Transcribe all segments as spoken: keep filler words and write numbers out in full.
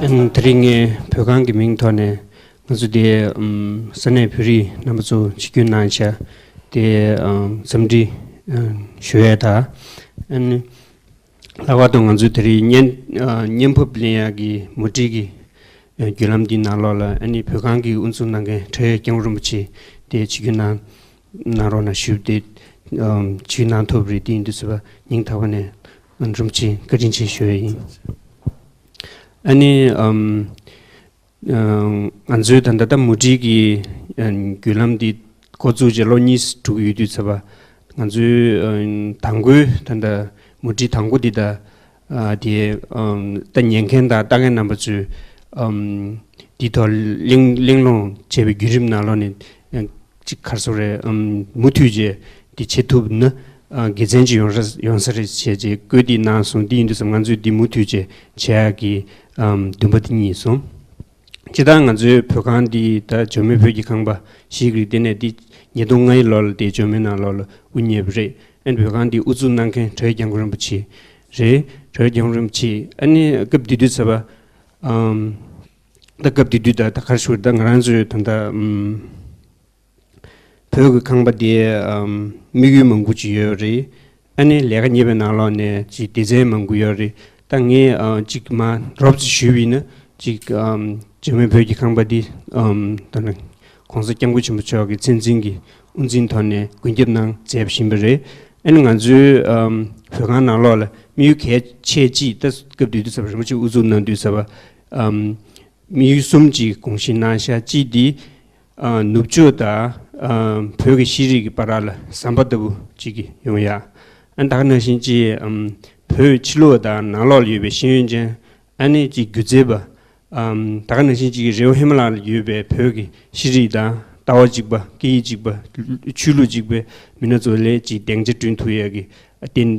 ཨུམ། དེ་རིང་ངས་བོད་ཁང་གི་མིང་ཐོག་ནས་ང་ཚོ་དེ་ཨུམ་ས་གནས་བོད་རིགས་རྣམ་པ་ཚོ་ཆིབས་བསྒྱུར་གནང་བྱ་དེ་ཨུམ་འཚམས་འདྲི་ཨུམ་ཞུ་ཡས་དང་། ཨ་ནི་ལྷག་པར་དུ་ང་ཚོའི་དེ་རིང་བརྙན་ཨ་བརྙན་ཕབ་ལེན་ཡག་གི་མུ་ཏིག་གི་ཨ་བརྒྱུད་ལམ་འདིའི་ནང་ལོགས་ལ། ཨ་ནི་བོད་ཁང་གི་དབུ་འཛུགས་གནང་མཁན་ཁྲ་ཡོད་སྐྱབས་མགོན་རིན་པོ་ཆེ་དེ་ཆིབས་བསྒྱུར་གནང་གནང་རོགས་གནང་ཞུས་ཏེ། ཨམ་ཆིབས་བསྒྱུར་གནང་ཐུབ་རེད། དེ་ཡིན་དུས་ཙམ་པ་སྙིང་ཐག་པ་ནས་རིན་པོ་ཆེ་བཀའ་དྲིན་ཆེ་ཞུ་ཡས་ཡིན། ཨ་ནི་ཨམ་ཨ་ང་ཚོའི་ད་ལྟ་ད་མུ་ཏིག་གི་ཨ་བརྒྱུད་ལམ་འདི་འགོ་བཙུགས་རྗེས་ལོ་གཉིས་འགྲོ་གི་ཡོད་དུས་ཙམ་པ། ང་ཚོའི་ཨ་དང་པོའི་ད་ལྟ་མུ་ཏིག་དང་པོ་འདི་ད་ཨ་དེ་ཨམ་ད་ཉན་མཁན་དང་ལྟ་མཁན་རྣམ་པ་ཚོས་ཨམ་འདི་ཐོག་གླེང་གླེང་སློང་བྱས་པའི་བརྒྱུད་རིམ་ནང་ལོགས་ནས་ཨ་ཅིག་ག་རེ་ཟེར་དགོས་རེད། ཨམ་མུ་མཐུད་བྱས་འདི་བྱེད་ཐུབ་ན་ཨ་དགེ་མཚན་ཅིག་ཡོང་ས་ཡོང་ས་རེད་བྱས་རྗེས་བཀོད་འདི་གནང་སོང་། འདི་ཡིན་དུས་ཙམ་ང་ཚོས་འདི་མུ་མཐུད་བྱས་བྱེད་ཡག་གི་ཨམ་འདུན་པ་འདི་རྙེད་སོང་། སྤྱིར་བཏང་ང་ཚོའི་བོད་ཁང་འདི་ད་འཇར་མན་བོད་ཀྱི་ཁང་པ་ཞིག་རེད། དེ་ནས་འདི་ཉིས་སྟོང་ལྔའི་ལོ་ལ་དེ་འཇར་མན་ནང་ལོགས་ལ་དབུ་བརྙེས་པ་རེད། ཨ་ནི་བོད་ཁང་འདི་དབུ་འཛུགས་གནང་མཁན་གྲོལ་སྐྱབས་མགོན་རིན་པོ་ཆེ་རེད། གྲོལ་སྐྱབས་མགོན་རིན་པོ་ཆེ། ཨ་ནི་སྐབས་དེ་དུས་ཙམ་པ་ཨམ་ད་སྐབས་དེ་དུས་ད་ད་ག་རེ་ཞུ་དགོས་རེད། ད་ང་རང་ཚོའི་ད་ལྟ་ཨམ་བོད་ཀྱི་ཁང་པ་དེ་ཨམ་དམིགས་ཡུལ་མང་པོ་ཅིག་ཡོད་རེད། ཨ་ནི་ལས་ཀ་གཉེར་བའི་ནང་ལོགས་ནས་ཅིག་སྡེ་ཚན་མང་པོ་ཡོད་རེད། ད་ངས་ཨ་ཅིག་མ་རོབ་ཙམ་ཞུས་པ་ཡིན་ན། ཅིག་ཨམ་འཇར་མན་བོད་ཀྱི་ཁང་པ་འདི་ཨམ་ད་ནི་༸གོང་ས་༸སྐྱབས་མགོན་ཆེན་པོ་མཆོག་གི་མཚན་འཛིན་གྱི་དབུ་འཛིན་ཐོག་ནས་མགོན་སྐྱབས་གནང་མཛད་བཞིན་པ་རེད། ཨ་ནི་ང་ཚོའི་ཨམ་བོད་ཁང་ནང་ལོགས་ལ་དམིགས་ཡུལ་གལ་ཆེ་ཅིག་ད་སྐབས་དེ་དུས་ཙམ་པ་རིན་པོ་ཆེ་དབུ་འཛུགས་གནང་དུས་ཙམ་པ་ཨམ་དམིགས་ཡུལ་གསུམ་ཅིག་དགོངས་བཞེས་གནང་བཞག་གཅིག་འདི་ཨ་ནུབ་ཕྱོགས་དང་ཨ་བོད་ཀྱི་ཤེས་རིག་གི་བར་ལ་ཟམ་པ་ལྟ་བུ་ཅིག་ཡོང་ཡ། ཨ་ད་ག་ནང་བཞིན་ཅིག་ཨམ་བོད་ཕྱི་ལོགས་དང་ནང་ལོགས་ལ་ཡོད་པའི་ཤེས་ཡོན་ཅན། ཨ་ནི་ཅིག་སྒྱུ་རྩལ་པ། ཨམ་ད་ག་ནང་བཞིན་ཅིག་རི་བོ་ཧི་མ་ལ་ལ་ཡོད་པའི་བོད་ཀྱི་ཤེས་རིག་དང་ལྟ་བ་གཅིག་པ། སྐད་ཡིག་གཅིག་པ། ཆོས་ལུགས་གཅིག་པའི་མི་སྣ་ཚོ་ལ་ཅིག་སྡིངས་ཆ་བསྐྲུན་ཐུབ་ཡ་གི་རྟེན་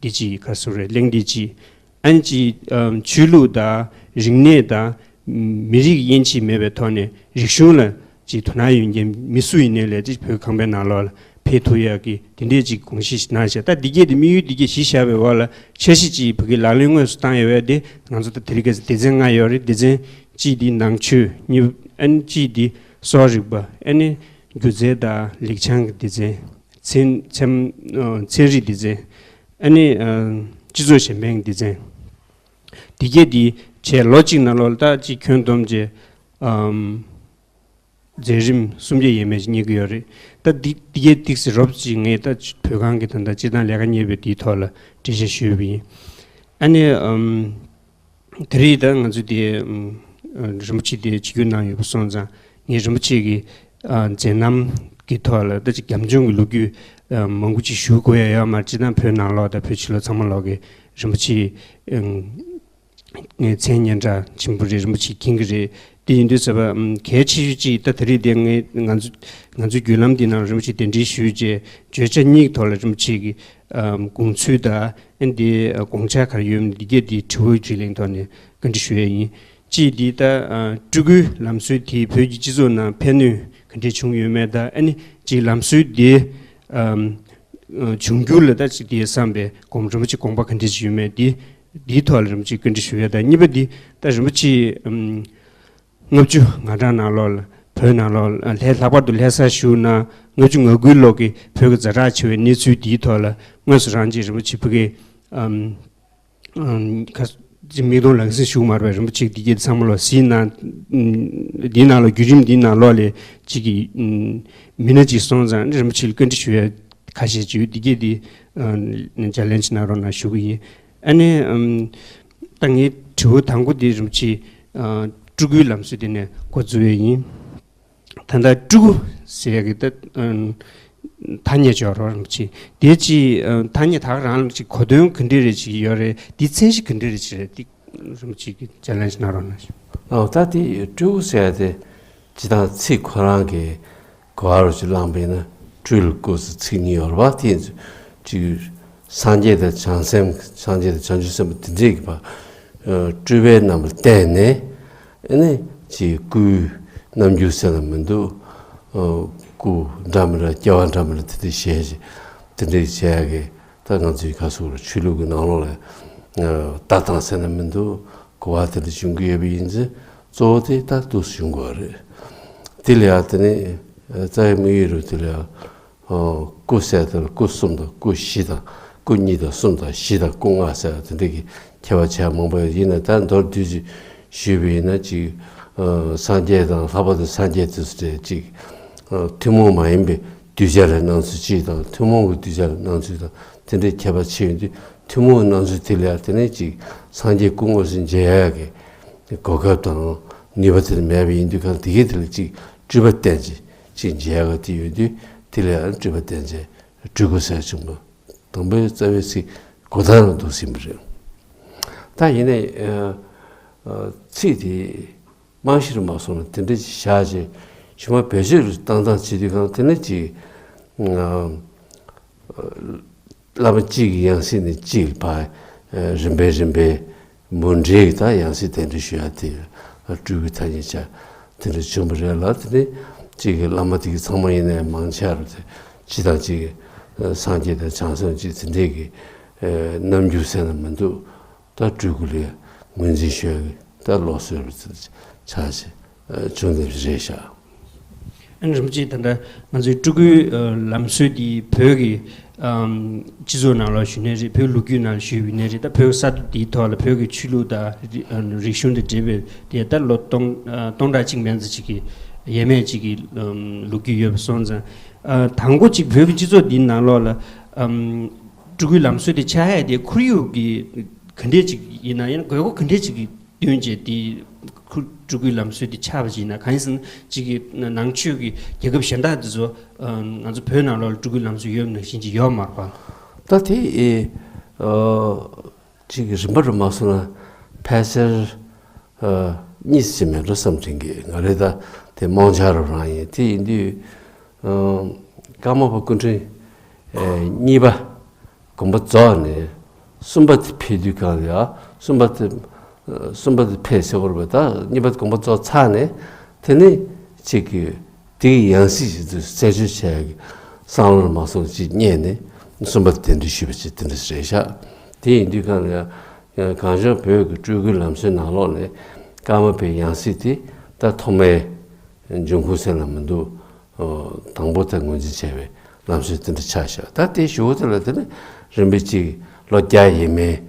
འདི་གཅིག་ག་རེ་ཟེར་དགོས་རེད། གླེང་འདི་གཅིག་ཨ་ནི་ཅིག་ཨམ་ཆོས་ལུགས་དང་རིག་གནས་དང་མི་རིགས་དབྱེ་འབྱེད་མེད་པའི་ཐོག་ནས་རིག་གཞུང་ལ་ཅིག་དོ་སྣང་ཡོད་མཁན་མི་སུ་ཡིན་ནའི་ལས་ཅིག་བོད་ཁང་པའི་ནང་ལོགས་ལ་ཕེབས་ཐུབ་ཡག་གི་དེ་འདྲས་ཅིག་དགོངས་བཞེས་ཤིག་གནང་བྱས། ད་འདི་གས་དེ་དམིགས་ཡུལ་འདི་གས་གཞི་བཞག་པའི་འོག་ལ་འཆར་གཞི་ཅིག་བོད་ཀྱི་ལག་ལེན་དངོས་སུ་བཏང་ཡོད་པ་དེ་ང་ཚོ་ད་དེ་རིང་ཁ་སང་སྡེ་ཚན་ལྔ་ཡོད་རེད། སྡེ་ཚན་གཅིག་འདི་ནང་ཆོས། གཉིས་ཨ་ནི་གཅིག་འདི་གསོ་བ་རིག་པ། ཨ་ནི་སྒྱུ་རྩལ་དང་ལེགས་བྱང་གི་སྡེ་ཚན། ཚན་ཚན་ཨ་ཚན་རིག་སྡེ་ཚན། ཨ་ནི་ཨ་སྤྱི་ཚོགས་གཞན་ཕན་གྱི་སྡེ་ཚན། འདི་གས་འདི་བྱས་ལོ་གཅིག་ནང་ལོགས་ལ་ད་ཅིག་ཁྱོན་བསྡོམས་བྱས་ཨམ་མཛད་རིམ་སུམ་བརྒྱ་ཡས་མས་ཅིག་རྙེད་ཀྱི་ཡོད་རེད། ད་འདི་འདི་གས་ཏོག་ཙམ་རོབ་ཙམ་ངས་ད་བོད་ཁང་གི་ད་ལྟ་སྤྱིར་བཏང་ལས་ཀ་གཉེར་བའི་འདིའི་ཐོག་ལ་འགྲེལ་བཤད་ཞུས་པ་ཡིན། ཨ་ནི་ཨམ་དེ་རིང་ད་ང་ཚོ་དེ་ཨམ་རིན་པོ་ཆེ་དེ་ཆིབས་བསྒྱུར་གནང་ཡོད་པ་སོང་ཙང་། ངས་རིན་པོ་ཆེ་གི་ཨ་མཛད་རྣམ་གྱི་ཐོག་ལ་ད་ཅིག་རྒྱབ་ལྗོངས་ཀྱི་ལོ་རྒྱུས་ཨ་མང་པོ་ཅིག་ཞུ་དགོས་ཡ་ཡོད་མ་རེད། སྤྱིར་བཏང་བོད་ནང་ལོགས་དང་བོད་ཕྱི་ལོགས་ཚང་མ་ལོགས་ཀྱི་རིན་པོ་ཆེ་ཨམ་ངའི་མཚན་སྙན་གྲགས་ཆེན་པོ་རེད། རིན་པོ་ཆེ་མཁྱེན་གྱི་རེད། དེ་ཡིན་དུས་ཙམ་པ་ཨམ་གལ་ཆེ་ཤོས་ཅིག་ད་དེ་རིང་དེ་ངས་ང་ཚོ་ང་ཚོའི་བརྒྱུད་ལམ་འདི་ནང་རིན་པོ་ཆེ་གདན་འདྲེན་ཞུས་རྗེས་བརྗོད་བྱ་གཉིས་ཀྱི་ཐོག་ལ་རིན་པོ་ཆེ་གི་ཨམ་དགོངས་ཚུལ་དང་། ཨ་ནི་དེ་དགོངས་འཆར་ག་རེ་ཡོད་མེད་འདི་གས་དེ་དྲི་བ་དྲིས་ལན་ཐོག་ནས་བཀའ་འདྲི་ཞུ་ཡས་ཡིན། གཅིག་འདི་ད་ཨ་སྤྲུལ་སྐུའི་ལམ་སྲོལ་དེ་བོད་ཀྱི་སྤྱི་ཚོགས་ནང་ཕན་ནུས་ག་འདྲས་བྱུང་ཡོད་མེད་དང་། ཨ་ནི་གཅིག་ལམ་སྲོལ་དེ་ཨམ་ཨ་འབྱུང་འགྱུར་ལ་ད་ཅིག་དེ་བསམ་པའི་དགོངས་རིན་པོ་ཆེ་དགོངས་པ་ག་འདྲས་ཅིག་ཡོད་མེད་འདི་འདིའི་ཐོག་ལ་རིན་པོ་ཆེ་བཀའ་འདྲི་ཞུ་ཡས་དང་། གཉིས་པ་འདི་ད་རིན་པོ་ཆེ་ཨམ་ལྔ་བཅུ་ང་གྲངས་ནང་ལོགས་ལ་བོད་ནང་ལོགས་ལ་ལྷ་ལྷག་པར་དུ་ལྷ་སར་བཞུགས་ན་ལྔ་བཅུ་ང་དགུའི་ལོ་གི་བོད་ཀྱི་ཛ་དྲག་ཆེ་བའི་གནས་ཚུལ་འདིའི་ཐོག་ལ་དངོས་སུ་རང་ཅིག་རིན་པོ་ཆེ་ཕ་གི་ཨམ་ཨམ་ཁ་ཅིག་མིག་མཐོང་ལག་ཟིན་ཞུ་མ་རེད་པས། རིན་པོ་ཆེ་འདི་གས་ཚང་མ་ལོག་གཟིགས་ན། ཨམ་འདིའི་ནང་ལོགས་བརྒྱུད་རིམ་འདིའི་ནང་ལོགས་ལ་ཅིག་གི་ཨམ་མི་སྣ་ཅིག་སོང་ཙང་རིན་པོ་ཆེ་ལ་བཀའ་འདྲི་ཞུ་ཡ་ཁ་ཤས་ཅིག་ཡོད། འདི་གས་འདི་ཨམ་ཅ་ལན་ཅིག་གནང་རོགས་གནང་ཞུ་གི་ཡིན། ཨ་ནི་ཨམ་ད་ངའི་དྲི་བ་དང་པོ་འདི་རིན་པོ་ཆེ་ཨ་སྤྲུལ་སྐུའི་ལམ་སྲོལ་འདི་ནས་འགོ་འཛུགས་ཡས་ཡིན། ད་ལྟ་སྤྲུལ་སྐུ་ཟེར་ཡག་གི་ད་ཨམ་ཐ་སྙད་ཅིག་ཡོད་རེད་པ། རིན་པོ་ཆེ་དེ་ཅིག་ཨམ་ཐ་སྙད་ད་ག་རང་ལ་ཅིག་གོ་དོན་ག་འདྲས་རེ་ཅིག་ཡོད་རེད། དེ་མཚན་གཞི་ག་འདྲས་རེ་ཅིག་རེད། དེ་རིན་པོ་ཆེ་གིས་ཅ་ལན་ཅིག་གནང་རོགས་གནང་ཞུ། ཨོ་ད་དེ་སྤྲུལ་སྐུ་ཟེར་ཡག་དེ་སྤྱིར་བཏང་ཚིག་ཁོ་རང་གི་གོ་བ་རུ་ཅིག་བླངས་པ་ཡིན་ན་སྤྲུལ་སྐུ་ཟེར་ཚིག་གཉིས་ཡོད་རེད་པ། དེ་ཅིག་སངས་རྒྱས་དང་བྱང་སེམས། སངས་རྒྱས་དང་བྱང་ཆུབ་སེམས་དཔའ་དེ་འདྲས་ཀྱི་བར་ཨ་སྤྲུལ་པའི་རྣམ་པར་བསྟན་ནས། ཨ་ནི་ཅིག་སྐུའི་རྣམ་འགྱུར་ཟེར་ན་མི་འདུག་ཨ་སྐུ་འདྲ་མི་འདྲ། སྐྱེ་བ་འདྲ་མི་འདྲ་དེ་འདྲས་བཞེས་བྱས་དེ་འདྲས་བྱེད་ཡག་གི་ད་ང་ཚོའི་ག་ཟེར་དགོས་རེད། ཆོས་ལུགས་ཀྱི་ནང་ལོགས་ལ་ཨ་ལྟ་སྟངས་ཟེར་ན་མི་འདུག་གོ་བ་དེ་འདྲ་བྱུང་གི་ཡོད་པ་ཡིན་ཙང་གཙོ་བོ་དེ་ད་འདུག་སེ་བྱུང་དགོས་པ་རེད། དེ་ལ་ཡང་དེ་ནས་རྩ་བའི་དམིགས་ཡུལ་རུ་དེ་ལ་ཡང་སྐུ་གསལ་དང་སྐུ་གསུམ་དང་སྐུ་བཞི་དང་སྐུ་གཉིས་དང་གསུམ་དང་བཞི་དང་སྐུ་ལྔ་ཟེར་བ་དེ་འདྲ་གི་ཁྱད་པར་ཆེ་བ་མང་པོ་ཡོད། ཡིན་ན་ད་མདོར་བསྡུས་ཅིག་ཞུས་པ་ཡིན་ན་ཅིག་སངས་རྒྱས་དང་ལྷག་པར་དུ་སངས་རྒྱས་དེ་ཚོ་གྲས་ཅིག་ཐུན་མོང་མ་ཡིན་པའི་གདུལ་བྱ་ལ་སྣང་ཚུལ་གཅིག་དང་ཐུན་མོང་གི་གདུལ་བྱ་ལ་སྣང་ཚུལ་དང་དེ་འདྲའི་ཁྱད་པར་ཕྱེ་ཡོང་དུས། ཐུན་མོང་སྣང་ཚུལ་དེ་ལ་ཡང་དེ་ནས་ཅིག་སངས་རྒྱས་སྐུ་དངོས་སུ་མཇལ་ཡག་གི་གོ་སྐབས་དང་ནུས་པ་དེ་མེད་པ་ཡིན་དུས་གང་དེ་གའི་དེ་ལ་ཅིག་སྤྲུལ་པ་བསྟན་བྱས་ཅིག་མཇལ་ཡག་དེ་ཡོད་དུས། དེ་ལ་ཡང་སྤྲུལ་པ་བསྟན་བྱས་སྤྲུལ་སྐུ་ཟེར་བྱུང་བ། དང་པོའི་རྩ་བའི་ཚིག་གོ་ཐང་ལ་འདུག་ཟིན་པ་རེད། ད་ཡིན་ནའི་ཚིག་དེ་རྨང་གཞི་རུ་མ་སོང་ན་དེ་འདྲ་ཞིག་བཞག་རྗེས་ཕྱི་མ་བེད་སྤྱོད་རུ་བཏང་སྟངས་བྱེད་དུས་གང་དེ་ནས་ཅིག་བླ་མ་གཅིག་གི་ཡང་སྲིད་ནས་གཅིག་ལ་ཕར་རིམ་པས་རིམ་པས་མུ་འབྲེལ་གྱི་ད་ཡང་སྲིད་གདན་འདྲེན་ཞུ་ཡ་དེ་སྤྲུལ་སྐུའི་ཐ་སྙད་ཆ་དེ་འདྲ་བྱུང་བ་རེད་ལ། དེ་ནས་གཅིག་གི་བླ་མ་དེ་གི་ཚང་མ་ཡིན་ནའི་མང་ཆེ་བ་དེ་སྤྱི་དང་གཅིག་གི་སངས་རྒྱས་དང་བྱང་སེམས་གཅིག་དེ་འདྲས་ཀྱི་རྣམ་འགྱུར་ཟེར་ན་མི་འདུག་ད་སྤྲུལ་སྐུ་ལ་ངོས་འཛིན་ཞུ་ཡ་གི་ད་ལུགས་སྲོལ་རུ་ཆགས་བྱུང་བསྡད་པ་རེད་ཤག་ཨ་ནི་རིན་པོ་ཆེ་ད་ལྟ་ང་ཚོའི་སྤྲུལ་སྐུའི་ལམ་སྲོལ་འདི་བོད་ཀྱི་སྤྱི་ཚོགས་ནང་ལ་ཞུགས་ནའི་རེད། བོད་ལོ་རྒྱུས་ནང་ལ་ཞུགས་ཡོད་ནའི་རེད། ད་བོད་ས་མཐོ་འདིའི་ཐོག་ལ་བོད་ཀྱི་ཆོས་ལུགས་དང་རིག་གཞུང་དང་འབྲེལ་བའི་དེ་ད་ལོ་སྟོང་སྟོང་ཕྲག་གཅིག་མན་ཙམ་ཅིག་གི་ཡས་མས་ཅིག་གི་ལོ་རྒྱུས་ཡོད་པ་སོང་ཙང་། དང་པོ་ཅིག་བོད་ཀྱི་སྤྱི་ཚོགས་འདིའི་ནང་ལོགས་ལ་སྤྲུལ་སྐུའི་ལམ་སྲོལ་དེ་ཆགས་ཡ་དེ་ཁོར་ཡུག་གི་ག་འདྲས་ཅིག་ཡིན་ན་ཡང་དགོས་མཁོ་ག་འདྲས་ཅིག་གི་བསྟུན་བྱས་དེ་ཁུ་སྤྲུལ་སྐུའི་ལམ་སྲོལ་དེ་ཆགས་པ་ཅིག་ཡིན་ན། གང་ཡིན་ཟེར་ན་གཅིག་གི་ནང་ཆོས་ཀྱི་རྒྱལ་ཁབ་གཞན་དག་དེ་ཚོ་ང་ཚོ་བོད་ནང་ལོགས་ལ་སྤྲུལ་སྐུའི་ལམ་སྲོལ་ཡོད་ནང་བཞིན་ཅིག་ཡོད་མ་རེད་པ། ད་དེ་ཨེ་ཨ་གཅིག་གི་རིམ་པ་རུ་མ་སོང་ན་ཕལ་ཆེར་ཨ་གཉིས་ཙམ་མེད་འགྲོ་བསམ་དྲན་གི། ང་རེ་ད་དེ་རྨོངས་འཆར་རུ་རང་ཡིན། དེ་ཡིན་དུས་ཨ་ཀརྨ་པ་སྐུ་ཕྲེང་ཨེ་གཉིས་པ་དགོངས་པ་རྫོགས་ནས་གསུམ་པ་དེ་ཕེབས་དུས་གང་ལ་ཡ་གསུམ་པ་དེ་གསུམ་པ་དེ་ཕེབས་ཟེར་བ་རེད་པ། ད་གཉིས་པ་དེ་དགོངས་པ་རྫོགས་ཚར་ནས་དེ་ནས་གཅིག་གི་དེའི་ཡང་སྲིད་ཅིག་ཏུ་རྩད་གཅོད་བྱས་ཀྱི་བསམ་བློ་མ་སོང་ཅིག་རྙེད་ནས་གསུམ་པ་དེ་འདྲ་ཞུས་པ་ཅིག་དེ་འདྲ་རེད་ཤག་དེ་ཡིན་དུས་གང་ལ་ཡ་གངས་ལྗོངས་བོད་ཀྱི་སྤྲུལ་སྐུའི་ལམ་སྲོལ་ནང་ལོགས་ནས་ཀརྨ་པའི་ཡང་སྲིད་དེ་ད་ཐོག་མའི་འབྱུང་ཁུངས་ཟེར་ན་མི་འདུག་དང་པོ་དེ་ངོས་འཛིན་བྱས་པའི་ལམ་སྲོལ་དེ་འདྲ་ཆགས་ཤག་ད་དེའི་གཞུག་གུ་དེ་ལ་དེ་ནི་རིམ་པས་ཅིག་ལོ་བརྒྱ་ཡས་མས།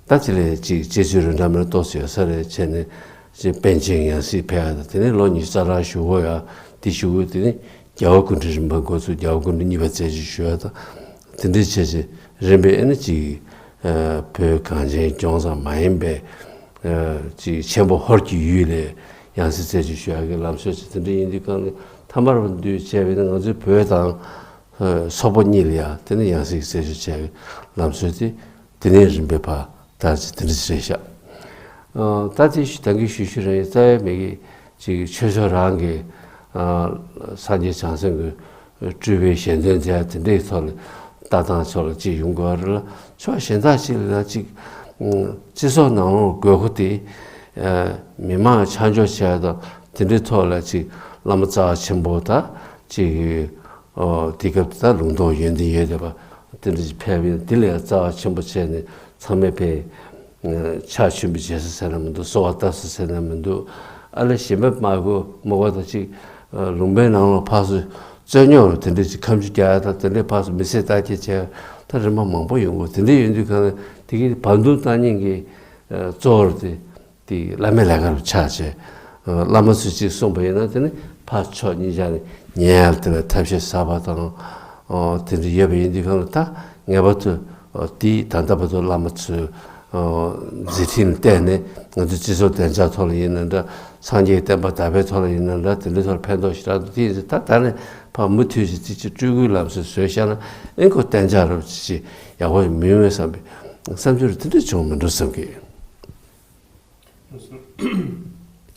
ད་དེ་ལས་ཅིག་རྗེ་བཙུན་རོལ་གྲྭ་མི་ལ་ཏོག་ཙམ་ཡོད་ས་རེད་བྱས་ནས་ཅིག་པཎ་ཆེན་ཡང་སྲིད་ཕེབས་ཡ་དང་། དེ་ནས་ལོ་ཉི་ཤུ་རྩ་ལྔ་བཞུགས་ཡོད་ཡ། དེའི་གཞུག་གུ་དེ་ནི་རྒྱལ་བ་སྐུ་ཕྲེང་རིམ་པ་འགོ་ཚུགས། རྒྱལ་བ་སྐུ་ཕྲེང་གཉིས་པ་རྩད་གཅོད་ཞུ་ཡ་དང་། དེ་འདྲའི་བྱས་བྱས་རིམ་པས་ཨེ་ནི་ཅིག་བོད་གངས་ཅན་ལྗོངས་ཙམ་མ་ཡིན་པའི་ཅིག་ཆེན་པོ་ཧོར་གྱི་ཡུལ་ལས་ཡང་སྲིད་རྩད་གཅོད་ཞུ་ཡག་གི་ལམ་སྲོལ་ཅིག་དེ་འདྲ་ཡིན་དུས་གང་ལ་ཐ་མར་བ་འདུས་བྱས་པས་ན་ང་ཚོའི་བོད་དང་སོག་པོ་གཉིས་ལ་ཡང་དེ་ནི་ཡང་སྲིད་རྩད་གཅོད་བྱས་པའི་ལམ་སྲོལ་དེ་དེ་ནས་རིམ་པས་ཕར་དར་ཅིག་དེ་འདྲ་ཞིག་རེད་ཤག་ད་དེ་ཞུ་ད་གིན་ཞུ་ཞུ་རེད། རྩ་བའི་མི་གི་ཅིག་ཆོས་ཕྱོགས་རང་གི་སངས་རྒྱས་བྱང་སེམས་ཀྱི་སྤྲུལ་པའི་ཞལ་འདོན་མཛད་དེ་འདྲའི་ཐོག་ལ་ལྟ་སྟངས་ཕྱོགས་ལ་ཅིག་ཡོང་དགོས་རེད་ལ། ཕྱོགས་གཞན་དག་ཅིག་ལ་ཅིག་སྤྱི་ཚོགས་ནང་ལོགས་དགོས་མཁོ་དེ་མི་མང་ཆ་འཇོག་བྱས་དང་དེ་འདྲའི་ཐོག་ལ་ཅིག་བླ་མ་རྩ་བ་ཆེན་པོ་དང་ཅིག་དེ་སྐབས་དེ་ད་ལུང་རྟོགས་ཡོན་ཏན་ཡོད་བསྡད་པ་དེ་འདྲ་ཅིག་ཕེབས་ཡོད། དེ་ལས་རྩ་བ་ཆེན་པོ་བྱས་ནས་ཚང་མས་ཕེབས། ཕྱག་མཆོད་འབུལ་བྱེད་ས་ཟེར་ན་མི་འདུག་གསོལ་བ་བཏབ་ས་ཟེར་ན་མི་འདུག་ཨ་ལས་གཞན་པ་མ་གོ་མ་གོ་ད་ཅིག་ལུང་པའི་ནང་ལ་ཕར་ཚུར་རྩོད་རྙོག་དེ་འདྲ་ཅིག་ཁ་མཆུ་རྒྱག་ཡ་དང་དེ་འདྲའི་ཕར་ཚུར་མི་བསད་རྟ་བསྐྱེལ་བྱས་ད་རིམ་པ་མང་པོ་ཡོང་གི། དེ་འདྲ་ཡོང་དུས་གང་ལ་དེ་གི་བར་འདུམ་བཏང་མཁན་གྱི་གཙོ་བོར་དེ་དེ་བླ་མའི་ལས་ཀ་རུ་ཆགས་བྱས། བླ་མ་ཚོས་ཅིག་གསུངས་པ་ཡིན་ན་དེ་ནི་ཕར་ཕྱོགས་གཉིས་ཆ་ནས་ཉན་ཡ་དེ་ལ་ཐབས་ཤེས་ཟབ་པ་དང་དེ་འདྲ་ཡོད་པ་ཡིན་དུས་གང་ལ་ད་ངེས་པར་དུ་དེའི་ད་ལྟ་བར་དུ་བླ་མ་ཚོས་མཛད་འཕྲིན་ལ་བརྟེན་ནས་ང་ཚོའི་སྤྱི་ཚོགས་བདེ་འཇགས་ཐོག་ལ་ཡིན་ན་འདྲ། སངས་རྒྱས་བསྟན་པ་དར་བའི་ཐོག་ལ་ཡིན་ན་འདྲ། དེ་འདྲའི་ཐོག་ལ་ཕན་ཐོགས་ཞེ་དྲག་འདུག་དེ་ཡིན་ཙང་ད་ད་ནས་ཕར་མུ་མཐུད་ཅིག་དེ་ཅིག་སྤྲུལ་སྐུའི་ལམ་སྲོལ་བཟོས་བཞག་ན་ཨེ་ཁོ་གཏན་འཇགས་རབ་ཅིག་ཅིག་ཡག་པོ་མིན་མིན་བསམ་པའི་བསམ་ཚུལ་དེ་འདྲ་བྱུང་མི་འགྲོ་བསམ་གི།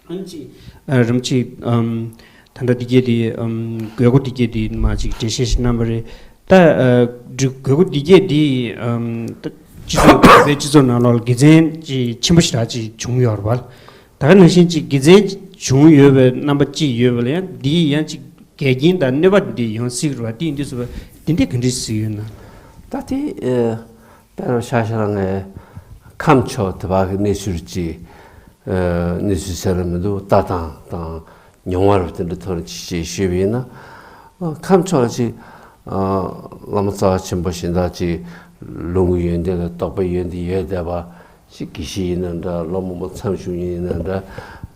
ཨ་ནི་ཅིག་ཨ་རིམ་ཅིག་ཨམ་ད་ལྟ་འདི་གས་དེ་ཨམ་དགོས་མཁོ་འདི་གས་དེ་མ་ཅིག་འགྲེལ་བཤད་ཞིག་གནང་བ་རེད། ད་ཨ་འདི་དགོས་མཁོ་འདི་གས་དེ་ཨམ་ད་སྤྱི་ཚོགས་བོད་པའི་སྤྱི་ཚོགས་ནང་ལོགས་ལ་དགེ་མཚན་ཅིག་ཆེན་པོ་ཞེ་དྲག་ཅིག་བྱུང་ཡོད་རེད་བ། ད་ག་ནང་བཞིན་ཅིག་དགེ་མཚན་བྱུང་ཡོད་པའི་རྣམ་པ་ཅིག་ཡོད་པ་ལ་ཡང་འདི་ཡང་ཅིག་འགལ་རྐྱེན་དང་གནོད་པ་འདི་ཡོང་སྲིད་རེད་བ། འདི་ཡིན་དུས་ཟེར་བ་འདི་འདྲས་ག་འདྲས་གཟིགས་ཡོད་ན། ད་དེ་ཨ་དཔེ་རུ་ཆ་བཞག་ན་ངས་ཁམས་ཕྱོགས་དེ་བ་གི་གནས་ཚུལ་ཅིག་ གནས་ཚུལ་གསལ་ར་མི་འདུག་ལྟ་སྟངས་དང་མྱོང་བ་རུ་དེ་འདྲ་ཐོག་ནས་ཅིག་ཅིག་ཞུས་པ་ཡིན་ན། ཁམས་ཕྱོགས་ལ་ཅིག་བླ་མ་རྩ་བ་ཆེན་པོ་གཞན་དག་ཅིག་ལུང་གི་ཡོན་ཏན་དང་རྟོགས་པའི་ཡོན་ཏན་ཡོད་བསྡད་པ་ཅིག་དགེ་བཤེས་ཡིན་ན་འདྲ། སློབ་མ་མོ་མཚམས་བཞུགས་ཡིན་ན་འདྲ།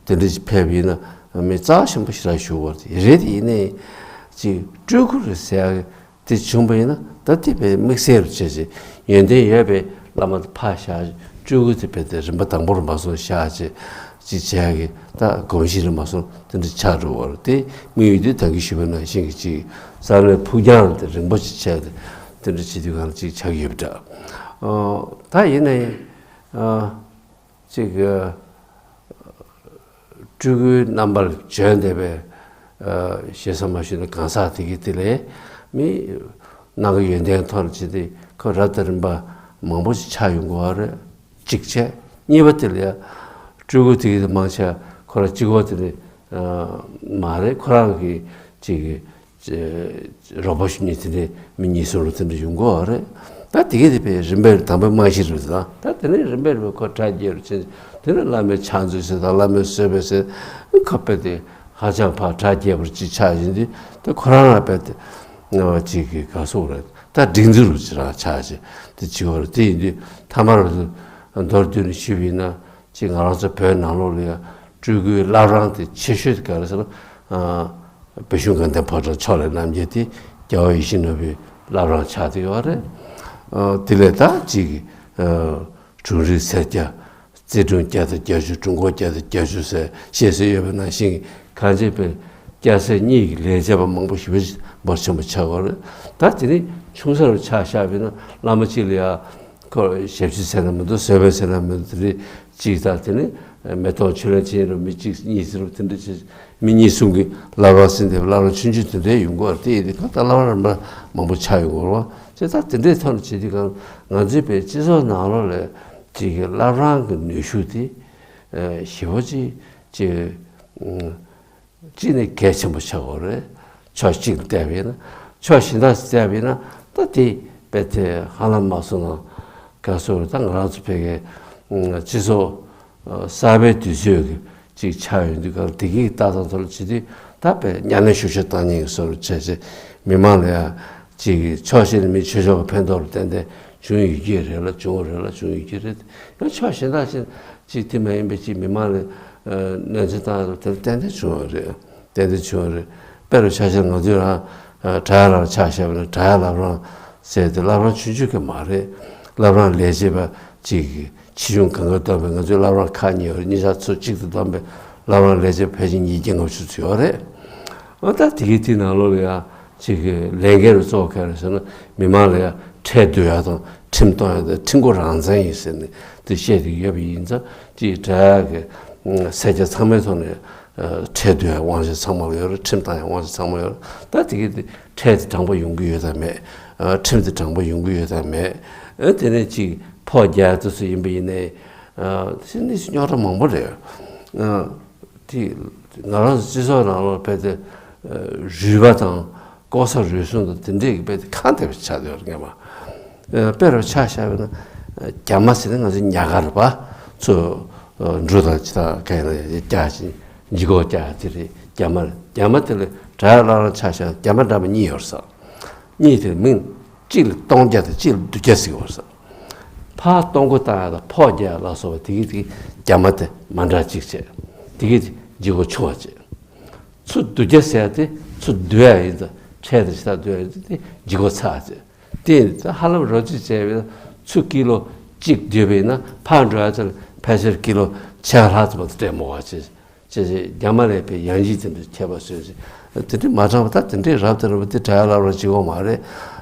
དེ་འདྲ་ཅིག་ཕེབས་ཡིན་ན་མི་རྩ་བ་ཆེན་པོ་ཞིག་ར་བཞུགས་པ་རེད། རེད་དེ་ཡིན་ནའི་ཅིག་སྤྲུལ་སྐུ་རེད་ཟེར་ཡག་དེ་བྱུང་པ་ཡིན་ན་ད་དེ་དཔེ་དམིགས་བསལ་རུ་བྱས་བྱས་ཡོན་ཏན་ཡོད་པའི་བླ་མ་དེ་ཕར་བཞག་སྤྲུལ་སྐུ་དེ་དཔེ་དེ་རིམ་པ་དང་པོ་རུ་མ་སོང་བཞག་བྱས་ཅིག་བྱས་ཀྱི་ད་གོམས་གཤིས་རུ་མ་སོང་དེ་འདྲ་ཆགས་འགྲོ་བར་དེ་དམིགས་ཡུལ་དེ་ད་གིན་ཞུས་པ་ནང་བཞིན་གྱི་ཅིག་བསམ་བློའི་ཕུགས་རྒྱང་དེ་རིང་པོ་ཅིག་བྱས་ཏེ་དེ་འདྲ་བྱེད་དུས་གང་ལ་ཅིག་ཆགས་ཡོད་པ་འདྲ། ད་ཡིན་ནའི། ཅིག་སྤྲུལ་སྐུའི་རྣམ་པར་བྱོན་བསྡད་པའི་ཞེ་ས་མ་ཞུས་ན་གང་ཟག་དེ་གི་དེ་ལས་མི་སྣང་གི་ཡོན་ཏན་ཐོག་ནས་བྱས་ཏེ་ཁོ་རབ་དང་རིམ་པ་མང་པོ་ཞིག་ཆགས་ཡོང་གི་ཡོད་རེད། གཅིག་བྱས། གཉིས་པ་དེ་ལ་ཡང་སྤྲུལ་སྐུ་དེ་གི་མང་ཆེ་ཁོ་རང་གཅིག་པོ་དེ་ནི་མ་རེད། ཁོ་རང་གི་ཅིག་རོགས་པ་ཞུ་མཁན་དེ་འདྲའི་མི་གཉིས་གསུམ་རུ་དེ་འདྲ་ཡོང་གི་ཡོད་རེད། ད་དེ་གའི་དེ་དཔེ་རིམ་པས་དང་པོའི་རྨང་གཞི་རུ་ད་ད་དེ་ནས་རིམ་པས་རིམ་པས་ཁོ་གྲ་རྒྱས་རུ་ཕྱིན། དེ་ནས་བླ་མའི་ཕྱག་མཛོད་ཟེར་དང་བླ་མའི་གསོལ་དཔོན་ཟེར་ཁ་དཔེ་དེ་ཧ་ཅང་ཕར་གྲ་རྒྱས་པར་ཅིག་ཆགས་བཞིན་དུ་ད་ཁོ་རང་རང་དཔེ་དེ་ཅིག་གི་ག་སོགས་རེད། ད་སྒྲིག་འཛུགས་རུ་ཅིག་རང་ཆགས་བྱས་དེ་བྱེད་དགོས་རེད། དེ་ཡིན་དུས་མཐའ་མར་མདོར་བསྡུས་ནས་ཞུས་པ་ཡིན་ན། ཅིག་ང་རང་ཚོ་བོད་ནང་ལོགས་ལ་ཡང་སྤྲུལ་སྐུའི་བླ་བྲང་དེ་ཆེ་ཤོས་དེ་ག་རེ་ཟེར་ན། བོད་གཞུང་དགའ་ལྡན་ཕོ་བྲང་ཕྱོགས་ལས་རྣམ་རྒྱལ་དེ་རྒྱལ་བ་ཡིད་བཞིན་ནོར་བུའི་བླ་བྲང་ཆགས་བསྡད་ཡོད་རེད། དེ་ལས་ད་ཅིག་དྲུང་རིགས་སེར་སྐྱ་རྩེ་དྲུང་བརྒྱ་དང་བརྒྱད་ཅུ་དྲུང་འཁོར་བརྒྱ་དང་བརྒྱད་ཅུ་ཟེར་ཞེས་ཟེར་ཡོད་པ་ནང་བཞིན་གང་ཅི་དཔེ་སྐྱ་སེར་གཉིས་ཀྱི་ལས་བྱེད་པ་མང་པོ་ཞེ་པོ་འབོར་ཆེན་པོ་ཆགས་ཡོད་རེད། ད་དེ་ནི་ཆུང་ས་རུ་ཆགས་བཞག་པ་ཡིན་ན་བླ་མ་གཅིག་ལ་ཡང་། ཁོ་ཞབས་ཕྱི་ཟེར་ན་མི་འདུག་གསོལ་དཔོན་ཟེར་ན་མི་འདུག་དེ་རིགས་གཅིག་དང་དེ་ནི་མེ་ཏོག་ཆུ་ལེན་ཆེན་རུ་མི་གཅིག་གཉིས་ཟེར་རུ་དེ་འདྲ་བྱས་མི་གཉིས་གསུམ་གྱི་བླ་བྲང་ཟིན་ཏེ་བླ་བྲང་ཆུང་ཆུང་དེ་འདྲའི་ཡོང་གི་ཡོད་རེད། དེ་ཡིན་དུས་ད་ལྟ་བླ་བྲང་རིམ་པ་མང་པོ་ཆགས་ཡོང་གི་ཡོད་རེད་བ། བྱས་ཙང་དེ་འདྲའི་ཐོག་ནས་བྱེད་དུས་གང་ང་ཚོའི་བོད་སྤྱི་ཚོགས་ནང་ལོགས་ལ་ཅིག་གི་བླ་བྲང་གི་ནུས་ཤུགས་དེ་ཞེ་པོ་ཅིག་ཅིག་གཅིག་ནས་གལ་ཆེན་པོ་ཆགས་ཡོད་རེད། ཕྱོགས་གཅིག་ལ་བལྟས་པ་ཡིན་ན། ཕྱོགས་གཞན་དག་བལྟས་པ་ཡིན་ན་ད་དེ་དཔེ་དེ་ཧ་ལམ་མ་སོང་ན་ག་སོ་རེད། ད་ང་རང་ཚོ་བོད་ཀྱི་སྤྱི་ཚོགས་གསར་པའི་དུས་ཚོད་ཀྱི་ཅིག་ཆགས་ཡོང་དུས་གང་དེ་གའི་ལྟ་སྟངས་ཐོག་ལ་བྱེད་དུས་ད་དཔེ་གཉའ་གནོན་ཤུགས་ཆེ་བཏང་མཁན་གྱི་བཟོ་འདྲ་བྱས་བྱས་མི་མང་ལ་ཡང་ཅིག་ཕྱོགས་གཅིག་ནས་མི་ཆོས་ཕྱོགས་ཀྱི་ཕན་ཐོགས་ལ་ཏན་ཏན་བྱུང་ཡོད་ཀྱི་རེད་ལ་བྱུང་རེད་ལ་བྱུང་ཡོད་ཀྱི་རེད། ཡང་ཕྱོགས་གཞན་དག་ཅིག་ཅིག་དེ་མ་ཡིན་པའི་ཅིག་མི་མང་ལ་གནོད་འཚེ་བཏང་ཡོད་དེ་ཏན་ཏན་བྱུང་ཡོད་རེད། ཏན་ཏན་བྱུང་ཡོད་རེད། དཔེར་ན་ཆ་བཞག་ང་ཚོས་རང་བྲག་ཡ་རང་ཆ་བཞག་པ་ན་བྲག་ཡ་བླ་བྲང་ཟེར་དེ་བླ་བྲང་ཆུང་ཆུང་གི་མ་རེད། བླ་བྲང་ལས་བྱེད་པ་ཅིག་ཆེ་ཆུང་གང་ག་བསྡོམས་པས་ང་ཚོའི་བླ་བྲང་ཁག་གཉིས་ཡོད་རེད། གཉིས་ཆ་ཚོ་གཅིག་ཏུ་བསྡོམས་པས་བླ་བྲང་ལས་བྱེད་ཕལ་ཆེར་ཉིས་བརྒྱ་ལྔ་བཅུ་ཙམ་ཡོད་རེད། ཨ་ད་དེ་གའི་དེའི་ནང་ལོགས་ལ་ཡང་ཅིག་གི་ལས་འགན་རུ་གཙོ་བོ་ག་རེ་ཟེར་ན་མི་མང་ལ་ཡང་ཁྲལ་བསྡུ་ཡག་དང་ཁྲིམས་གཏོང་ཡག་དང་ཁྲིམས་སྒོ་རང་བཙན་ཡིན་ཟེར་ནས་དེ་བཤད་དེ་ཡོད་པ་ཡིན་ཙང་ཅིག་བྲག་ཡ་གི་སེར་སྐྱ་ཚང་མའི་ཐོག་ནས་ཁྲལ་བསྡུ་ཡག་དབང་ཆ་ཚང་མ་ལ་ཡོད་རེད། ཁྲིམས་བཏང་ཡག་དབང་ཆ་ཚང་མ་ཡོད་རེད། ད་དེ་གི་དེ་ཁྲལ་དེ་དྲང་པོ་ཡོང་གི་ཡོད་དམ་མེད། ཁྲིམས་དེ་དྲང་པོ་ཡོང་གི་ཡོད་དམ་མེད། དེ་ནས་ཅིག་ཕོགས་རྒྱག་ཡག་དེ་ཚོ་ཡིན་པ་ཡིན་ནའི་དེ་ནི་རྙོག་དྲ་མང་པོ་རེད། དེ་ང་རང་ཚོ་སྤྱི་ཚོགས་ནང་ལོགས་དཔེ་དེ་རུས་པ་དང་ལྐོག་ཟ་རུལ་སུངས་དང་དེ་འདྲས་ཀྱི་དཔེ་དེ་ཁ་འདེབས་ཆགས་ཡོད་རེད་ངེས་མ། དཔེར་ཆ་བཞག་པ་ན་རྒྱ་མ་ཟེར་ན་ང་ཚོ་ཉག་ག་རེད་པ། ཚོ་འབྲུ་དང་ཇ་དང་ག་ཡིན་ན་རྒྱག་ཅིང་ལྗིད་ཁོག་རྒྱག་དེ་རེད། རྒྱ་མ་རེད། རྒྱ་མ་དེ་ལ་བྲག་ཡ་བླ་བྲང་ཆ་བཞག་རྒྱ་མ་འདྲ་མ་གཉིས་ཡོད་རེད་ཟེར། གཉིས་དེ་མིང་གཅིག་ལ་གཏོང་རྒྱ་དང་གཅིག་ལ་བསྡུ་རྒྱ་ཟེར་གྱི་ཡོད་རེད་ཟེར། ཕར་གཏོང་སྒོ་བཏང་ཡག་དང་ཕོགས་རྒྱག་ཡག་ལ་སོགས་པ་དེ་གི་དེ་རྒྱ་མ་དེ་མ་འདྲ་གཅིག་བྱས། དེ་གི་དེ་ལྗིད་ཁོག་ཆུང་བ་བྱས། ཚུར་བསྡུ་རྒྱ་ཟེར་ཡག་དེ་ཚུར་བསྡུ་ཡག་ཡིན་ཙང་ཁྲལ་དང་ཇི་ལྟར་བསྡུ་ཡག་ཡིན་ཙང་དེ་ལྗིད་ཁོག་ཚ་བ་བྱས། དེ་ཡིན་ཙང་ཧ་ལམ་རོབ་ཙམ་བྱས་པས་ན་ཚུར་ཀི་ལོ་གཅིག་བསྡུས་པས་ན་ཕར་འགྲོ་ཡག་ཚོ་ལ་ཕལ་ཆེར་ཀི་ལོ་ཕྱེད་ཀ་ལྷག་ཙམ་དུ་སྤྲད་མོ་བ་བྱས། ཅེས་བྱས་རྒྱ་མ་ལས་པའི་ཡང་ཅིག་དེ་འདྲ་ཁྱད་པར་བཟོས་ཤིང་དེ་འདྲ་མ་དྲངས་པ་ད་དེ་འདྲའི་རབ་དང་རིམ་པ་དེ་བྲག་ཡ་བླ་བྲང་གཅིག་པོ་མ་རེད།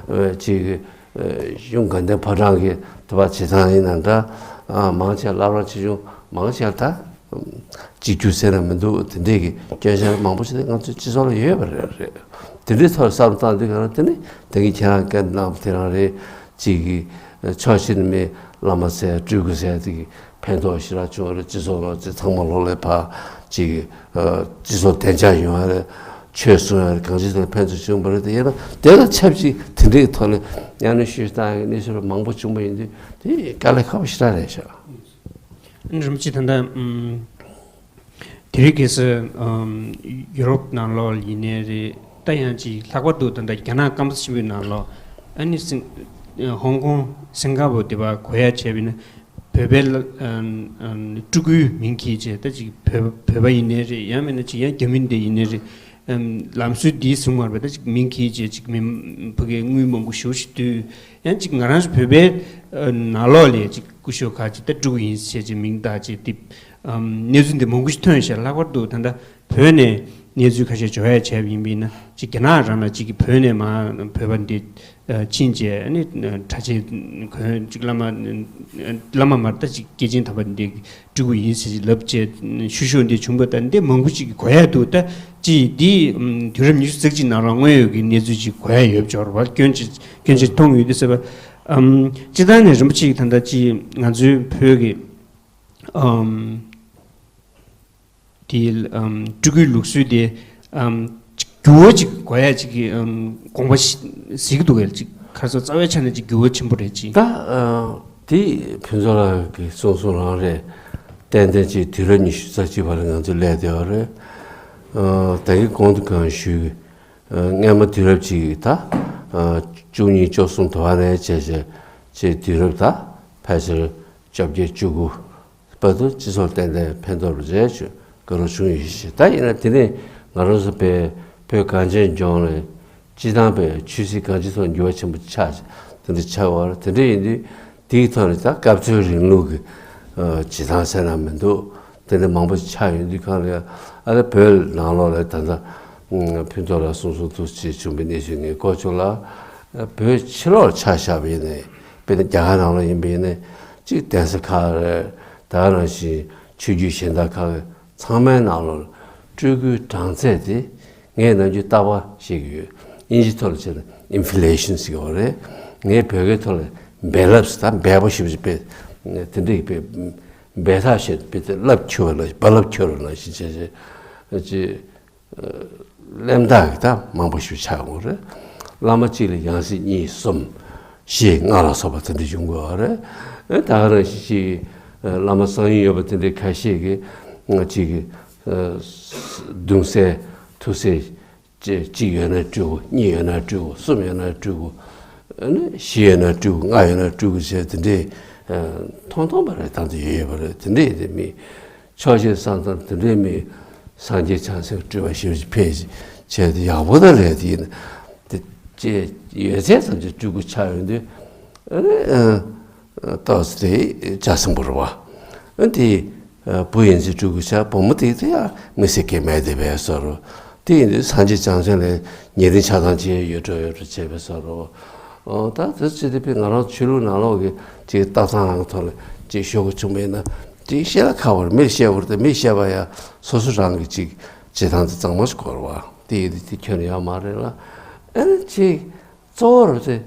ཅིག་གཞུང་དགའ་ལྡན་ཕོ་བྲང་གི་དུ་བ་བྱེད་སྟངས་ཡིན་ན་འདྲ། མང་ཆེ་བླ་བྲང་ཆེ་ཆུང་མང་ཆེ་ད་གཅིག་གྱུར་ཟེར་ན་མི་འདུག་དེ་འདྲའི་གི་སྐྱོན་ཆ་མང་པོ་ཞིག་ང་ཚོའི་སྤྱི་ཚོགས་ལ་ཡོད་པ་རེད་རེད། དེ་འདྲའི་ཐོག་བསམ་བློ་བཏང་དུས་ག་རང་དེ་ནི་དེང་གི་ཁྱེད་རང་སྐད་གནང་བ་དེ་རང་རེད། གཅིག་གི་ཕྱོགས་གཅིག་ནས་མི་བླ་མ་ཟེར་སྤྲུལ་སྐུ་ཟེར་དེ་གི་ཕན་ཐོགས་ཞེ་དྲག་བྱུང་བ་རེད། སྤྱི་ཚོགས་ལ་ཚེ་ཚང་མ་ལོག་ལས་ཕར་གཅིག་གི་སྤྱི་ཚོགས་བདེ་འཇགས་ཡོང་བ་རེད། ཆོས་སྲུང་ཡ་རེད། གང་ཅི་ཟེར་ཕན་ཐོགས་བྱུང་བ་རེད། དེ་ཡིན་ན་དེ་དང་ཆབས་ཅིག་དེ་འདྲའི་ཐོག་ནས་གཉའ་གནོན་ཤུགས་ཆེ་བཏང་ཡ་གི་གནས་ཚུལ་མང་པོ་བྱུང་བ་ཡིན་དུས་དེ་དཀའ་ལས་ཁག་པོ་ཞེ་དྲག་རེད་ཤག་རིན་པོ་ཆེ་ད་ལྟ་ཨམ་ དེ་རིང་ཁ་སང་ཨམ་ཡུ་རོབ་ནང་ལོགས་ཡིན་ནའི་རེད། ད་ཡང་ཅིག་ལྷག་པར་དུ་ད་ལྟ་རྒྱ་ནག་སྐམ་ས་ཆེན་པོའི་ནང་ལོགས། ཨ་ནི་སིང་ཧོང་ཀོང་སིང་ག་པོར་དེ་བ་གོ་ཡ་བྱས་པ་ཡིན་ན། བོད་པའི་ལ་ཨམ་ཨམ་སྤྲུལ་སྐུའི་མིང་གིས་བྱས། ད་ཅིག་བོད་བོད་པ་ཡིན་ནའི་རེད། ཡང་མིན་ན་ཅིག་ཡང་རྒྱ་མི་འདི་ཡིན་ནའི་རེད། ཨམ་ལམ་སྲོལ་འདིའི་བཟུང་བར་བ་ད་ཅིག་མིང་གིས་བྱས། ཅིག་མི་ཕ་གིའི་དངུལ་མང་པོ་ཞེ་པོ་ཞིག་བསྡུས། ཡང་ཅིག་ང་རང་ཚོ་བོད་པའི་ཨ་ནང་ལོགས་ལ་ཅིག་སྐུ་ཞབས་ཁག་ཅིག་ད་སྤྲུལ་སྐུ་ཡིན་ཟེར་ཅིག་མིང་བཏགས་བྱས་ཏེ། ཨམ་གནས་ཚུལ་འདི་མང་པོ་ཞིག་ཐོན་ཤག་ལྷག་པར་དུ་ད་ལྟ་བོད་ནས་གནས་ཚུལ་ཁ་ཤས་འབྱོར་ཡ་བྱས་པ་ཡིན་པ་ཡིན་ན། ཅིག་རྒྱ་ནག་རང་ལ་ཅིག་གིས་བོད་ནས་མར་བོད་པ་འདི་ཨ་ཕྱིན་བྱས། ཨ་ནི་གྲྭ་ཆས་གོན། ཅིག་བླ་མ་བླ་མ་མར་ད་ཅིག་སྐྱེས་ཆེན་དམ་པ་འདི་སྤྲུལ་སྐུ་ཡིན་ཟེར་ཅིག་ལབ་བྱས་ཤུ་ཤུ་འདི་བྱུང་བ། ད་འདི་མང་པོ་ཅིག་གིས་གོ་ཡ་འདུག་ད་ཅིག་འདི་ཨམ་དུས་རབས་ཉི་ཤུ་རྩ་གཅིག་ནང་ལ་དངོས་ཡོད་ཀྱི་གནས་ཚུལ་ཅིག་གོ་ཡ་ཡོད་འབྱོར་བ་སྐྱོན་ཅིག་སྐྱོན་ཅིག་མཐོང་ཡོད་དུས་ཟེར་བ། ཨམ་སྤྱིར་བཏང་ནས་རིན་པོ་ཆེ་གིས་ད་ལྟ་ཅིག་ང་ཚོའི་བོད་ཀྱི་ཨམ་དེ་ཨམ་སྤྲུལ་སྐུའི་ལུགས་སྲོལ་དེ་ཨམ་ཅིག་འགྱུར་བ་ཅིག་དགོས་ཡ་ཅིག་གི་ཨམ་དགོངས་པ་ཞིག་གཟིགས་ཀྱི་འདུག་གས། ཅིག་ཁ་སང་རྩ་བའི་ཆ་ནས་ཅིག་འགྱུར་བ་ཆེན་པོ་རེད་ཅིག་ད་ཨ་དེ་ཕུན་ཚོགས་ལགས་ཀྱིས་གསུངས་གསུངས་རང་རེད། ཏན་ཏན་ཅིག་དུས་རབས་ཉི་ཤུ་རྩ་གཅིག་པ་ལ་ང་ཚོ་སླེབས་བསྡད་པ་རེད། ཨ་ད་གིན་གོང་དུ་གང་ཞུས། ཨ་སྔས་མ་དུས་རབས་གཅིག་གི་ད་ཨ་བཅུ་གཉིས་བཅུ་གསུམ་དུ་བ་རེད་བྱས་བྱས། ཅིག་དུས་རབས་ད་ཕལ་ཆེར་བཅོ་བརྒྱད་བཅུ་དགུ་བར་དུ་སྤྱི་ཚོགས་ཏན་ཏན་ཕན་ཐོགས་རེད་ཅེས་དགའ་རབ་བྱུང་ཡོད་ཞེས། ད་ཡིན་ན་དེ་ནས་ང་རང་ཚོ་བོད་བོད་གངས་ཅན་ལྗོངས་ལ་སྤྱི་བཏང་བའི་ཆོས་སྲིད་གང་ཅིའི་ཐོག་འགྱུར་བ་ཆེན་པོ་ཆགས་ཤིང་། དེ་འདྲ་ཆགས་པ་རེད། དེ་འདྲ་ཡིན་དུས་དེའི་ཐོག་ནས་ད་སྐབས་འཚོལ་རིང་ལུགས་ཀྱི་ཨ་བྱེད་སྟངས་ཟེར་ན་མི་འདུག་དེ་འདྲ་མང་པོ་ཆགས་ཡོང་དུས་གང་ལ་ཨ་ལེ་བོད་ནང་ལོགས་ལ་ད་ལྟ་ཕུན་ཚོགས་ལགས་གསུང་གསུང་དུ་ཅིག་བྱུང་བའི་གནས་ཚུལ་ངས་གོ་བྱུང་ལ། བོད་ཕྱི་ལོགས་ཆ་བཞག་པ་ཡིན་ནའི། དཔེར་ན་རྒྱ་གར་ནང་ལ་ཡིན་པ་ཡིན་ནའི་ཅིག་གདན་ས་ཁག་རེད། ད་ག་ནང་བཞིན་ཆོས་བརྒྱུད་གཞན་དག་ཁག་ཚང་མའི་ནང་ལོགས་ལ་སྤྲུལ་སྐུའི་གྲངས་ཚད་དེ་ངས་ནམ་རྒྱུན་རྟག་པར་བཤད་ཀྱི་ཡོད། དབྱིན་ཇིའི་ཐོག་ལ་བྱས་ན་ཨིན་ཕི་ལེ་ཤན་ཟེར་གྱི་ཡོད་རེད། ངས་བོད་སྐད་ཐོག་ལ་འབེལ་གཏུབ་ཟེར། ད་འབེལ་པོ་ཞེ་པོ་ཅིག་དཔེ་དེ་འདྲའི་དཔེ་འབེལ་ཐག་ཆོད་དཔེ་དེ་རླབས་འཁྱུག་པ་ལ་རྦ་རླབས་འཁྱུག་པ་ནང་བཞིན་བྱས་བྱས་ཅིག་གླེན་རྟགས་ཀྱི་ད་མང་པོ་ཞིག་ཆགས་ཡོང་གི་རེད། བླ་མ་གཅིག་ལ་ཡང་སྲིད་གཉིས་གསུམ་བཞི་ལྔ་ལ་སོགས་པ་དེ་འདྲ་ཡོང་གི་ཡོད་རེད། ཨེ་ད་ག་རང་བཞིན་ཅིག་བླ་མ་གསང་ཡུམ་ཡོད་པ་དེ་འདྲའི་ཁ་ཤས་ཀྱིས་ཅིག་གདུང་སྲས་ཐུགས་སྲས་གཅིག་ཡོད་ན་སྤྲུལ་སྐུ། གཉིས་ཡོད་ན་སྤྲུལ་སྐུ། གསུམ་ཡོད་ན་སྤྲུལ་སྐུ། ཨ་ནི་བཞི་ཡོད་ན་སྤྲུལ་སྐུ། ལྔ་ཡོད་ན་སྤྲུལ་སྐུ་བྱས་དེ་འདྲའི་མཐོང་མཐོང་པ་རེད། དང་དུ་ཡོད་ཡོད་པ་རེད། དེ་འདྲའི་དེ་མི་ཕྱོགས་བཞིར་བསམ་ཙམ་དེ་འདྲའི་མི་སངས་རྒྱས་བྱང་སེམས་སྤྲུལ་པ་ཞེ་པོ་ཅིག་ཕེབས་བྱས་ཏེ་ཡག་པོ་ད་རེད། དེ་ཡིན་དེ་ཅེས་ཡོད་ཚད་ཙམ་གྱི་སྤྲུལ་སྐུ་ཆགས་ཡོང་དུས། ཨ་ནི་ཨ་ཏོག་ཙེ་དེ་ལྕགས་སྲིན་པོ་རེད་བ། ཨ་དེ་བུ་ཡིན་ཚེ་སྤྲུལ་སྐུ་ཆགས། བུ་མོ་དེ་དེ་ཡང་མི་སེར་སྐྱེ་དམན་དེ་བས་སོ་རུ། དེ་ཡིན་དུས་སངས་རྒྱས་བྱང་སེམས་ལ་ཉེ་རིང་ཆགས་སྡང་བྱས་ཡོད་འགྲོ་ཡོད་འགྲོ་བྱས་པས་སོ་རུ། ཨོ་ད་དེ་ཚོ་དེ་དཔེ་ང་རང་ཆོས་ལུགས་ནང་ལོགས་ཀྱི་ཅིག་ལྟ་སྟངས་རང་གི་ཐོག་ལ་ཅིག་ཤོད་དགོས་བྱུང་བ་ཡིན་ན། ཅིག་བཤད་ན་ཁག་པོ་རེད། མིར་བཤད་དགོས་རེད་དེ། མིར་བཤད་པ་ཡང་སོ་སོ་རང་གི་ཅིག་བྱེད་སྟངས་དེ་གཙང་མ་ཞིག་དགོས་རེད་བ། དེ་ཡིན་དུས་དེ་ཁྱོན་ནས་ཡོད་མ་རེད་ལ། ཨ་ནི་ཅིག་གཙོ་བོ་རེད་དེ།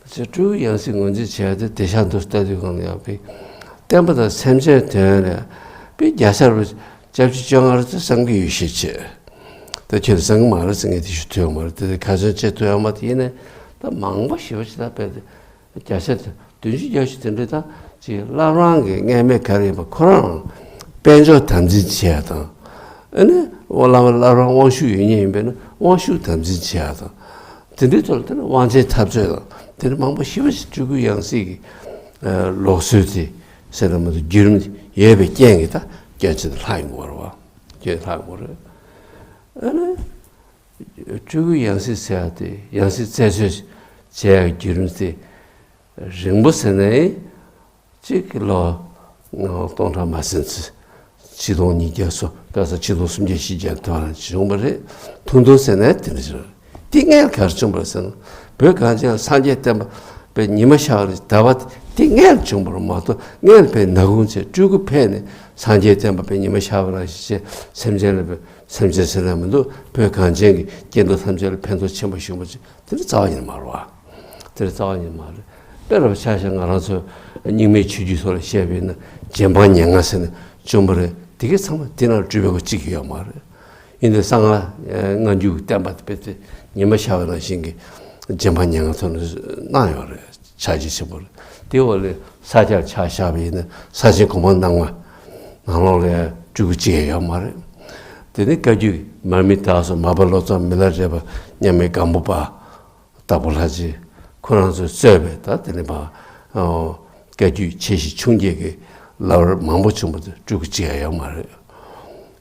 ཅིག་སྤྲུལ་སྐུ་ཡང་སྲིད་ངོས་འཛིན་བྱས་ཏེ་དེ་ཤ་འདུག་ལྟ་དུས་གང་ལ་ཡང་བའི་བསྟན་པ་དང་སེམས་ཅན་དོན་ལ་བའི་རྒྱལ་སར་བ་སྐྱབས་ཆུ་བཅོ་ལྔ་རེད་དེ་བསམ་གྱི་ཡོད་ཤས་ཆེ། ད་ཁྱོད་བསམ་གྱི་མ་རེད་ཟེར། ངས་དེ་ཞུ་ཐུབ་ཡོད་མ་རེད། དེ་ཁ་ཚོན་བཅད་ཐུབ་ཡོད་མ་རེད། ཡིན་ནའི་ད་མང་པོ་ཞེ་པོ་ཅིག་ད་དཔེ་དེ་བརྒྱ་ཆ་བདུན་ཅུ་བརྒྱད་ཅུ་དེ་འདྲའི་ད་ཅིག་བླ་བྲང་གི་མངོན་མེད་ག་རེ་ཡིན་པ་ཁོ་རང་དཔལ་འབྱོར་དམ་འཛིན་བྱེད་ཡ་དང་། ཨ་ནི་འོ་བླ་མ་བླ་བྲང་དབང་ཕྱུག་ཡོད་མཁན་ཡིན་པས་ན་དབང་ཕྱུག་དམ་འཛིན་བྱེད་ཡ་དང་། དེ་འདྲའི་ཐོག་ལ་དེ་ནི་དབང་ཆེན་འཐབ་རྩོད་དང་དེ་འདྲ་མང་པོ་ཞེ་པོ་ཞིག་སྤྲུལ་སྐུ་ཡང་སྲིད་ཀྱི་ལུགས་སྲོལ་དེ་ཟེར་ན་མ་གཏོགས་བརྒྱུད་རིམ་ཡོད་པའི་རྐྱེན་གྱིས་ད་སྐྱོན་ཆེ་དེ་ལྷག་ཡོང་གི་ཡོད་རེད་བ། སྐྱོན་ལྷག་ཡོང་གི་རེད། ཨ་ནི། སྤྲུལ་སྐུ་ཡང་སྲིད་ཟེར་ཡ་དེ། ཡང་སྲིད་རྩད་གཅོད་བྱེད་ཡ་གི་བརྒྱུད་རིམ་དེ་རིང་པོ་ཟེར་ནའི་གཅིག་གི་ལོ་སྟོང་ཕྲག་མ་ཟིན་ཙམ། ཆིག་སྟོང་ཉིས་བརྒྱ་སོ་ག་ས་ཆིག་སྟོང་སུམ་བརྒྱ་བཞི་བརྒྱ་དུ་བ་བྱུང་བ་རེད། ཐུང་ཐུང་ཟེར་ནའི་དེ་འདྲ་ཞིག་རེད། དེ་སྔོན་ག་རེ་བྱུང་བ་རེད་ཟེར་ན། བོད་གངས་ཅན་ལ་སངས་རྒྱས་བསྟན་པ་པའི་ཉི་མ་ཤར་བ་རེད། ཟླ་བ་དེ་སྔོན་བྱུང་བ་རེད་མ་གཏོགས། སྔོན་པའི་ནག་ཁུང་བྱས་སྤྲུལ་སྐུ་ཕེབས་ནས་སངས་རྒྱས་བསྟན་པ་པའི་ཉི་མ་ཤར་བ་རང་བཞིན་བྱས་སེམས་ཅན་ལ་སེམས་ཅན་ཟེར་ན་མི་འདུག་བོད་གངས་ཅན་གྱི་སྐྱེ་འགྲོ་ཐམས་ཅད་ལ་ཕན་ཐོགས་ཆེན་པོ་བྱུང་བ་ཅིག་དེ་ནི་རྩ་བ་ཉིད་མ་རེད་བ། དེ་ནི་རྩ་བ་ཉིད་མ་རེད། དཔེར་ན་ཆ་བཞག་ང་རང་ཚོ་རྙིང་མའི་ཆོས་བརྒྱུད་སོགས་ལ་བཤད་པས་ན་རྗེ་འབངས་ཉེར་ལྔ་ཟེར་ནས་བྱུང་བ་རེད། དེ་གའི་ཚང་མ་དེ་ནང་སྤྲུལ་པའི་སྐུ་གཅིག་ཡོད་མ་རེད། ཡིན་ནའི་གསང་སྔགས་སྔ་འགྱུར་གྱི་བསྟན་པ་དེ་དཔེ་དེ་ཉི་མ་ཤར་བ་ནང་བཞིན་གྱི་རྗེ་འབངས་ཉེར་ལྔ་ཐོག་ནས་གནང་ཡོད་རེད། ཕྱག་རྗེས་ཆེན་པོ་རེད། དེ་འོག་ལས་ས་སྐྱར་ཆ་བཞག་པ་ཡིན་ན་ས་ཆེན་གོང་མ་རྣམ་ལྔ་ནང་ལོགས་ལ་སྤྲུལ་སྐུ་གཅིག་ཡང་ཡོད་མ་རེད། དེ་ནི་བཀའ་བརྒྱུད་མར་མི་དྭགས་སོགས་མར་པ་བློ་བཟང་མི་ལ་རས་པ་མཉམ་མེད་སྒམ་པོ་པ། དྭགས་པོ་ལྷ་རྗེ་ཁོ་རང་ཚོས་གཙོས་པའི་ད་དེ་ནི་མ་བཀའ་བརྒྱུད་ཆེ་བཞི་ཆུང་བརྒྱད་ཀྱི་ལམ་རིམ་མང་པོ་བྱུང་བ་དེ་སྤྲུལ་སྐུ་གཅིག་ཡང་ཡོད་མ་རེད།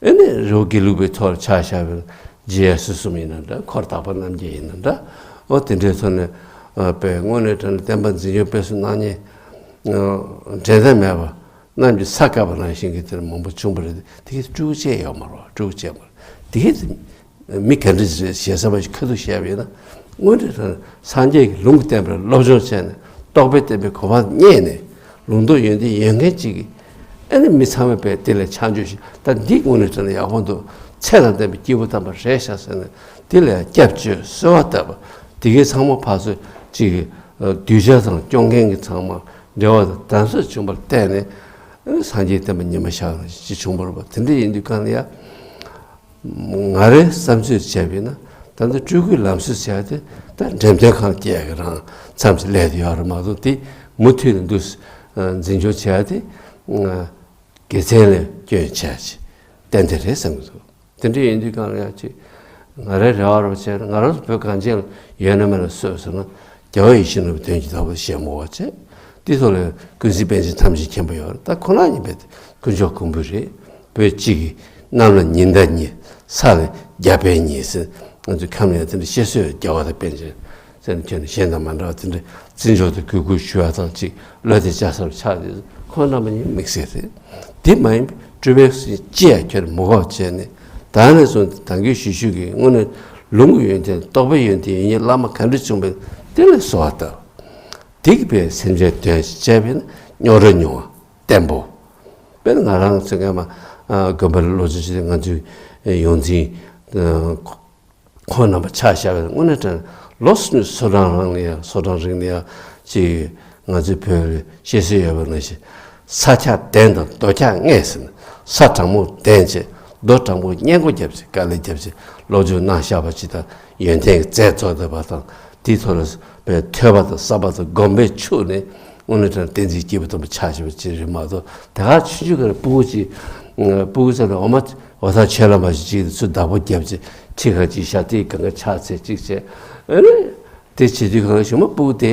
ཨེ་ནི་རི་བོ་དགེ་ལུགས་པའི་ཐོག་ལ་ཆ་བཞག་པའི་རྗེ་ཡབ་སྲས་གསུམ་ཡིན་ན་འདྲ། འཁོར་དག་པ་རྣམ་རྒྱལ་ཡིན་ན་འདྲ། འོ་དེ་འདྲའི་ཐོག་ནས་པའི་དངོས་གནས་དྲང་གནས་བསྟན་པ་འཛིན་སྐྱོང་སྤེལ་གསུམ་གནང་མཁན་འགྲན་ཟླ་མེད་པ་རྣམས་ཀྱི་ས་བཀབ་པ་ནང་བཞིན་གྱི་དེར་མང་པོ་བྱུང་བ་རེད། དེ་གའི་སྤྲུལ་སྐུ་བཅས་ཡོད་མ་རེད། སྤྲུལ་སྐུ་བཅས་མ་རེད། དེ་གའི་མི་ག་འདྲ་ཞིག་རེད་ཞེས་བསམ་པ་ཞིག་ཁ་ཐུག་བཤད་པ་ཡིན་ན། དངོས་འབྲེལ་དང་སངས་རྒྱས་ཀྱི་ལུང་གིས་བསྟན་པའི་སློབ་སྦྱོང་བྱས་ནས་རྟོགས་པའི་བསྟན་པའི་གོ་འཕང་བརྙེས་ནས་ལུང་རྟོགས་ཡོན་ཏན་ཡོད་མཁན་ཅིག་གིས་ཨ་ནི་མི་ཚང་མས་པས་དེ་ལ་ཆ་འཇོག་ཞིག་ད་འདི་དངོས་གནས་དྲང་གནས་ཡག་པོ་འདུག་ཚད་དང་ལྡན་པའི་སྐྱེས་བུ་དམ་པ་རེད་ཤག་ཟེར་ནས་དེ་ལ་སྐྱབས་བཅོལ་གསོལ་བ་བཏབ་པ་དེ་གའི་ཚང་མ་ཕར་ཚུར་ཅིག་གིས་གདུལ་བྱ་དང་སྐྱོང་མཁན་གྱི་ཚང་མ་འབྲེལ་བ་དང་དམ་ཟབ་བྱུང་བར་བརྟེན་ནས་ཨ་ནི་སངས་རྒྱས་བསྟན་པ་ཉི་མ་ཤར་ནས་ཅིག་བྱུང་བ་རེད་པ། དེ་འདྲ་ཡིན་དུས་གང་ལ་ཡ། ང་རའི་བསམ་ཚོད་བྱས་པ་ཡིན་ན་ད་ལྟ་སྤྲུལ་སྐུའི་ལམ་སྲོལ་བྱས་ཏེ་ད་འགྲེམས་སྟོན་ཁང་བཅས་ཀྱི་རང་མཚམས་སུ་སླེབས་ཡོད་རེད་མ་གཏོགས། དེ་མུ་མཐུད་ནས་འདུག་འཛིན་སྐྱོང་བྱས་ཏེ་དགེ་མཚན་ལ་སྐྱོན་བྱས་ཏན་ཏན་རེད་བསམ་གྱི་འདུག་དེ་འདྲ་ཡིན་དུས་གང་ལ་ཡང་ཅིག་ང་རའི་རེ་བ་རུ་བྱས་ན་ང་རང་ཚོ་བོད་གངས་ཅན་ལ་ཡོད་ན་མེད་ན་སུ་ཡོད་ཟེར་ན། རྒྱལ་བ་ཡིད་བཞིན་ནོར་བུའི་དོན་གྱི་བདག་པོ་ཞེས་མོས་པ་བྱས། དེ་ཐོག་ལ་ཀུན་གཟིགས་པཎ་ཆེན་ཐམས་ཅད་མཁྱེན་པ་ཡོད་རེད། ད་ཁོ་རང་ཉིད་པའི་དཀོན་མཆོག་མགོན་པོ་རེད། བོད་སྤྱི་གི་གནམ་ལ་ཉི་ཟླ་གཉིས། ས་ལ་རྒྱ་དཔལ་གཉིས་ཟེར། ང་ཚོའི་ཁམས་ལ་ཡང་དེ་འདྲ་བཤད་སྲོལ་ཡོད། རྒྱལ་བ་དང་པཎ་ཆེན་ཟེར་ནས་ཁྱོན་ནས་གཞན་དང་མ་འདྲ་བ་དེ་འདྲ་བརྩི་འཇོག་དང་གུས་བཀུར་ཞུ་བ་དང་གཅིག་བློ་གཏད་བཅའ་སར་ཆགས་ཏེ་ཁོང་རྣམ་པ་གཉིས་དམིགས་བསལ་རེད། དེ་མ་ཡིན་པའི་སྤྲུལ་པའི་སྲིད་ཅི་ཡང་ཁྱོན་ནས་མི་དགོས་བྱས་ནས་ད་ནས་བཟུང་སྟེ་ད་གིན་ཞུ་ཞུ་གི་དངོས་གནས་ལུང་གི་ཡོན་ཏན་རྟོགས་པའི་ཡོན་ཏན་ཡོད་མཁན་བླ་མ་ག་འདྲ་བྱུང་བས་དེ་ལ་གསོལ་བ་བཏབ། དེ་གི་པའི་སེམས་ཅན་དོན་ཞིག་བྱས་པས་ན་རྙོག་དྲ་ཉུང་བ་བརྟན་པོ། དཔེར་ན་ང་རང་ཚོ་སྔས་མ་དགོན་པ་ལ་སློབ་སྦྱོང་བྱེད་དུས་ང་ཚོའི་ཡོངས་འཛིན་ཁོང་རྣམ་པ་ཆ་བཞག་པ་ཡིན་ན་དངོས་གནས་དྲང་ལོ་སོ་གྲངས་རིང་ནས་ཡང་སོ་གྲངས་རིང་ནས་ཡང་ཅིག་ང་ཚོའི་བོད་ལ་བཤད་སྲོལ་ཡོད་པ་ནང་བཞིན་ས་འཁྱགས་གདན་དང་རྡོ་འཁྱགས་སྔས་ཟེར་ནས། ས་དྲང་མོ་གདན་བྱས། རྡོ་དྲང་པོ་སྔས་མགོ་བརྒྱབ་བྱས། དཀའ་ལས་བརྒྱབ་བྱས་སློབ་སྦྱོང་གནང་བཞག་པ་ཅིག་དང་། ཡོན་ཏན་གྱི་རྫས་བཙོག་བསྡད་པ་དང་། དེའི་ཐོག་ལ་པའི་ཐོས་པ་དང་བསམ་པ་དང་སྒོམ་པས་ཕྱུག་ནས་དངོས་གནས་དྲང་བསྟན་འཛིན་སྐྱེས་བུ་དམ་པ་ཆགས་བཞིན་པ་ཅིག་རེད་མ་གཏོགས། དེ་ག་ཆུང་ཆུང་ག་ལ་སྤུ་གུ་ཅིག་སྤུ་གུ་ཚོ་ལ་འོ་མ་འོ་ཐག་ཆོད་ལ་མ་ཞིག་ཅིག་ཚུར་བདག་པོ་བརྒྱབ་བྱས་ཁྲི་ཁ་ཅིག་བཞག་དེའི་སྒང་ག་ཕྱག་འཚལ་ཅིག་བྱས། ཨ་ནི་དེ་བྱེད་དུས་གང་ལ་ཞུ་མ་སྤུ་གུ་དེ་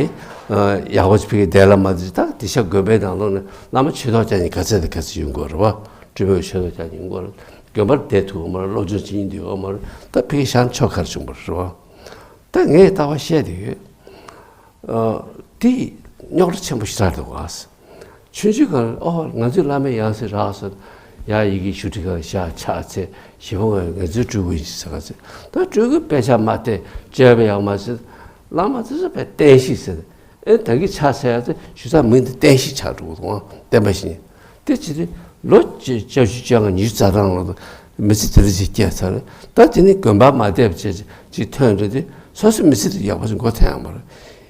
ཡག་པོ་ཅིག་ཕ་གིར་བསྡད་ལ་མ་འདི་ད་དེ་ཤ་དགོན་པའི་ནང་ལོགས་ནས་བླ་མ་ཆོས་ཐོག་ཀྱང་ཉིན་ག་ཚད་དང་ག་ཚད་ཡོང་དགོས་རེད་བ། སྤྲུལ་པའི་ཆོས་ཐོག་ཀྱང་ཡོང་དགོས་རེད། དགོན་པར་བསྡད་ཐུབ་ཡོད་མ་རེད། སློབ་སྦྱོང་བྱེད་སྙིང་འདོད་ཡོད་མ་རེད། ད་ཕ་གིར་ཤར་ཆོག་གར་བྱུང་བ་རེད་བ། ད་ངས་ལྟ་བ་བཤད་དེ་ཡོད། དེ་རྙོག་དྲ་ཆེན་པོ་ཞིག་རག་འདུག་ག་ཆུང་ཆུང་སྒང་ཨོ་ང་ཚོའི་བླ་མའི་ཡང་སྲིད་རག་སོང་། ཡ་ཡི་གེ་ཞུ་ཁྲི་སྒང་བཞག་ཕྱག་འཚལ། ཞེ་པོ་ང་ང་ཚོའི་སྤྲུལ་སྐུ་ཡིན་ཟེར་ག་ཚོད། ད་སྤྲུལ་སྐུ་དཔེ་ཆ་མ་བལྟས་སྤྱོད་པ་ཡག་མ་ཟེར། བླ་མ་དེ་ཚོ་དཔེ་བསྟན་བཤིག་ཟེར། ཨེ་ད་གིན་ཕྱག་འཚལ་ཡ་ཚོ་ཞུ་ས་མིང་དེ་བསྟན་བཤིག་ཆགས་འགྲོ་གི་འདུག་བསྟན་པ་བཞིན། དེ་ཅི་སྟེ་ལོ་བཅུ་བཅུ་བཅོ་ལྔ་ཉི་ཤུ་རྩ་གྲངས་ལོ་མི་ཚེ་དེ་འདྲ་ཅིག་སྐྱེལ་ཚར། ད་དེ་ནི་དགོན་པ་མ་བསྡད་པ་བྱས་ཅིག་ཐོན་འགྲོ་དུས་སོ་སོའི་མི་ཚེ་དེ་ཡག་པོ་ཞིག་མགོ་ཐོན་ཡ་མ་རེད།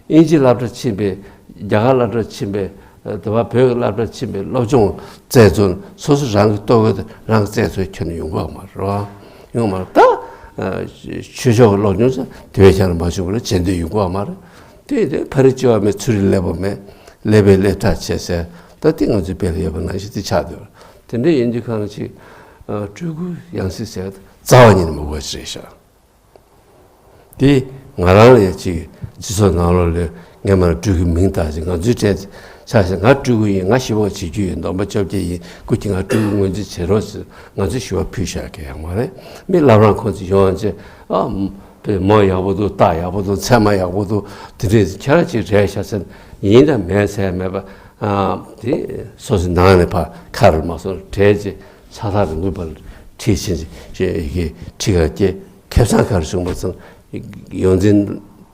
དབྱིན་ཇིའི་སློབ་གྲྭར་ཕྱིན་པའི་རྒྱ་གར་སློབ་གྲྭར་ཕྱིན་པའི་དེ་བ་བོད་ཀྱི་སློབ་གྲྭར་ཕྱིན་པའི་སློབ་སྦྱོང་རྩལ་ཚོ་སོ་སོ་རང་གི་ལྟོ་གོས་དེ་རང་གི་རྩལ་ཚོ་ཁྱོན་ནས་ཡོང་གི་ཡོད་མ་རེད་བ། ཡོང་མ་རེད། ད་ཆོས་ཕྱོགས་ཀྱི་སློབ་སྦྱོང་ཚོ་དེ་བས་ཀྱང་མ་བྱུང་བ་རེད། བྱེད་འདོད་ཡོང་གི་ཡོད་མ་རེད། དེ་ཡིན་དུས་ཕ་རི་ལྕི་བ་མེད་ཚུ་རི་ཀླད་པ་མེད། ཀླད་པའི་ཀླད་ཁྲག་ཆད་ཟེར། ད་དེ་ང་ཚོའི་དཔེ་ལ་ཡོད་པ་ནང་བཞིན་དེ་ཆགས་བསྡད་པ་རེད། དེ་འདྲ་ཡིན་དུས་གང་ཅིག་སྤྲུལ་སྐུའི་ཡང་སྲིད་ཟེར་བ་རྩ་བ་ཉིད་ནས་མི་དགོས་ཅིག་རེད་ཤག་དེ་ང་རང་ལ་ཡང་ཅིག་སྤྱི་ཚོགས་ནང་ལོགས་ལ་སྔས་མ་ལ་སྤྲུལ་སྐུའི་མིང་བཏགས་ཅིག་ང་ཚོའི་གྲས་ཆགས་ཤིང་། ང་སྤྲུལ་སྐུ་ཡིན། ང་ཞི་བ་བྱེད་རྒྱུ་ཡིན། སྡོམ་པ་བཅོ་བརྒྱད་ཡིན། སྐུ་མཁྱེན། ང་སྤྲུལ་སྐུ་ངོས་འཛིན་བྱེད་རོགས་ཟེར་ང་ཚོས་ཞུ་བ་ཕུལ་བཞག་གི་ཡོད་མ་རེད། མི་བླ་བྲང་ཁོང་ཚོ་ཡོང་བྱས་ཨ། པའི་མོ་ཡག་པོ་འདུག་རྟགས་ཡག་པོ་འདུག་ཚད་མ་ཡག་པོ་འདུག་དེ་འདྲས་ཁྱེད་རང་ཅིག་རེད་ཤག་ཟེར་ཡིན་དང་མིན་ཟེར་མེད་པ། ཨ། དེ་སོ་སོའི་ནང་ནས་ཕར་ཁ་རུ་མ་སོང་བྲལ་ཅིག་ས་ཐག་རིང་པོའི་བར་ཁྲིད་ཕྱིན་ཅིག་ཡི་གེ་ཁྲི་ཁར་སྐྱེལ། ཁེ་བཟང་ག་རེ་བྱུང་བ་ཙམ་ཡོངས་འཛིན་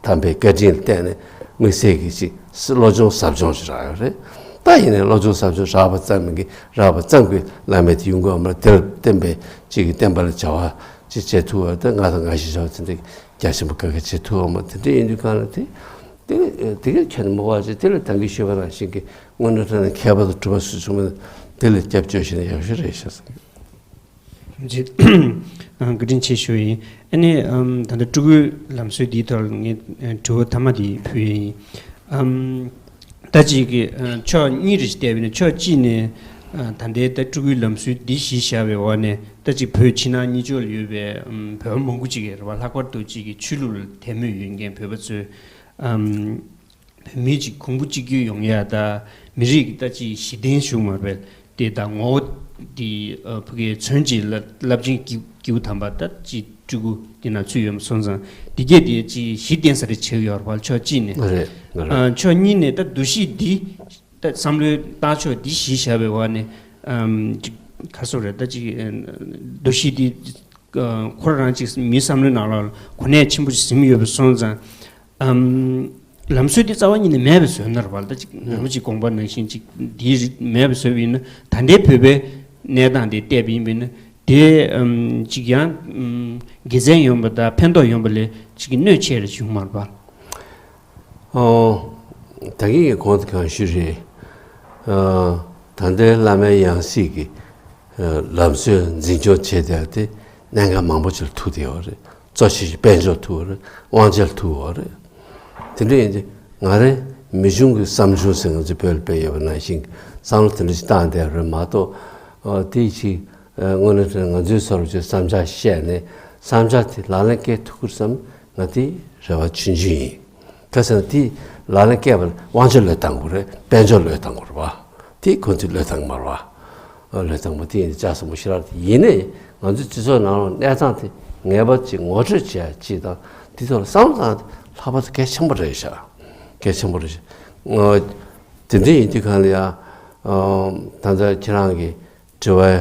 དམ་པའི་བཀའ་དྲིན་ལ་བརྟེན་ནས་དམིགས་བསལ་གྱི་ཅིག་བློ་སྦྱོང་ཟབ་སྦྱོང་ཞིག་རག་ཡོད་རེད། ད་ཡིན་ནའི་བློ་སྦྱོང་ཟབ་སྦྱོང་རག་པ་ཙམ་མིན་གྱི་རག་པ་ཙམ་གྱིས་བླ་མེད་དེ་ཡོང་གི་ཡོད་མ་རེད། དེར་བརྟེན་པའི་ཅིག་གི་བསྟན་པ་ལ་བྱ་བ་ཅིག་བྱེད་ཐུབ་པ་དེ་ང་དང་ང་ཞིག་བྱ་བ་དེ་འདྲ་རྒྱ་ཆེན་པོ་ག་གེ་བྱེད་ཐུབ་པ་མ། དེ་འདྲ་ཡིན་དུས་གང་ལ་དེ་དེ་དེ་ག་ཁྱོན་མི་དགོས་པ་ཅིག་དེ་ལ་ད་གིན་ཞུས་པ་ནང་བཞིན་གྱི་དངོས་གནས་དྲང་གནས་མཁས་པ་དང་གྲུབ་པ་སུ་བྱུང་བ་དེ་ལ་སྐྱབས་བཅོལ་ཞིག་ན་ཡག་ཤོས་རེད་ཤག་བསམ་གྱི། རྗེ་བཀའ་དྲིན་ཆེ་ཞུ་ཡིན། ཨ་ནི་ཨམ་ད་ལྟ་སྤྲུལ་སྐུའི་ལམ་སྲོལ་འདིའི་ཐོག་ལ་ངས་ཨ་དྲི་བ་མཐའ་མ་འདི་ཕུལ་ཡིན། ཨམ་ད་ཅིག་གི་ཨ་ཕྱོགས་གཉིས་རེ་ཞིག་བལྟས་པ་ཡིན་ན། ཕྱོགས་གཅིག་ནས་ ཨ། ད་ལྟའི་ད་སྤྲུལ་སྐུའི་ལམ་སྲོལ་འདི་གཞི་བཞག་པའི་འོག་ནས་ད་ཅིག་བོད་ཕྱི་ནང་གཉིས་ཕྱོགས་ལ་ཡོད་པའི་ཨམ་བོད་པ་མང་པོ་ཅིག་གིས་རེད་བ། ལྷག་པར་དུ་ཅིག་གི་ཆོས་ལུགས་ལ་དད་མོས་ཡོད་མཁན་བོད་པ་ཚོས་ཨམ་བོད་མི་ཅིག་གོང་བུ་གཅིག་གྱུར་ཡོང་ཡ་ད་མི་རིགས་ཀྱི་ད་ཅིག་གཞི་རྟེན་ཞུ་མ་རེད། དེ་ད་ངོ་བོ་དེ་ཨ་ཕ་གིའི་མཚོན་བྱེད་ལ་རླབས་ཆེན་སྐྱེས་སྐྱེས་བུ་དམ་པ་ད་ཅིག་སྤྲུལ་སྐུ་དེ་ན་ཚུད་ཡོད་མ་སོང་ཙང་། དེ་གས་དེ་ཅིག་གཞི་རྟེན་ས་རེ་བྱེད་ཡོད་རེད་བ། ཕྱོགས་གཅིག་ནས། རེད། རེད། ཨ་ཕྱོགས་གཉིས་ནས་ད་འདུ་ཤེས་འདི་ད་བསམ་བློའི་ལྟ་ཕྱོགས་འདི་གཞི་བཞག་པའི་འོག་ནས་ཨམ་ཅིག་ག་སོ་རེད། ད་ཅིག་ཨ་འདུ་ཤེས་འདི་ཨ་ཁོ་རང་རང་ཅིག་མིའི་བསམ་བློའི་ནང་ལ་གོ་གནས་ཆེན་པོ་ཞིག་ཟིན་ཡོད་པ་སོང་ཙང་། ཨམ། ལམ་སྲོལ་འདི་རྩ་བ་ཉིད་ནས་མེད་པའི་བཟོས་ན་རེད་བ། ད་ཅིག་ནམ་ཅིག་དགོངས་པ་ནང་བཞིན་ཅིག་འདིའི་རིགས་མེད་པའི་བཟོས་པ་ཡིན་ན། ད་ལྟའི་བོད་པའི་གནས་སྟངས་དེ་བལྟས་པ་ཡིན་པ་ཡིན་ན་དེ་ཨམ་ཅིག་ཡང་ཨམ་དགེ་མཚན་ཡོད་པ་དང་ཕན་ཐོགས་ཡོད་པ་ལས་ཅིག་གི་གནོད་ཆེ་རེ་བྱུང་མ་རེད་བ། ཨོ། ད་གིན་གྱི་གོང་དུ་གང་ཞུས་རེད། ཨ། ད་ལྟའི་བླ་མའི་ཡང་སྲིད་ཀྱི་ཨ་ལམ་སྲོལ་འཛིན་སྐྱོང་བྱེད་བསྡད་དེ་གནད་འགག་མང་པོ་ཅིག་ལ་ཐུག་བསྡད་ཡོད་རེད། གཙོ་ཆེ་ཤོས་དཔལ་འབྱོར་ཐུག་ཡོད་རེད། དབང་ཆ་ལ་ཐུག་ཡོད་རེད། དེ་འདྲ་ཡིན་དུས་ང་རང་མི་ཆུང་གི་བསམ་བྱུང་ཟེར། ང་ཚོ་བོད་ལ་དཔེ་ཡོད་པ་ནང་བཞིན་བསམ་བློ་དེ་འདྲ་ཞིག་བཏང་བསྡད་རེད་མ་གཏོགས། ཨ། དེ་ཅིག་ཨ་དངོས་གནས་དྲང་ང་ཚོའི་སོར་བཅོས་བསམ་འཆར་བཤད་ནས་བསམ་འཆར་དེ་ལག་ལེན་བཀལ་ཐུབ་ཀྱི་རེད་བསམ། ང་དེ་རེ་བ་ཆུང་ཆུང་ཡིན། ག་ཟེར་ན་དེ་ལག་ལེན་བཀལ་བ་ལ་དབང་ཆ་བློས་བཏང་དགོས་རེད། དཔལ་འབྱོར་བློས་བཏང་དགོས་རེད་བ། དེ་ཁོ་ཚོས་བློས་བཏང་མ་རེད་བ། ཨ། བློས་བཏང་མ་དེ་ཡིན་ལྕགས་ཟམ་པོ་ཞེ་དྲག་དེ་ཡིན་ནའི་ང་ཚོའི་སྤྱི་ཚོགས་ནང་ལ་གནས་སྟངས་དེ་ངེས་པར་ཅིག་ངོ་སྤྲོད་བྱེད་ཡ་ཅིག་དང་དེ་ཐོག་ལ་བསམ་བློ་བཏང་ཡ་དེ་ལྷག་པར་དུ་གལ་ཆེན་པོ་རེད་ཤག་གལ་ཆེན་པོ་རེད་ཤག་ཨ། དེ་འདྲ་ཡིན་དུས་གང་ལ་ཡ། ཨ། ད་ལྟ་ཁྱེད་རང་གི་དྲི་བའི་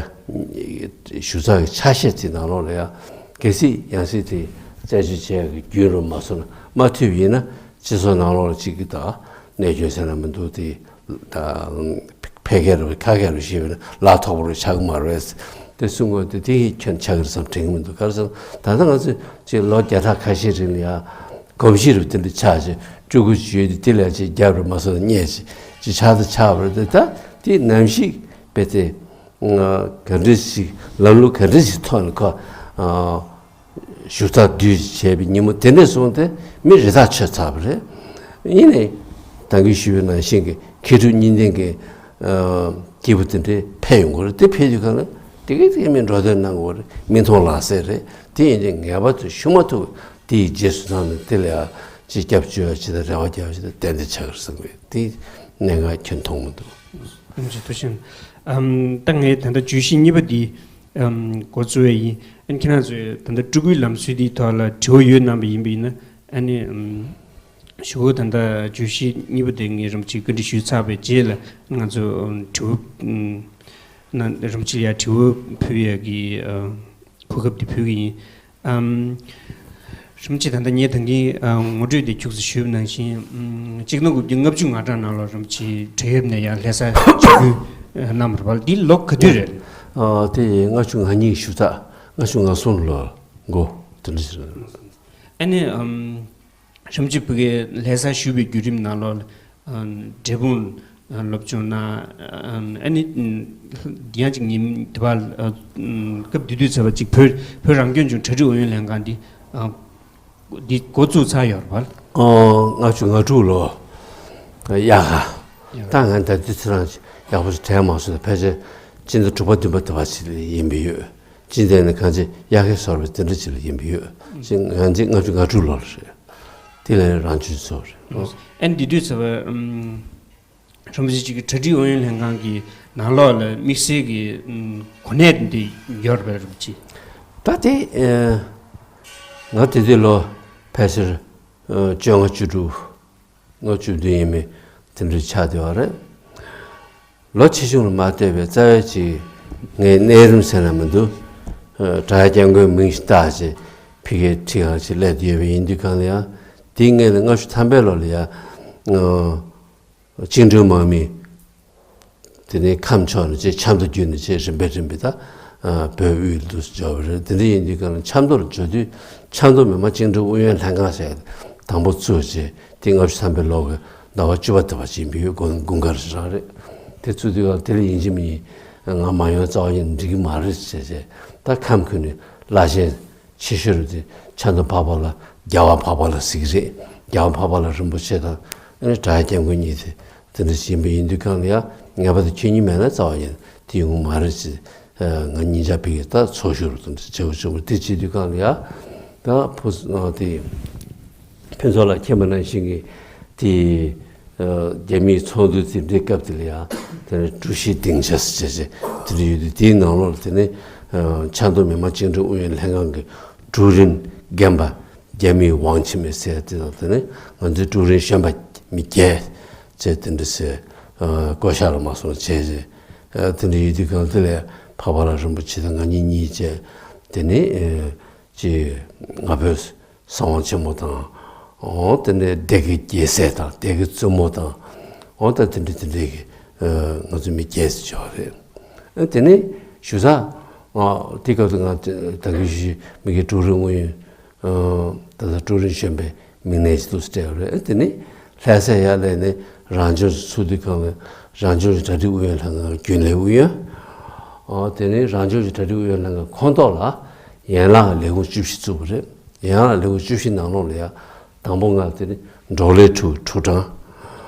ཞུ་ཚགས་ཀྱི་ཆ་ཤས་ཅིག་ནང་ལོགས་ལ་ཡང་གལ་སྲིད་ཡང་སྲིད་དེ་རྩད་གཅོད་བྱེད་ཡག་གི་རྒྱུན་རུ་མ་སོང་ན། མ་མཐུད་པ་ཡིན་ན་སྤྱི་ཚོགས་ནང་ལོགས་ལ་གཅིག་གི་ད་གནོད་སྐྱོན་ཟེར་ན་མི་འདུག་དེ་ད་ཕལ་སྐད་རུ་ཁ་སྐད་རུ་བཤད་པ་ཡིན་ན་ལག་ཐོགས་པོ་རུ་ཆགས་ཀྱི་མ་རེད། དེ་གསུང་དགོས་དེ་དེ་ཡི་ཁྱོན་ཆགས་ཀྱི་རེད་བསམ་དྲན་གྱི་མི་འདུག་ག་རེ་ཟེར་ན་ད་ལྟ་ང་ཚོས་ཅིག་ལོ་བརྒྱ་ཕྲག་ཁ་ཤས་རིང་ལ་ཡང་གོམས་གཤིས་རུ་དེ་འདྲ་ཆགས་བྱས་སྤྲུལ་སྐུ་ཅིག་ཡོད་དུས་དེ་ལ་ཅིག་རྒྱབ་རུ་མ་སོང་ན་བརྙས་ཅིག་ཅིག་ཆགས་ད་ཆགས་པ་རེད། དེ་ད་དེ་ནམ་ཞིག་དཔེ་དེ། ག་འདྲ་ཞིག་ལམ་ལུགས་ག་འདྲ་ཞིག་ཐོག་ནས་ཁོ་ཨ་ཞུ་ཚགས་བསྡུས་བྱས་པའི་ཉིན་མོ་དེ་ནས་བཟུང་སྟེ་མི་རེ་ཐག་ཆོད་ཚར་བ་རེད། ཡིན་ནའི་ད་གིན་ཞུས་པའི་ནང་བཞིན་གྱི་མཁས་གྲུབ་གཉིས་ལྡན་གྱི་ཨ་སྐྱེས་བུ་དེ་འདྲས་འཕེལ་ཡོང་གི་རེད། དེ་འཕེལ་དུས་གང་ལ་དེ་གའི་དེ་གའི་མི་འགྲོ་སྡོད་གནང་དགོས་རེད། མིག་མཐོང་ལག་ཟིན་རེད། དེ་ཡིན་དུས་ངེས་པར་དུ་ཤུགས་མ་ཐུག་དེ་ཡི་རྗེས་སུ་འབྲངས་ནས་དེ་ལ་ཡ་ཅིག་སྐྱབས་བཅོལ་བ་ཅིག་དང་རེ་བ་རྒྱག་བ་ཅིག་དང་ཏན་ཏན་ཆགས་ཀྱི་རེད་བསམ་གི། དེ་གནད་འགག་ཁྱོན་མཐོང་མི་འདུག་ཨམ་ཅི་ཐུགས་ཆེ་གནང་། ཨམ་ད་ངས་ད་ལྟ་བརྗོད་གཞི་གཉིས་པ་འདི་ཨམ་འགོ་བཙུགས་ཡས་ཡིན། ཨ་ནི་ཁྱེད་རང་ཚོས་ད་ལྟ་སྤྲུལ་སྐུའི་ལམ་སྲོལ་འདིའི་ཐོག་ལ་དྲི་བ་ཡོད་གནང་པ་ཡིན་པ་ཡིན་ན། ཨ་ནི་ཨམ་གཞུག་གུ་ད་ལྟ་བརྗོད་གཞི་གཉིས་པ་དེ་ངས་རིན་པོ་ཆེ་བཀའ་འདྲི་ཞུས་ཚར་བའི་རྗེས་ལ་ང་ཚོ་ཨམ་དྲི་བ་ཨམ་ན་རིན་པོ་ཆེ་ལ་ཡ་དྲི་བ་ཕུལ་ཡས་ཀྱི་ཨ་གོ་སྐབས་འདི་ཕུལ་གྱི་ཡིན། ཨམ། རིན་པོ་ཆེ་ད་ལྟ་ངས་ད་གིན་ཨ་ངོ་སྤྲོད་དེ་ཁྱུག་ཙམ་ཞུས་པ་ནང་བཞིན། ཨམ། ཆིག་སྟོང་དགུ་བརྒྱ་ལྔ་བཅུ་ང་གྲངས་ནང་ལོགས་རིན་པོ་ཆེ་བགྲེས་ཡོལ་ནས་ཡང་ལྷ་སར་ཆིབས་བསྒྱུར་གནང་བ་རེད་པ། འདི་ལོ་ག་དུས་རེད། ཨ། དེ་ལྔ་བཅུ་ང་གཉིས་ཞུ་ཚགས། ལྔ་བཅུ་ང་གསུམ་ལོ་འགོ་དེ་འདྲ་ཞིག་རེད། ཨ་ནི་ཨམ། རིན་པོ་ཆེ་ཕ་གིར་ལྷ་སར་བཞུགས་པའི་བརྒྱུད་རིམ་ནང་ལོགས་ལ་ཨ་འབྲས་སྤུངས་ཨ་སློབ་སྦྱོང་གནང་། ཨ་ནི་ཨ་ཡང་ཅིག་ཉིན་དེ་བར་ཨ་སྐབས་དེ་དུས་ཚོད་པ་ཅིག་བོད་བོད་རང་སྐྱོང་ལྗོངས་གྲ་སྒྲིག་ཨུ་ཡོན་ལྷན་ཁང་འདི་ཨ་འདི་འགོ་བཙུགས་ཚར་ཡོད་རེད་པ། ཨོ། ལྔ་བཅུ་ང་དྲུག་ལོ་དབྱར་ཁ། ཡ། ད་ང་ད་དུས་ཚོད་རང་ཡག་པོ་ཞིག་དྲན་མ་སོང་། ད་ཕལ་ཆེར་སྤྱི་ཟླ་དྲུག་པ་བདུན་པ་དེ་བར་ཞིག་ཡིན་པ་ཡོད། སྤྱི་ཟླ་ནི་གང་ཅི་དབྱར་ཁའི་སོར་བ་དེ་འདྲ་ཅིག་ལ་ཡིན་པ་ཡོད། ཅིག་ང་ཚོའི་ལྔ་བཅུ་ང་དྲུག་ལོ་ལ་རེད། དེ་ལ་རང་ཆུང་ཚོ་རེད། ཨ་ནི་དེ་དུས་ཚོད་པ་ཨམ་རིན་པོ་ཆེ་གཅིག་གི་གྲ་སྒྲིག་ཨུ་ཡོན་ལྷན་ཁང་གི་ནང་ལོགས་ལ་དམིགས་བསལ་གྱི་ཨམ་གོ་གནས་འདི་ཡོད་རེད་པས། རིན་པོ་ཆེ། ད་དེ་ཨ་ང་དེ་དུས་ལོ་ཕལ་ཆེར་ཨ་བཅོ་ལྔ་བཅུ་དྲུག་ལྔ་བཅུ་བདུན་ཡིན་མིན་དེ་འདྲ་ཆགས་བསྡད་པ་རེད། ལོ་ཆེ་ཆུང་ལ་མ་ལྟོས་པའི་རྩ་བའི་ཅིག་ངའི་གནས་རིམ་ཟེར་ན་མི་འདུག་ཨ་དྲག་ཡ་སྐྱབས་མགོན་མིང་ཞིག་བཏགས་བྱས་ཕ་གིའི་ཁྲི་ཁང་ཞིག་སླེབས་བསྡད་ཡོད་པ་ཡིན་དུས་གང་ལ་ཡང་། དེའི་སྔོན་ལ་ལྔ་བཅུ་ཐམ་པའི་ལོ་ལ་ཡང་ཨ་བཅིངས་འགྲོལ་དམག་མི་དེ་ནས་ཁམས་ཕྱོགས་ནས་ཅིག་ཆབ་མདོ་བརྒྱུད་ནས་ཅིག་རིམ་པས་རིམ་པས་ད་ཨ་བོད་དབུས་ལ་འདུག་སེ་འབྱོར་བ་རེད། དེ་འདྲ་ཡིན་དུས་གང་ལ་ཆབ་མདོ་ལ་འབྱོར་དུས་ཆབ་མདོ་མི་དམངས་བཅིངས་འགྲོལ་ཨུ་ཡོན་ལྷན་ཁང་ཟེར་དང་པོ་བཙུགས་བྱས་དེ་ལྔ་བཅུ་ཐམ་པའི་ལོ་གི་ཟླ་བ་བཅུ་པ་དེ་བར་ཕྱིན་པའི་དགུན་དགུན་ཁར་ཞིག་རང་རེད། དེ་ཚུད་དུས་ག་དེ་ལ་ཡིན་གཅིག་མིན་གཅིག་ང་མ་ཡོང་རྩ་བ་ཉིད་ནས་འགྲིག་གི་མ་རེད་ཟེར་བྱས། ད་ཁམས་ཁུལ་ནས་བླ་ཆེན་ཆེ་ཤོས་རུ་དེ་ཆབ་མདོ་འཕགས་པ་ལྷ། རྒྱལ་བ་འཕགས་པ་ལྷ་ཟེར་གྱི་རེད། རྒྱལ་བ་འཕགས་པ་ལྷ་རིན་པོ་ཆེ་དང་ཨ་ནི་དྲག་ཡ་སྐྱབས་མགོན་གཉིས་དེ་དེ་འདྲ་ཡིན་པ་ཡིན་དུས་གང་ལ་ཡང་ངེས་པར་དུ་ཁྱོད་གཉིས་མེད་ན་རྩ་བ་ཉིད་ནས་ དེ་ཡོང་མ་རེད་ཅེས། ང་གཉིས་ཆ་བི་གི་ད་ཚོགས་ཞུགས་རུ་དང་བྱེད་དགོས་བྱུང་བ་དེ་བྱེད་དུས་གང་ལ་ཡ། ད་ཕུ་དེ་ཕུན་ཚོགས་ལགས་མཁྱེན་པ་ནང་བཞིན་གྱི་དེ་རྒྱ་མིའི་ཚོགས་འདུ་དེ་འདྲའི་སྐབས་དེ་ལ་ཡ། དེ་ནས་ཀྲུའུ་ཞི་སྡིངས་ཆ་ཟེར་བྱས་བྱས་དེ་འདྲ་ཡོད་དུས། དེའི་ནང་ལོགས་ལ་དེ་ནས་ཆབ་མདོ་མི་དམངས་བཅིངས་འགྲོལ་ཨུ་ཡོན་ལྷན་ཁང་གི་ཀྲུའུ་རིན་རྒན་པ་རྒྱ་མིའི་ཝང་ཆི་མེ་ཟེར་དེ་དང་། དེ་ནས་ང་ཚོའི་ཀྲུའུ་རིན་གཞོན་པ་མི་བརྒྱད་ཅེས་དེ་འདྲ་ཟེར། བསྐོ་བཞག་ལ་མ་སོང་བྱས་བྱས། དེ་འདྲ་ཡོད་དུས་གང་དེ་ལ་འཕགས་པ་ལྷ་རིན་པོ་ཆེ་དང་ང་གཉིས་གཉིས་བྱས། དེ་ནས་ཅིག་ང་ཕོད་གསང་བ་ཆེན་མོ་དང་། འོ་དེ་ནས་སྡེ་དགེ་རྒྱལ་སྲས་དང་སྡེ་དགེ་བཙུན་མོ་དང་། འོ་ད་དེ་འདྲ་དེ་འདྲའི་གི་ང་ཚོ་མི་བརྒྱད་ཅིག་བྱས་པ་རེད། དེ་ནས་ཞུ་ས་དེ་སྐབས་དུ་ང་ད་གི་ཞུ་མི་གི་ཀྲུའུ་རིན་ཨུ་ཡོན། ད་ལྟ་ཀྲུའུ་རིན་གཞོན་པའི་མིང་གནས་ཅིག་ཏུ་སྤྲད་པ་རེད། དེ་ནས་ལྷ་སའི་ཡར་ལ་ནས་རང་སྐྱོང་ཚོགས་འདུ་ཁང་ལ་རང་སྐྱོང་གྲ་སྒྲིག་ཨུ་ཡོན་ལྷན་ཁང་རྒྱུན་ལས་ཨུ་ཡོན། དེ་ནས་རང་སྐྱོང་གྲ་སྒྲིག་ཨུ་ཡོན་ལྷན་ཁང་ཁོངས་གཏོགས་ལ་ཡན་ལག་ལས་ཁུངས་བཅུ་བཞི་བཙུགས་པ་རེད། ཡན་ལག་ལས་ཁུངས་བཅུ་བཞི་ནང་ལོགས་ལ་ཡ། དང་པོ་ང་དེ་ནི་འབྲོག་ལས་ཁྲུའུ་ཁྲུའུ་ཀྲང་།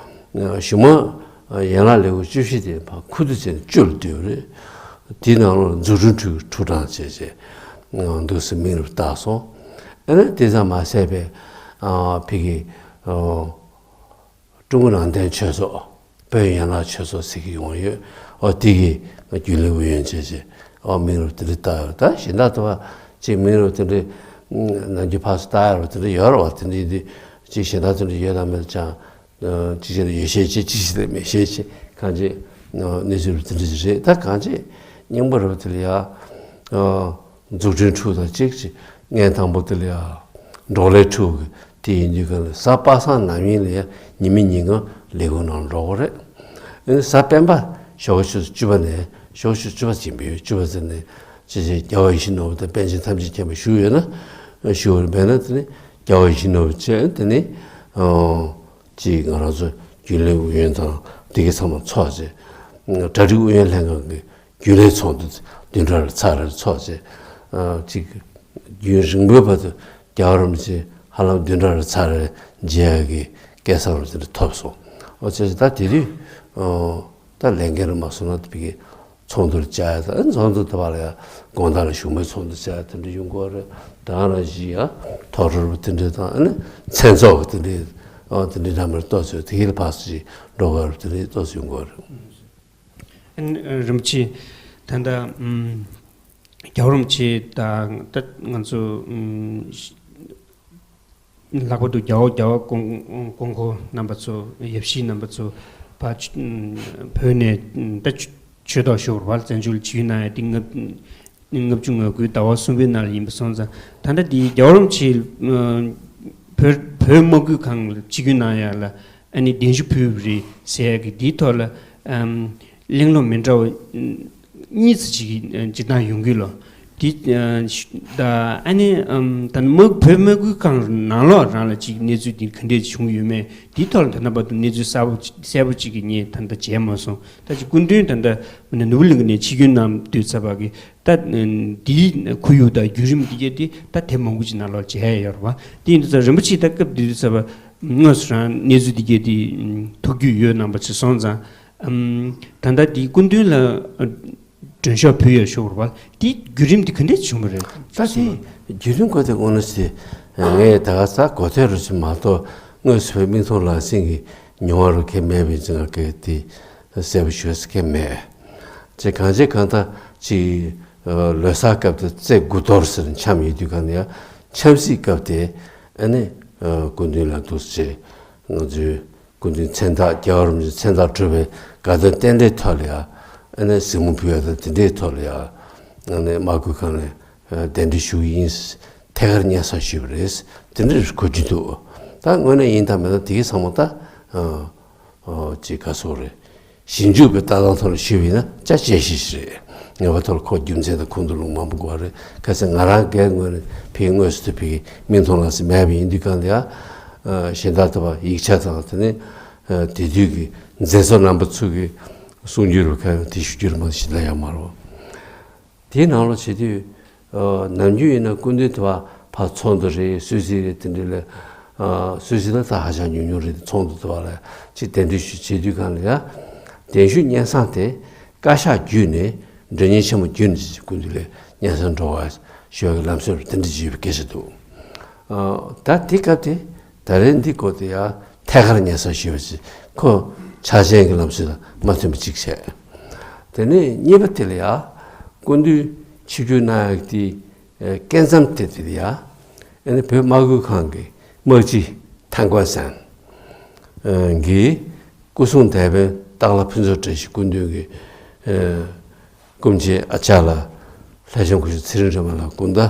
གཞུག་མ་ཡན་ལག་ལས་ཁུངས་བཅུ་བཞི་དེ་ཕར་ཁུ་བསྡུ་བྱས་ནས་བཅུ་ལ་བསྡུས་པ་རེད། དེའི་ནང་ལོགས་འཛུགས་སྐྲུན་ཁྲུའུ་ཁྲུའུ་ཀྲང་བྱས་བྱས་འདུག་སེ་མིང་རུ་བཏགས་སོང་། ཨ་ནི་དེ་ཙམ་མ་ཟད་པའི་ཕ་གི་ཀྲུང་གོ་ནང་བསྟན་ཆོས་ཚོགས། བོད་ཡན་ལག་ཆོས་ཚོགས་ཟེར་གྱི་ཡོང་ཡོད། འོ་དེ་གི་རྒྱུན་ལས་ཨུ་ཡོན་བྱས་བྱས། འོ་མིང་རུ་དེ་འདྲ་བཏགས་ཡོད། ད་གཞན་དག་ཏུ་བ་ཅིག་མིང་རུ་དེ་འདྲ་ནམ་རྒྱུན་ཕར་ཚུར་བཏགས་ཡོད་རུ་དེ་འདྲ་ཡོད་རུ་བ་དེ་འདྲ་ཡིན་དུས། ཅིག་གཞན་དག་དེ་འདྲ་ཡོད་དམ་མེད་ཀྱང་། ཅིག་བྱས་ན་ཡོད་ཤས་ཆེ། ཅིག་བྱས་ན་མེད་ཤས་ཆེ། གང་ཅི་གནས་ཚུལ་རུ་དེ་འདྲ་ཞིག་རེད། ད་གང་ཅི་རྙིང་པ་རུ་དེ་ལ་ཡ། འཛུགས་སྐྲུན་ཁྲུའུ་དང་གཅིག་ཅིག་ངས་དང་པོ་དེ་ལ་ཡ་འབྲོག་ལས་ཁྲུའུ་གི་དེ་ཡིན་དུས་ག་ལ་གཟའ་པ་སངས་ནམ་ཡིན་ལ་ཡ་ཉི་མ་ཉིན་གང་ལས་ཁུངས་ནང་འགྲོ་གི་རེད། ཨ་ནི་གཟའ་སྤེན་པ་ཞོགས་ཀ་ཆུ་ཚོད་བཅུ་པ་ནས། ཞོགས་ཀ་ཆུ་ཚོད་བཅུ་པ་ཅིག་ཡིན་པས། བཅུ་པ་ཟེར་ནས་ཅི་བྱས་རྒྱལ་བ་ཡིད་བཞིན་ནོར་བུ་དང་པཎ་ཆེན་ཐམས་ཅད་མཁྱེན་པ་བཞུགས་ཡོད་ན། བཞུགས་ཡོད་པས་ན་དེ་ནི་རྒྱལ་བ་ཡིད་བཞིན་ནོར་བུ་བྱས། དེ་ནི་ཅིག་ང་རང་ཚོ་རྒྱུན་ལས་ཨུ་ཡོན་དང་དེ་གའི་ཚང་མ་ཚོགས་བྱས། གྲ་སྒྲིག་ཨུ་ཡོན་ལྷན་ཁང་གི་རྒྱུན་ལས་ཚོགས་འདུ་བདུན་ཕྲག་ལ་ཚར་རེར་ཚོགས་བྱས། ཅིག་རྒྱུན་རིང་པོའི་བར་དུ་རྒྱལ་བ་རིན་པོ་ཆེ་ཧ་ལམ་བདུན་ཕྲག་ལ་ཚར་རེར་མཇལ་ཡག་གི་སྐལ་བཟང་རུ་དེ་འདྲ་ཐོབ་སོང་། འོ་བྱས་ཙང་ད་དེ་དུས་ད་ལས་འགན་རུ་མ་སོང་ན་དེ་བི་གི་ཚོགས་འདུར་བཅར་ཡ་དང་། ཚོགས་འདུ་དེ་བ་ལ་ཡ་དགོང་དག་ལ་བཞུགས་མོལ་ཚོགས་འདུ་བཅར་ཡ་དེ་འདྲ་ཡོང་གི་རེད། ད་ང་རང་བཞི་ཡ་ཐོག་རོལ་པ་དེ་འདྲ་དང་། ཨ་ནི་མཚན་ཚོགས་ཀྱི་དེ་འདྲ་དེ་འདྲའི་འདྲ་མར་ཏོག་ཙམ་དེ་གའི་ལ་ཕར་ཚུར་འགྲོ་གི་རེད། དེ་འདྲའི་ཏོག་ཙམ་ཡོང་གི་རེད། ཨ་ནི་རིན་པོ་ཆེ་ད་ལྟ་རྒྱལ་བ་རིན་པོ་ཆེ་དང་ད་ང་ཚོ་ལྷག་པར་དུ་རྒྱལ་བ་རྒྱལ་བ་ཀོང་ཀོང་ཁོ་རྣམ་པ་ཚོ། ཡབ་གཞིས་རྣམ་པ་ཚོ་ཕར་བོད་ནས་ད་ཆོས་ཐོག་ཤོར་བར་བཙན་བྱོལ་ཆིབས་བསྒྱུར་གནང་ཡ་དེ་ལྔ་ལྔ་བཅུ་ང་དགུའི་ཟླ་བ་གསུམ་པའི་ནང་ལ་ཡིན་པ་སོང་ཙང་། ད་ལྟ་འདི་རྒྱལ་བ་རིན་པོ་ཆེ་བོད་བོད་དམག་ཁུལ་ཁང་ལ་ཆིབས་བསྒྱུར་གནང་ཡ་ལ་ཨ་ནི་གདན་ཞུ་ཕུལ་བ་རེད་ཟེར་ཡ་གི་འདིའི་ཐོག་ལ་གླེང་སློང་མི་འདྲ་བ་གཉིས་ཙམ་ཅིག་གི་སྤྱིར་བཏང་ཡོང་གི་ལོ། འདི་ད་ཨ་ནི་ད་དམག་བོད་དམག་ཁུལ་ཁང་ནང་ལོགས་རང་ལ་ཅིག་གནས་ཚུལ་འདི་ག་འདྲས་བྱུང་ཡོད་མེད་འདིའི་ཐོག་ལ་ད་ལྟ་བར་དུ་གནས་ཚུལ་གསལ་པོ་གསལ་པོ་ཅིག་གི་ངས་ད་ལྟ་མཇལ་མ་སོང་། ད་ཅིག་སྐུ་མདུན་ད་ལྟ་ནོར་བུ་གླིང་གི་ནས་ཆིབས་བསྒྱུར་གནང་དུས་ཙམ་པ་གི་ད་འདིའི་ཁོར་ཡུག་དང་བརྒྱུད་རིམ་འདི་གས་དེ་ད་དེབ་མང་པོ་ཅིག་ནང་ལོགས་མཇལ་ཡ་ཡོད་རེད་པ། དེ་ཡིན་དུས་ཙམ་རིན་པོ་ཆེ་ད་སྐབས་དེ་དུས་ཙམ་པ་དངོས་སུ་རང་གནས་ཚུལ་འདི་གས་དེ་ཐུགས་རྒྱུས་ཡོད་གནང་པ་ཅིག་སོང་ཙང་། ཨམ། ད་ལྟ་འདི་སྐུ་མདུན་ལ་མགྲོན་ཤོག་ཕུལ་ཡོད་ཤོག་རེད་པ། འདི་བརྒྱུད་རིམ་འདི་ག་འདྲས་བྱུང་བ་རེད། ད་དེ་བརྒྱུད་རིམ་སྐོར་དེ་དངོས་གནས་ཅིག་ངས་ད་ག་ས་གོ་ཐོས་རུ་ཅིག་མ་གཏོགས་དངོས་སུ་བའི་མིག་མཐོང་ལག་ཟིན་གྱི་མྱོང་བ་རུ་གས་མེད་པའི་ཅིག་ང་གས་དེ་གསལ་པོ་ཤོད་ས་གས་མེད། ཅེས་གང་བྱས་གང་ལྟར་ཅིག་ལོ་གསར་སྐབས་དེ་རྩེ་དགུ་གཏོར་ཟེར་འཆམ་ཡོད་དུས་གང་ནས་ཡང་འཆམ་སྲིད་སྐབས་དེ་ཨ་ནི་སྐུ་མདུན་ལ་འདུག་ཅེས་ང་ཚོའི་སྐུ་མདུན་མཚན་རྟགས་རྒྱལ་བ་རིན་པོ་ཆེ་མཚན་རྟགས་གྲུབ་པའི་དགའ་སྟོན་རྟེན་འབྲེལ་ཐོག་ལ་ཡང་ཨ་ནི་གཟིགས་མོ་ཕུལ་ཡ་དང་དེ་འདྲའི་ཐོག་ལ་ཡང་ཨ་ནི་དམག་ཁུལ་ཁང་ནས་གདན་འདྲེན་ཞུ་གི་ཡིན་ཐད་ཀར་སྙན་སེང་ཞུས་པ་རེད། དེ་འདྲ་གོ་རྒྱུ་འདུག་ད་དངོས་གནས་ཡིན་དང་མིན་དང་དེ་གའི་ཚང་མ་ད་ཅིག་ག་སོགས་རེད། ཞིབ་འཇུག་པའི་ལྟ་སྟངས་ཐོག་ནས་ཞུས་པ་ཡིན་ན་ཅ་ཅེ་ཞིག་རེད། ངེས་པར་དུ་ཁོ་རྒྱུ་མཚན་དང་ཁུངས་དང་ལུང་མང་པོ་དགོས་རེད། གལ་སྲིད་ང་རང་སྒེར་ངོས་ནས་ཕའི་དངོས་སུ་ཐུག་ཕའི་མིག་མཐོང་ལག་ཟིན་མེད་པ་ཡིན་དུས་གང་ལ་ཡང་གཞན་དག་ལྟ་བུ་ཡིག་ཆ་དང་དེ་ནས་དེ་དུས་ཀྱི་མཛད་གཙོ་རྣམ་པ་ཚོ་གི་གསུང་རྒྱུ་རུ་ཁ་ཡང་དེ་ཞུ་རྒྱུ་རུ་མ་ཞིག་ལ་ཡང་མ་རོ། དེའི་ནང་ལོགས་བྱེད་དུས། ནམ་རྒྱུན་ཡིན་ན་སྐུ་མདུན་དུ་བ་ཕར་ཚོགས་འདུ་རེད། གསོལ་ཚིགས་རེད། དེ་འདྲ་ལ། གསོལ་ཚིགས་ལ་ད་ཧ་ཅང་ཉུང་ཉུང་རེད། ཚོགས་འདུ་དུ་བ་ལ་ཅིག་གདན་འདྲེན་ཞུ་བྱེད་དུས་གང་ལ་ཡ། གདན་ཞུ་སྙན་སེང་དེ་བཀའ་ཤག་བརྒྱུད་ནས་ མགྲོན་གཉེར་ཆེན་མོ་བརྒྱུད་ནས་སྐུ་མདུན་ལ་སྙན་སེང་འགྲོ་བ་ཞུ་བའི་ལམ་སྲོལ་དེ་འདྲ་ཅིག་ཡོད་པའི་སྐད་ཆ་འདུག། ཨ། ད་དེ་སྐབས་དེ་ད་རེས་འདི་སྐོར་དེ་ཡང་ཐད་ཀར་སྙན་སེང་ཞུ་བ་ཅིག་ཁོ་ཕྱག་ཆེན་གྱི་ལམ་སྲོལ་དང་མ་མཐུན་པ་ཅིག་བྱས། དེ་ནས་གཉིས་པ་དེ་ལ་ཡང་སྐུ་མདུན་ཆིབས་བསྒྱུར་གནང་ཡག་དེ། ཨེ། སྐབས་མཚམས་དེ་དེ་ལ་ཡ། ཨ་ནི་བོད་དམག་ཁུལ་ཁང་གི་དམག་སྤྱི་ཐང་ཀོན་སན། ཨེ། གིས་སྐུ་སྲུང་སྡེ་དཔོན་སྟག་ལྷ་ཕུན་ཚོགས་བཀྲ་ཤིས་སྐུ་མདུན་གྱི། ཨེ། སྐུ་མཆེད་ཨ་ཅག་ལགས། ལྷ་ལྕམ་སྐུ་ཞབས་ཚེ་རིང་སྒྲོལ་མ་ལགས་སྐུ་ཟླ།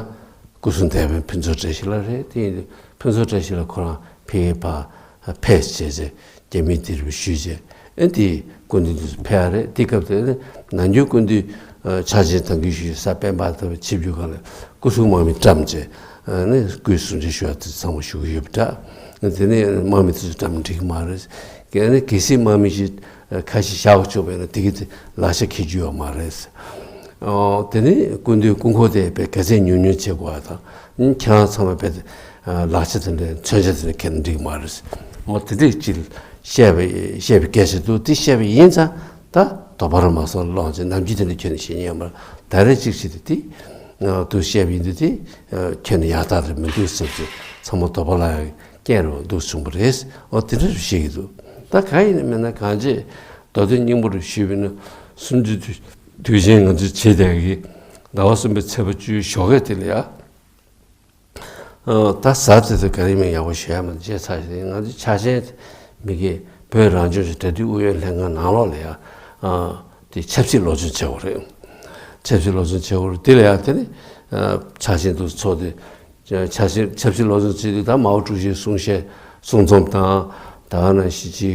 སྐུ་སྲུང་སྡེ་དཔོན་ཕུན་ཚོགས་བཀྲ་ཤིས་ལགས་རེད། དེ་ཡིན་དུས་ཕུན་ཚོགས་བཀྲ་ཤིས་ལགས་ཁོ་རང་ཕ་གིར་ཕར་ཕེབས་བྱས་རྗེས། རྒྱ་མིའི་དེ་རུ་ཞུས་རྗེས། ཨེ། དེ་སྐུ་མདུན་དུ་ཕེབས་ཡ་རེད། དེ་སྐབས་དེ་ནི་ནམ་རྒྱུན་སྐུ་མདུན་ཕྱག་ཆེན་དང་གུས་ཞུས་ས་སྤེན་པ་དང་ཆིབས་བསྒྱུར་སྒང་ལ་སྐུ་སྲུང་དམག་མི་བཀྲམ་བྱས། ཨ་ནི་སྐུའི་གསུང་ཆོས་ཞུ་བ་དེ་ཚང་མ་ཞུ་གི་ཡོད་པ་འདྲ། དེ་ནས་དམག་མི་དེ་ཚོ་བཀྲམ་འགྲིག་གི་མ་རེད། གལ་ནི་གལ་སྲིད་དམག་མི་ཞིག་ཁ་ཤས་བཞག་ཆོག་པས་ན་དེ་གི་དེ་ལག་ཆ་འཁྱེར་རྒྱུ་ཡོད་མ་རེད། ཨོ། དེ་ནས་སྐུ་མདུན་སྐུ་འཁོར་དེ་དཔེ་ག་ཚད་ཉུང་ཉུང་བྱེད་དགོས་པ་དང་། ཁྱེད་རང་ཚང་མ་དཔེ་ལག་ཆ་དེ་འདྲ་མཚོན་ཆ་དེ་འདྲ་འཁྱེར་ན་འགྲིག་མ་རེད། འོ། དེ་འདྲས་ཅིག་བཤད་པའི་བཤད་པའི་སྐད་ཆ་འདུག། དེ་བཤད་པ་ཡིན་ཙང་ད་དོགས་པ་རང་མ་སོང་། ལོངས་ཅིག་ནམ་རྒྱུན་དེ་འདྲ་ཁྱོན་ནས་བཤད་ཉན་ཡོད་མ་རེད། ད་རེས་ཅིག་བྱས་ཏེ་དེ་འདུག་བཤད་པ་ཡིན་དུས་དེ་ཁྱོན་ནས་ཡག་རྟགས་རེད་མི་འདུག་ཟེར་ཏེ་ཚང་མ་དོགས་པ་ལངས་ཡག་རྐྱེན་རུ་འདུག་བྱུང་བ་རེད། འོ། དེ་འདྲ་རུ་བཤད་ཀྱི་འདུག། ད་གང་ཡིན་ནམ་མིན་ན་གང་བྱས་མདོ་དོན་སྙིང་པོ་རུ་ཞུས་པ་ཡིན་ན། སུམ་ཅུ་དུས་དུས་ཆེན་ང་ཚོས་བྱེད་བསྡད་ཀྱི་ཟླ་བ་གསུམ་པའི་ཚེས་པ་བཅུའི་ཞོགས་ཀས་དེ་ལ་ཡ། ཨ། ད་གཟའ་དེ་ཚོ་ག་རེ་མིན་ཡག་པོ་ཞུ་ཡ་མ་བྱས་ཚར་ཞིག་ང་ཚོའི་ཕྱག་ཆེན་མི་དགེ་བོད་རང་སྐྱོང་ལྗོངས་གྲ་སྒྲིག་ཨུ་ཡོན་ལྷན་ཁང་ནང་ལོགས་ལ་ཡ། ཨ། དེ་ཆབ་སྲིད་སློབ་སྦྱོང་བྱེད་དགོས་རེད། ཆབ་སྲིད་སློབ་སྦྱོང་བྱེད་དགོས་རེད། དེ་ལ་ཡ་དེ་ནི། ཨ། ཕྱག་ཆེན་དུ་ཚོགས་ཏེ། ཆབ་སྲིད་ཆབ་སྲིད་སློབ་སྦྱོང་བྱེད་དུས་ད་མའོ་ཀྲུའུ་ཞིའི་གསུང་བཤད་གསུང་རྩོམ་དང་། ད་ག་ནང་བཞིན་གྱི་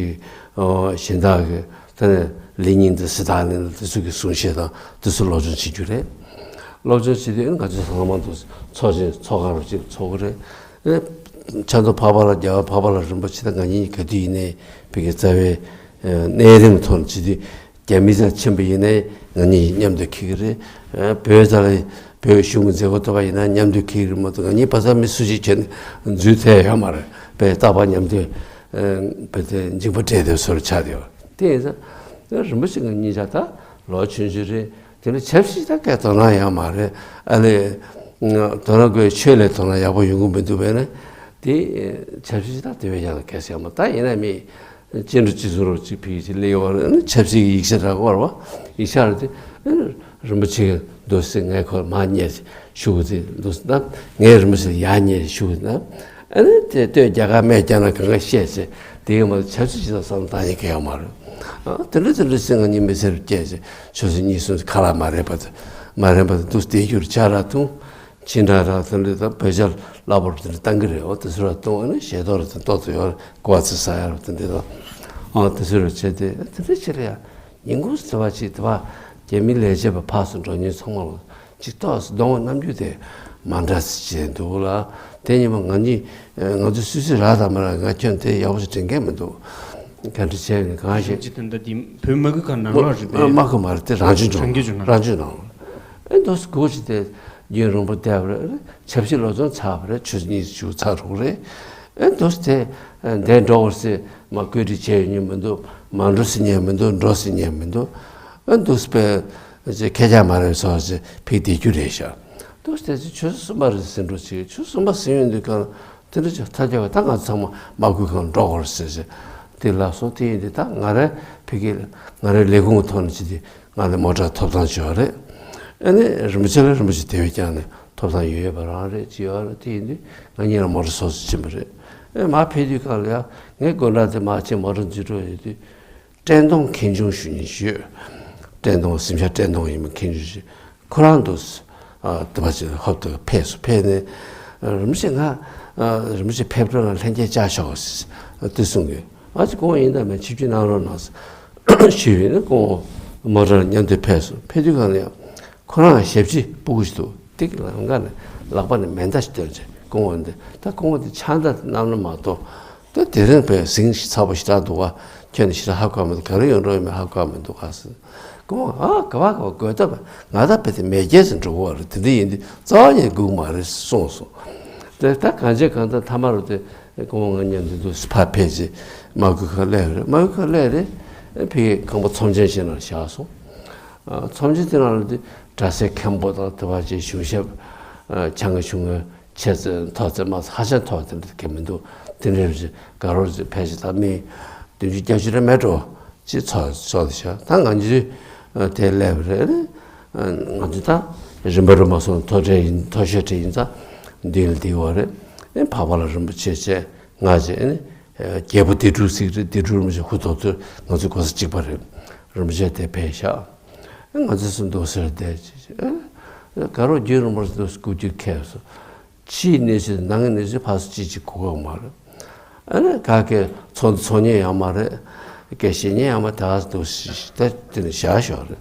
གཞན་དག་གི། ད་ནི་ལེ་ཉིན་དང་སི་ཏཱ་ལིན་དང་དེ་ཚོ་གི་གསུང་བཤད་དང་དེ་ཚོ་སློབ་སྦྱོང་བྱེད་རྒྱུ་རེད། སློབ་སྦྱོང་བྱེད་དུས་ང་ཚོ་ཚང་མ་དུ་ཚོགས་ཆེན་ཚོགས་ཁང་རུ་གཅིག་ཚོགས་ཀྱི་རེད། ཨེ། ཆབ་མདོ་འཕགས་པ་ལགས། རྒྱལ་བ་འཕགས་པ་ལགས་རིན་པོ་ཆེ་དང་ང་གཉིས་ག་དུས་ཡིན་ནའི་བོད་ཀྱི་རྩ་བའི་གནས་རིམ་ཐོག་ནས་བྱེད་དུས། རྒྱ་མི་རྩར་ཕྱིན་པ་ཡིན་ནའི་ང་གཉིས་མཉམ་དུ་འཁྱེར་གྱི་རེད། ཨ། བོད་རྩ་ལ་བོད་གཞུང་གི་མཛད་སྒོ་ཐོབ་པ་ཡིན་ན་མཉམ་དུ་འཁྱེར་གྱི་རེད་མ་གཏོགས། ང་གཉིས་བར་ས་མི་སུ་ཞིག་ཁྱེར་ནས་འཛུལ་ཐལ་ཡོད་མ་རེད། བོད་རྟག་པར་མཉམ་དུ། ཨ། བོད་དེ་འཇིགས་པ་སྤྲད་དེ་སོར་ཆགས་ཡོད། དེ་ཡིན་ཙང་རིན་པོ་ཆེ་ང་གཉིས་ཆ་ད་ལོ་ཆུང་ཆུང་རེད། དེ་ལ་ཆབ་སྲིད་ད་གའི་དོ་སྣང་ཡོད་མ་རེད། ཨ་ལས། དོ་སྣང་དགོས། ཆོས་ལས་དོ་སྣང་ཡག་པོ་ཡོང་གི་མི་འདུག་པས་ན། དེ་ཆབ་སྲིད་ད་དེ་བས་ཀྱང་གལ་ཆེ་བ་ད་ཡིན་ན་མི། སྤྱི་འགྲོ་སྤྱི་ཚོགས་རོགས་གཅིག་ཕིག་གཅིག་ལས་ཡོད་རེད། ཆབ་སྲིད་ཀྱི་ཡིག་ཆ་རག་པར་བ། ཡིག་ཆ་རེད་དེ། རིན་པོ་ཆེ་གི་འདུག་སེ་ངས་ཁོ་མར་ཉེ་ཞུ་གི་དེ་འདུག་ན། ངས་རིན་པོ་ཆེ་ཡར་ཉེ་ཞུ་གི་ན། ཨ་ནི་དེ་ལྟོས་རྒྱ་གར་སྨད་རྒྱ་ནག་གང་ག་བཤད་ཚེ་དེ་ཡོད་མ་རེད། ཆབ་སྲིད་ཅི་ལ་བསམ་བཏང་ཡིན་ག་ཡོད་མ་རེད། ཨ། དེ་འདྲ་དེ་འདྲ་སེ་ང་གཉིས་མི་ཚེ་རུ་སྐྱེལ་ཚེ་ཆུ་ཚོད་གཉིས་གསུམ་ཁ་ལག་མ་རེད་པ་དེ། མ་རེད་པ་དེ་འདུག་སྟེ་རྒྱུར་ཆ་ར་འཐུང་། ཕྱི་འདྲ་ར་དེ་འདྲ་དང་བོད་ཇ་སླ་པོར་དེ་འདྲ་བཏང་གི་རེད། འོ། དེ་ཚོ་ར་བཏུང་བ་ནི་ཞལ་ཏོག་ར་དེ་ཏོག་ཏུ་ཡོད་རེད། ཀོ་བ་ཚི་ཟ་ཡ་ར་དེ་འདྲ་དང་། ཨ། དེ་ཚོ་ར་བྱས་ཏེ་དེ་འདྲ་བྱེད་རེད་ཡ། ཉིན་གུང་དེ་བ་ཅིག་དེ་བ་རྒྱ་མི་ལས་བྱེད་པ་ཕར་ཚུར་འགྲོ་མཁན་ཚང་མ་ལ་ཅིག་ཏོག་ཙམ་གདོང་རྣམ་འགྱུར་དེ་མ་འདྲ་ཙམ་བྱས་འདུག་ལ། དེ་ཉིན་མ་ང་གཉིས་ང་ཚོ་སུད་སི་རག་དང་མ་རག་ང་ཁྱོན་དེ་ཡག་པོ་ཞིག་དྲན་གི་མི་འདུག། ག་འདྲ་བྱས་ནས་གང་ཞིག་ཅི་དེ་འདྲ་དེ་བོད་མ་གི་ག་ནང་ལོགས་རེད་པས། མ་གི་མ་རེད། དེ་རང་བྱུང་ལྗོངས། རང་བྱུང་ལྗོངས་ནང་། རང་བྱུང་ནང་། ཨེ། འདུག་སེ་སྒུག་ཅིག་དེ་རྒྱུན་རིང་པོ་བསྡད་པ་རེད། ཆབ་སྲིད་སློབ་སྦྱོང་ཚར་བ་རེད། ཆུ་ཚོད་གཉིས་བཅུ་ཚར་རུག་རེད། ཨེ། འདུག་སེ་དེ་འདས་འགྲོ་བར་སེ་མ་བཀོད་སྒྲིག་བྱས་ཡོད་མཁན་མི་འདུག། མ་འགྲོ་ཟེར་མཁན་མི་འདུག། འགྲོ་ཟེར་མཁན་མི་འདུག། ཨེ། འདུག་སེ་དཔེ་ཁྱེད་ཅག་མ་རེད་སོགས་ཞེས་ཕིག་བསྡད་རྒྱུ་རེད་ཤག། འདུག་སེ་དེ་ཚོ་ཆུ་ཚོད་གསུམ་པ་རེད་ཟིན་འགྲོ་ཅིག། ཆུ་ཚོད་གསུམ་པ་ཟིན་ཡོང་དུས་གང་དེ་འདྲ་ཅིག་ཐག་བཅད་པ། ད་ང་ཚོ་ཚང་མ་དམག་ཁུལ་ཁང་འགྲོ་དགོས་རེད་ཟེར་ཟེར། དེ་ལབ་སོང་། དེ་ཡིན་དུས་ད་ང་རའི་ཕ་གི་ང་རའི་ལས་ཁུངས་ཐོག་ནས་ཅི་དེ་ང་ལ་མོ་ཊ་ཐོབ་ཐང་བྱུང་བ་རེད། ཨ་ནི་རིན་པོ་ཆེ་ལ་རིན་པོ་ཆེ་དེ་བས་ཀྱང་ནས་ཐོབ་ཐང་ཡོད་ཡོད་པ་རང་རེད། ཅི་ཡོད་རེད། དེ་ཡིན་དུས་ང་གཉིས་ལ་མོ་ཊ་སོ་སོ་ཕྱིན་པ་རེད། ཨེ། མར་ཕེབས་དུས་གང་ལ་ཡ་ངས་དགོན་གྲྭ་དེ་མར་ཕྱིན། མོ་ཊ་འཛུལ་འགྲོ་ཡོད་དུས། བཀྲས་མཐོང་མཁན་ཆུང་ཞུ་མཁན་ཞུས། བཀྲས་མཐོང་། གཟིམ་ཤག་བཀྲས་མཐོང་ཡིན་པ་མཁན་ཆུང་ཞུས། ཁོ་རང་དུ། ཨ། དེ་བ་ཅིག་ཧོབ་ཏེ་ཕེབས་སོང་། ཕེབས་ནས། ཨ། རིན་པོ་ཆེ་ང་། ཨ། རིན་པོ་ཆེ་ཕེབས་འགྲོ་ལ་ལྷན་རྒྱས་བཅར་ཤོག་ཟེར་དུས་གསུངས་གི། ཨ་ཙི་ཁོང་ཡིན་ད་མེད་ཆིབས་བསྒྱུར་གནང་རོགས་གནང་ཟེར་ཞུས་ཡིན་ན། ཁོང་མོ་ཊ་མཉམ་དུ་ཕེབས་སོང་། ཕེབས་དུས་གང་ལ་ཡང་ཁོ་རང་ཞབས་ཕྱི་སྤུ་གུ་ཞིག་འདུག། ཏིག་ལམ་ཁ་ནས་ལག་པ་ནས་མེ་མདའ་ཞིག་བཏོན་བྱས། སྐུ་ངོ་འདི་ད་སྐུ་ངོ་འདི་ཕྱག་མདའ་བསྣམས་ན་མ་གཏོགས། ད་དེ་རིང་བས་ཟིང་ཚ་པོ་ཞེ་དྲག་འདུག་ག། ཁྱོད་ནི་ཞེ་དྲག་ཧ་གོ་མི་འདུག། ག་རེ་ཡོང་འགྲོ་ཡོད་མེད་ཧ་གོ་མི་འདུག་ག་ཟེར། སྐུ་ངོ། ཨ། ག་བ་ག་བ་དགོས་སྟབས་ང་ད་བས་དེ་མེ་རྒྱལ་ཟེར་འགྲོ་གི་རེད། དེ་འདྲ་ཡིན་དུས་རྩ་བ་ཉིད་སྒུག་མ་རེད་གསུངས་སོང་། དེ་ད་གང་བྱེད་གང་ད་མཐའ་མ་རུ་དེ་སྐུ་ངོ་ང་མཉམ་དུ་འདུག་ཕར་ཕེབས་རྗེས་དམག་ཁུལ་ཁ་སླེབས་རེད། དམག་ཁུལ་ཁ་སླེབས་རེད། ཕ་གི་ཁང་པ་ཚོམས་ཆེན་ཞིག་ནང་བཞག་སོང་། ཚོམས་ཆེན་དེ་ནང་ལ་དེ་སྒྲ་སའི་མཁན་པོ་དང་དེ་བ་ཅན་གཞུང་ཞབས་ཆང་གི་གཞུང་གི་ཆེ་ཚད་མཐོ་ཚད་མ་ཧ་ཅང་མཐོ་བ་དེ་འདྲ་གལ་མི་འདུག་དེ་འདྲའི་རིགས་དགའ་རོགས་ཅིག་ཕལ་ཆེར་ད་མི་བདུན་ཅུ་བརྒྱད་ཅུ་རེ་མེད་འགྲོ་ཅིག་ཚོགས་ཚོགས་དེ་ཤག་ད་ང་ཚོས་དེ་སླེབས་རེད། ང་ཚོ་ད་རིམ་པ་རིམ་པ་སོང་མཐོ་གྲས་ཡིན། མཐོ་ཤོས་གྲས་ཡིན་ཙང་འདི་ལ་འདི་བ་རེད། འཕགས་པ་ལྷ་རིན་པོ་ཆེ་བཅས་ང་བཅས་རྒྱལ་པོ་སྡེ་དྲུག་ཟེར་གི་རེད། སྡེ་དྲུག་རིན་པོ་ཆེ་ཧུ་ཐོག་ཐོག་ང་ཚོ་གོ་ས་གཅིག་པ་རེད། རིན་པོ་ཆེ་དེ་ཕེབས་ཤག་ང་ཚོ་སུ་འདུག་ཟེར་བསྡད། དགའ་རོགས་རྒྱུན་རིང་པོ་འདུག་སྐུ་རྒྱུད་ཁེལ་སོང་། ཕྱིའི་གནས་ཚུལ་ནང་གི་གནས་ཚུལ་ཕར་ཚུར་ཅིག་ཅིག་གོ་གི་མ་རེད། ཨ་ནི་ག་གེ་ཚོགས་འདུ་ཚོགས་མཁན་ཡང་མ་རེད། སྐད་བཤད་མཁན་ཡང་མ་དེ་ག་འདུག་ད་དེ་ནི་བཞག་ཞོག་རེད།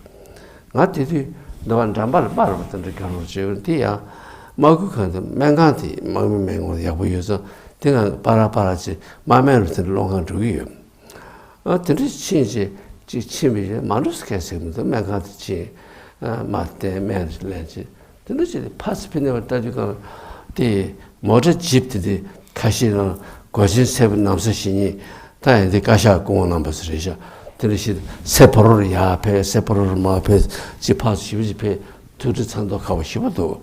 ང་དེ་དུས་འདི་བ་འགྲམ་པ་ལ་པར་བ་དེ་འདྲ་རྒྱག་རོགས་བྱས་པ་དེ་ཡང་དམག་ཁུལ་ཁང་དེ་སྨན་ཁང་དེ་དམག་མི་སྨན་ཁང་ཡག་པོ་ཡོད་ཙང་དེ་ང་པ་ར་པ་ར་ཅིག་དམག་སྨན་རུ་དེ་འདྲ་སློང་གང་འགྲོ་གི་ཡོད། ཨ་དེ་འདྲ་ཕྱིན་ཅིག་ཅིག་ཕྱིན་པའི་རེད་མ་འགྲོ་ས་ཁ་ཟེར་གི་འདུག་སྨན་ཁང་དུ་ཕྱིན། ཨ་མ་བསྟན་སྨན་ལེན་ཅིག་དེ་འདྲ་ཅིག་ཕར་ཚུར་ཕི་ནས་བར་ལྟ་དུས་གང་དེ་མོ་ཊ་ཇིབ་དེ་དེ་ཁ་ཤས་ནང་སྒོ་ཆེན་སེར་པོ་ནམ་ས་ཞིག་ཉིད་ད་ཡིན་དེ་བཀའ་ཤག་སྐུ་ངོ་རྣམ་པ་སུ་རེད་ཤག་དེ་འདྲ་ཞིག་སེ་ཕོ་རོར་ཡར་ཕེབས། སེ་ཕོ་རོར་མར་ཕེབས། ཅིག་ཕར་ཚུར་ཞིབ་ཅིག་ཕེབས། ཐུགས་རྗེ་ཚ་མདོག་ཁ་པོ་ཞེ་པོ་འདུག་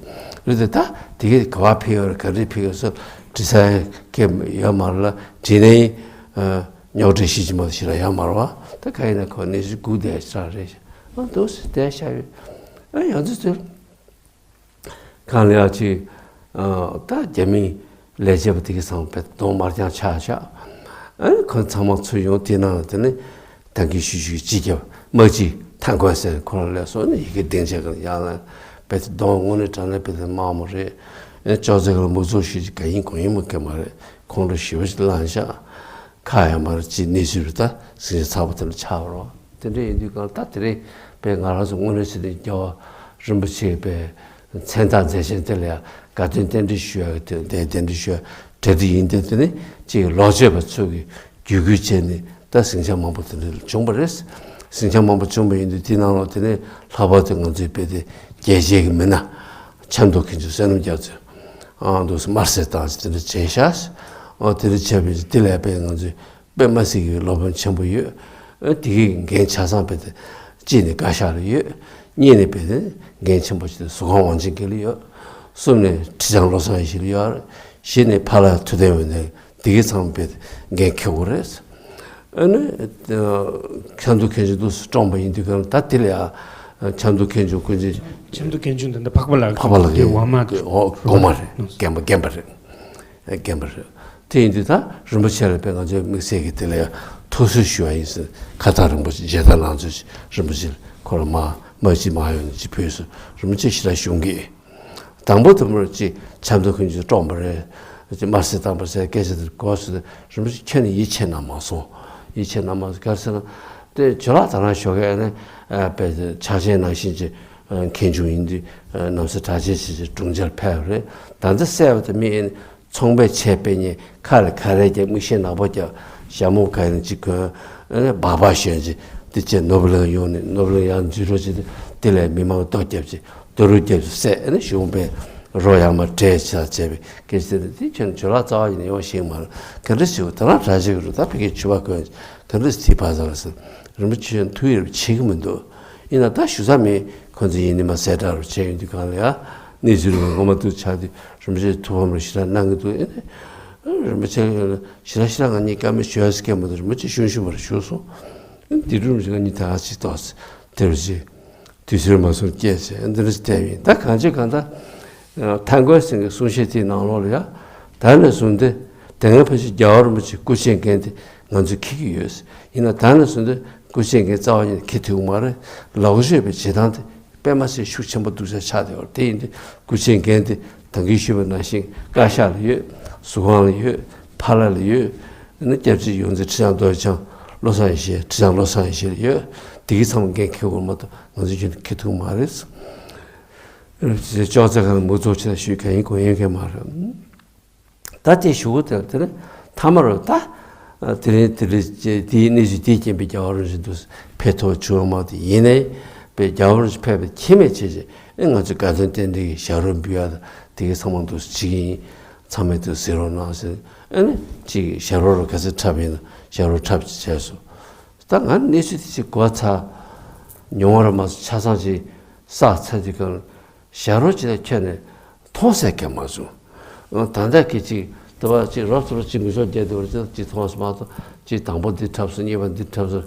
རེད་དེ་ད་དེ་གས་ག་བ་ཕེབས་ཡོད་རེད། ག་རེ་ཕེབས་ཡོད་སོགས་དྲི་ས་ཡང་ཡོད་མ་རེད་ལ་དྲི་ནས་རྙོག་དྲ་ཞིག་ཅིག་མ་ཞིག་ལ་ཡོད་མ་རེད་བ། ད་ག་ཡིན་ན་ཁོ་གནས་ཚུལ་སྒུག་བསྡད་ཤག་རེད་ཤག་ཨ་འདུག་སེ་བསྡད་ཤག་ཡོད། ཨ་ཡང་ཚོད་ཚོད་གང་ལ་ཡང་ཅིག་ད་རྒྱ་མིའི་ལས་བྱེད་པ་དེ་གས་ཚང་མ་དཔེ་གདོང་དམར་རྐྱང་ཆགས་ཤག་ཨ་ཁོ་ཚང་མ་ཚུར་ཡོང་དེ་ནང་ལ་དེ་ནས། ད་གིན་ཞུ་ཞུ་གི་སྤྱི་ཁྱབ་དམག་སྤྱི་ཐང་ཀོན་སན་ཁོ་རང་ལས་སོང་ནས་ཡི་གེ་སྡིངས་ཆ་གང་ཡང་ལ་བེད་གདོང་དངོས་གནས་དྲང་གནས་བེད་དམག་མོ་རེད། ཨེ་ཅོག་ཙེ་གང་མུ་ཚོགས་ཞུ་གི་ག་ཡིན་གང་ཡིན་མ་གི་མ་རེད། ཁོང་ཁྲོ་ཞེ་པོ་ཞིག་ལངས་ཤག་ཁ་ཡང་མ་རེད་ཅི་གནས་ཚུལ་རེད་ད་ཟིང་ཆ་ཚ་པོ་དེ་འདྲ་ཆགས་པ་རོ། དེ་འདྲ་ཡིན་དུས་གང་ད་དེ་རིང་བས་ང་རང་ཚོ་དངོས་གནས་ཟེར་ནས་རྒྱལ་བ་རིན་པོ་ཆེ་བས་མཚན་རྟགས་མཛད་ཆེན་དེ་ལ་ཡང་དགའ་སྟོན་རྟེན་འབྲེལ་ཞུ་ཡག་གི་དོན་དེ་རྟེན་འབྲེལ་ཞུ་ཡག་གྲ་སྒྲིག་ཡིན་དེ་དེ་ནི་ཅིག་ལོག་སྤྱོད་པ་ཚོ་གི་བརྒྱུད་སྐུལ་བྱས་ནས་ད་ཟིང་ཆ་མང་པོ་དེ་འདྲ་བྱུང་བ་རེད། ཟིང་ཆ་མང་པོ་བྱུང་བ་ཡིན་དུས་དེའི་ནང་ལོགས་དེ་ནས་ལྷག་པར་དུ་ང་ཚོའི་དཔེ་དེ་རྒྱལ་གཅེས་ཀྱི་མི་སྣ་ཆབ་མདོ་མཁན་ཆུང་བསོད་ནམས་རྒྱ་མཚོ། ཨང་དུ་དམར་གསོད་བཏང་ཞིག་དེ་འདྲ་བྱས་ཤག་ཨོ་དེ་འདྲ་བྱས་པའི་དེ་ལས་དཔེ་ང་ཚོའི་དཔེ་མ་སྲིད་ཀྱི་སློབ་དཔོན་ཆེན་པོ་ཡོད། ཨ་དེ་གའི་འགན་ཆ་ཚང་དཔེ་དེ་གཅིག་ནས་བཀའ་ཤག་ལ་ཡོད། གཉིས་ནས་དཔེ་དེ་འགན་ཆེན་པོ་ཞིག་དེ་གཟུ་ཁང་དབང་ཆེན་དགེ་ལ་ཡོད། གསུམ་ནས་ཁྲི་བྱང་བློ་བཟང་ཡེ་ཤེས་ལ་ཡོད། བཞི་ནས་ཕ་ལྷ་ཐུབ་བསྟན་འོད་ལྡན། དེ་གའི་ཚང་མ་དཔེ་འགན་འཁྱེར་དགོས་རེད། ཨ་ནི་ཆབ་མདོ་མཁན་ཆུང་དུ་བཀྲོངས་པ་ཡིན་དུས་གང་ད་དེ་ལ་ཡང་ཆབ་མདོ་མཁན་ཆུང་ཀུན་གྱི་ཆབ་མདོ་མཁན་ཆུང་དེ་འདི་འཕགས་པ་ལགས་འཕགས་པ་ལགས་ཀྱི་འོག་མ་འོག་འོག་མ་རེད། རྒན་པ་རྒན་པ་རེད། རྒན་པ་རེད། དེ་ཡིན་དུས་ད་རིན་པོ་ཆེ་ལ་དཔེ་ང་ཚོའི་དམིགས་བསལ་གྱི་དེ་ལ་ཡང་ཐུགས་གསོ་ཞུ་བ་ཡིན་ཟེར་ཁ་བཏགས་རིན་པོ་ཆེ་མཇལ་དར་ལང་ཚོ་རིན་པོ་ཆེ་ཁོ་རང་མ་མ་ཅི་མ་ཡོང་ཅི་ཕུལ་སོང་། རིན་པོ་ཆེ་ཞེ་དྲག་གཞུང་གི་དང་པོ་དུ་མར་ཅིག་ཆབ་མདོ་མཁན་ཆུང་བཀྲོངས་པ་རེད། ཅིག་དམར་གསོད་བཏང་པ་ཟེར་སྐད་ཆ་དེར་གོ་སོང་། རིན་པོ་ཆེ་ཁྱོན་ནས་ཡིད་ཆེས་གནང་མ་སོང་། ཡིད་ཆེས་གནང་མ་སོང་ག་རེ་ཟེར་ན། དེ་ཇོ་ལགས་ད་རང་ཞོགས་ཀས་ནས་དཔེ་ཕྱག་ཆེན་ནང་བཞིན་གྱི་མཁན་ཆུང་ཡིན་དུས་ནམ་སེ་གྲྭ་ཆས་བྱས་ཀྱི་དྲུང་ཆེར་ཕེབས་པ་རེད། ད་ལྟ་གསལ་བ་དེ་མི་ཡིན། ཚོང་པའི་ཆས་དཔེ་ཉེ་ཁ་ལ་ཁ་རས་བརྒྱབ། མིག་ཤེལ་ནག་པོ་བརྒྱབ། ཞྭ་མོ་ག་ཡིན་གཅིག་གོན། ཨ་ནི་སྦག་སྦག་ཞོན་ཅིག་དེ་བྱས་ནོར་བུ་གླིང་ཡོང་ནས་ནོར་བུ་གླིང་ཡར་འཛུལ་རོགས་བྱས་ཏེ་དེ་ལས་མི་མང་རྡོ་བརྒྱབ་ཅིག་རྡོ་རུ་བརྒྱབ་ཅིག་བསད། ཨ་ནི་གཞུང་པས་རོ་ཡར་མར་བྲད་བྱས་བྱས་པའི་སྐད་ཆ་དེ་དེ་ཁྱོད་ཇོ་ལགས་རྩ་བ་ཡིན་ན་ཡོང་ཤེས་མ་རེད། ག་འདྲ་ཞིག་ད་རང་གྲྭ་ཆས་ཀྱི་རུ་ད་ཕ་གིའི་ཕྱུ་པ་གོན་ཅིག་ག་འདྲ་ཞིག་དེ་བ་ཟ་ལ་ཟེར། རིན་པོ་ཆེ་ཐུགས་ཡིད་ཆེས་ཀྱི་མི་འདུག་ཡིན་ན་ད་ཞུ་ས་མེད། ཁོ་ཚོ་ཡིན་ནི་མ་གསལ་བསྒྲགས་རུ་བྱས་ཡོང་དུས་གང་ལ་ཡ་གནས་ཚུལ་རུ་ངོ་མ་ཐུག་ཆགས་དུས་རིན་པོ་ཆེ་ཐུགས་ཕམ་རུ་ཞེ་དྲག་གནང་གི་འདུག་ཨེ་ནས་རིན་པོ་ཆེ་ཞེ་དྲག་ཞེ་དྲག་ང་གཉིས་བཀའ་མོལ་ཞུ་ཡ་སྐད་མ་འདུག་རིན་པོ་ཆེ་ཤུན་ཤུན་པར་ཞུ་སོང་། ཨེ་འདི་རུ་རིན་པོ་ཆེ་ང་གཉིས་ད་ག་ཅིག་ཏོག་ཙམ་དེ་རུ་ཅིག་དུས་ཚོད་མ་སོང་སྐྱེལ་བྱས་ཨེ་འདི་རུ་ཅིག་བལྟས་ཡིན། ད་གང་བྱེད་གང་ལྟར་ཐང་གོས་སེང་གི་གསུང་བཤད་དེའི་ནང་ལོགས་ལ་ཡ་ད་ནས་བཟུང་སྟེ་དེ་སྔ་ཕལ་ཆེར་རྒྱལ་བ་རིན་པོ་ཆེ་སྐུ་མཆེད་འགན་དེ་ང་ཚོས་འཁྱེར་གྱི་ཡོད། ཡིན་ན་ད་ནས་བཟུང་སྟེ་སྐུ་མཆེད་འགན་རྩ་བ་ཉིད་ནས་འཁྱེར་ཐུབ་ཀྱི་མ་རེད། ལོག་སྤྱོད་པའི་བྱེད་སྟངས་དེ་དཔེ་མ་སྲིད་ཤུགས་ཆེན་པོ་སྡུག་ཅག་ཆགས་བསྡད་ཡོད་རེད། དེ་ཡིན་དུས་སྐུ་མཆེད་འགན་དེ་ད་གིན་ཞུས་པ་ནང་བཞིན་བཀའ་ཤག་ལ་ཡོད། ཟུར་ཁང་ལ་ཡོད། ཕ་ལ་ལ་ཡོད། ཨ་ནི་སྐྱབས་རྗེ་ཡོངས་འཛིན་ཁྲི་བྱང་རྡོ་རྗེ་འཆང་བློ་བཟང་ཡེ་ཤེས། ཁྲི་བྱང་བློ་བཟང་ཡེ་ཤེས་ལ་ཡོད། དེ་གི་ཚང་མ་འགན་འཁྱེར་དགོས་མ་གཏོགས་ང་ཚོས་ཁྱོན་ནས་འཁྱེར་ཐུབ་ཀྱི་མ་རེད། ཨ་ནི་ཅོག་ཙེ་གང་ལ་མུ་ཚོགས་ཆེ་ན་ཞུས་གང་ཡིན་གང་ཡིན་མཁན་མ་རེད། ད་དེ་ཞུ་གི་དེ་དེ་ནི་མཐའ་མ་རུ་ད་དེ་རིང་དེ་རིང་དེའི་གནས་ཚུལ་དེའི་རྐྱེན་པས་རྒྱལ་བ་རིན་པོ་ཆེ་འདུག་ཕེབས་ཐུབ་བྱུང་བ་མ་གཏོགས་ཡིན་ནའི་དཔེ་རྒྱལ་བ་རིན་པོ་ཆེ་ཕེབས་པའི་ཁྱད་མེད་བྱས་རྗེས་ཨེ་ང་ཚོས་དགའ་སྟོན་རྟེན་འབྲེལ་གྱི་ཞབས་བྲོ་འབུལ་ཡ་དང་དེ་གའི་ཚང་མ་འདུག་ཅིག་ཡིན། ཚང་མས་འདུག་གཟིགས་རོགས་གནང་ཟེར། ཨེ་ནི་ཅིག་ཞབས་བྲོ་རུ་ག་ཚོད་འཁྲབ་ཡིན་ན་ཞབས་བྲོ་འཁྲབ་ཅིག་བྱས་སོང་། ད་ང་གནས་ཚུལ་དེ་ཅིག་གོ་ཚར། མྱོང་བ་ར་མ་སོང་ཆ་ཚང་ཅིག་བསགས་ཚར་དུས་གང་ཞག་རོགས་ཅིག་ལ་ཁྱོན་ནས་མཐོང་ས་གང་མ་བྱུང་། ད་ལྟ་གི་ཅིག་ལྟ་བ་ཅིག་རོབ་ཙམ་རོབ་ཅིག་འགུལ་ཤོག་རྒྱག་དུས་ར་ཅིག་མཐོང་སོང་མ་གཏོགས་ཅིག་དང་པོ་འདི་འཁྲབ་སོང་གཉིས་པ་འདི་འཁྲབ་སོང་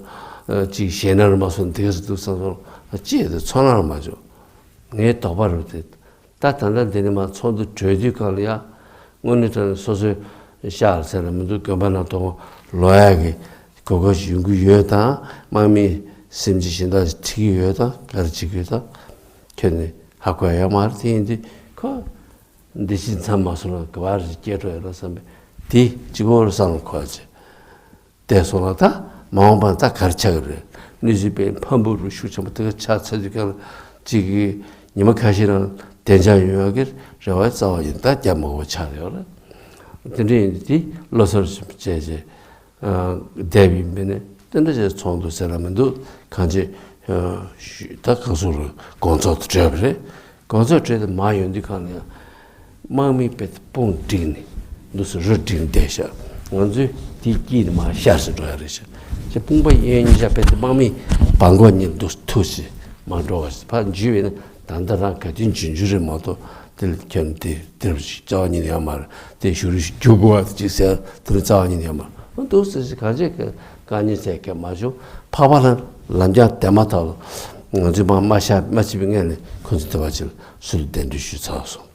ཅིག་ཞེད་སྣང་ར་མ་སོང་འདི་ག་ཚོད་འདུག་བསམ་སོང་ཅིག་དེ་ཚོར་སྣང་ར་མ་བྱུང་། ངའི་དོགས་པ་རུ་དེ། ད་ད་ལྟ་འདི་ནས་མར་ཚོགས་འདུ་གྲོལ་དུས་གང་ལ་ཡ། དངོས་གནས་དྲང་གནས་སོ་སོའི་ཤག་ལ་ཟེར་ན་མི་འདུག་དགོན་པ་ནང་དུ་ལོག་ཡག་གི་གོ་སྐབས་ཤིག་ཡོང་གི་ཡོད་དང་དམག་མིའི་སེམས་ཅན་གཞན་དག་ཅིག་ཁྲིད་ཀྱི་ཡོད་དང་ག་རེ་བྱེད་ཀྱི་ཡོད་དང་ཁྱོན་ནས་ཧ་གོ་ཡག་མ་རེད། དེ་ཡིན་དུས་ཁོ་འདི་ཕྱི་མཚམས་མ་སོང་ལ་ག་བ་རེ་སྐྱེ་འགྲོ་ཡོད་ལ་བསམ་པས་དེ་གཅིག་པོ་རེ་བསམ་བློ་འཁོར་བ་བྱེད། དེ་སོང་ལ་ད་མ་འོངས་པ་ད་ག་རེ་ཆགས་ཀྱི་རེད། གནས་ཚུལ་དཔེ་ཕམ་པོ་རུ་ཤུགས་ཆེན་པོ་དེ་ག་ཆགས་ཚར་དུས་གང་ལ་གཅིག་གིས་ཉི་མ་ཁ་ཤས་རིང་བདེ་འཇགས་ཡོང་ཡག་གི་རེ་བ་རྩ་བ་ཡིན་ད་རྒྱབ་མ་གོ་ཆགས་ཡོད་རེད། དེ་འདྲ་ཡིན་དུས་དེ་བློ་གསར་བྱས་བྱས་བསྡད་པའི་མི་ནི་དེ་འདྲ་བྱས་ཚོགས་འདུ་ཟེར་ལ་མི་འདུག་གང་ཅི་ད་གང་སོང་རུ་དགོང་ཚོགས་དུ་གྲོལ་བ་རེད། དགོང་ཚོགས་གྲོལ་ཏེ་མར་ཡོང་དུས་གང་ལ་ཡང་དམག་མི་དཔེ་དཔུང་བསྒྲིགས་ནས་འདུག་སེ་རུ་བསྒྲིགས་བསྡད་ཤག་ང་ཚོས་དེའི་དཀྱིལ་ནས་མར་ཤར་སེ་འགྲོ་ཡ་རེད་ཤག་ཅེས་དཔུང་པ་གཡས་གཉིས་ཤག་དཔེ་དེ་དམག་མི་བང་གོ་གཉིས་འདུག་ཐུག་སེ་མར་འགྲོ་བ་ཞིག་ཕར་འཇུས་པས་ན་ད་ལྟ་རང་ག་དུས་འཇུས་འཇུས་རེད་མ་གཏོགས་དེ་ལ་ཁྱོན་དེ་དེར་རྩ་བ་ཉིད་ནས་ཡོད་མ་རེད། དེ་ཞུ་རུ་ཞིག་རྒྱུག་དགོས་པ་ཅིག་ཟེར་དེ་ལ་རྩ་བ་ཉིད་ནས་ཡོད་མ་རེད། འདུག་སེ་གང་བྱེད་གང་ཉེས་ཟེར་མཁན་མ་བྱུང་། ཕག་པ་ལ་ལམ་རྒྱགས་དེ་མ་ཐག་ལ་ང་ཚོས་མར་མ་ཤར་མ་ཕྱིན་པའི་སྔོན་ནས་ཁོ་ཚོ་དེ་བ་ཅིག་ལ་སུ་ལ་གདན་འདྲེན་ཞུས་ཚར་སོང་།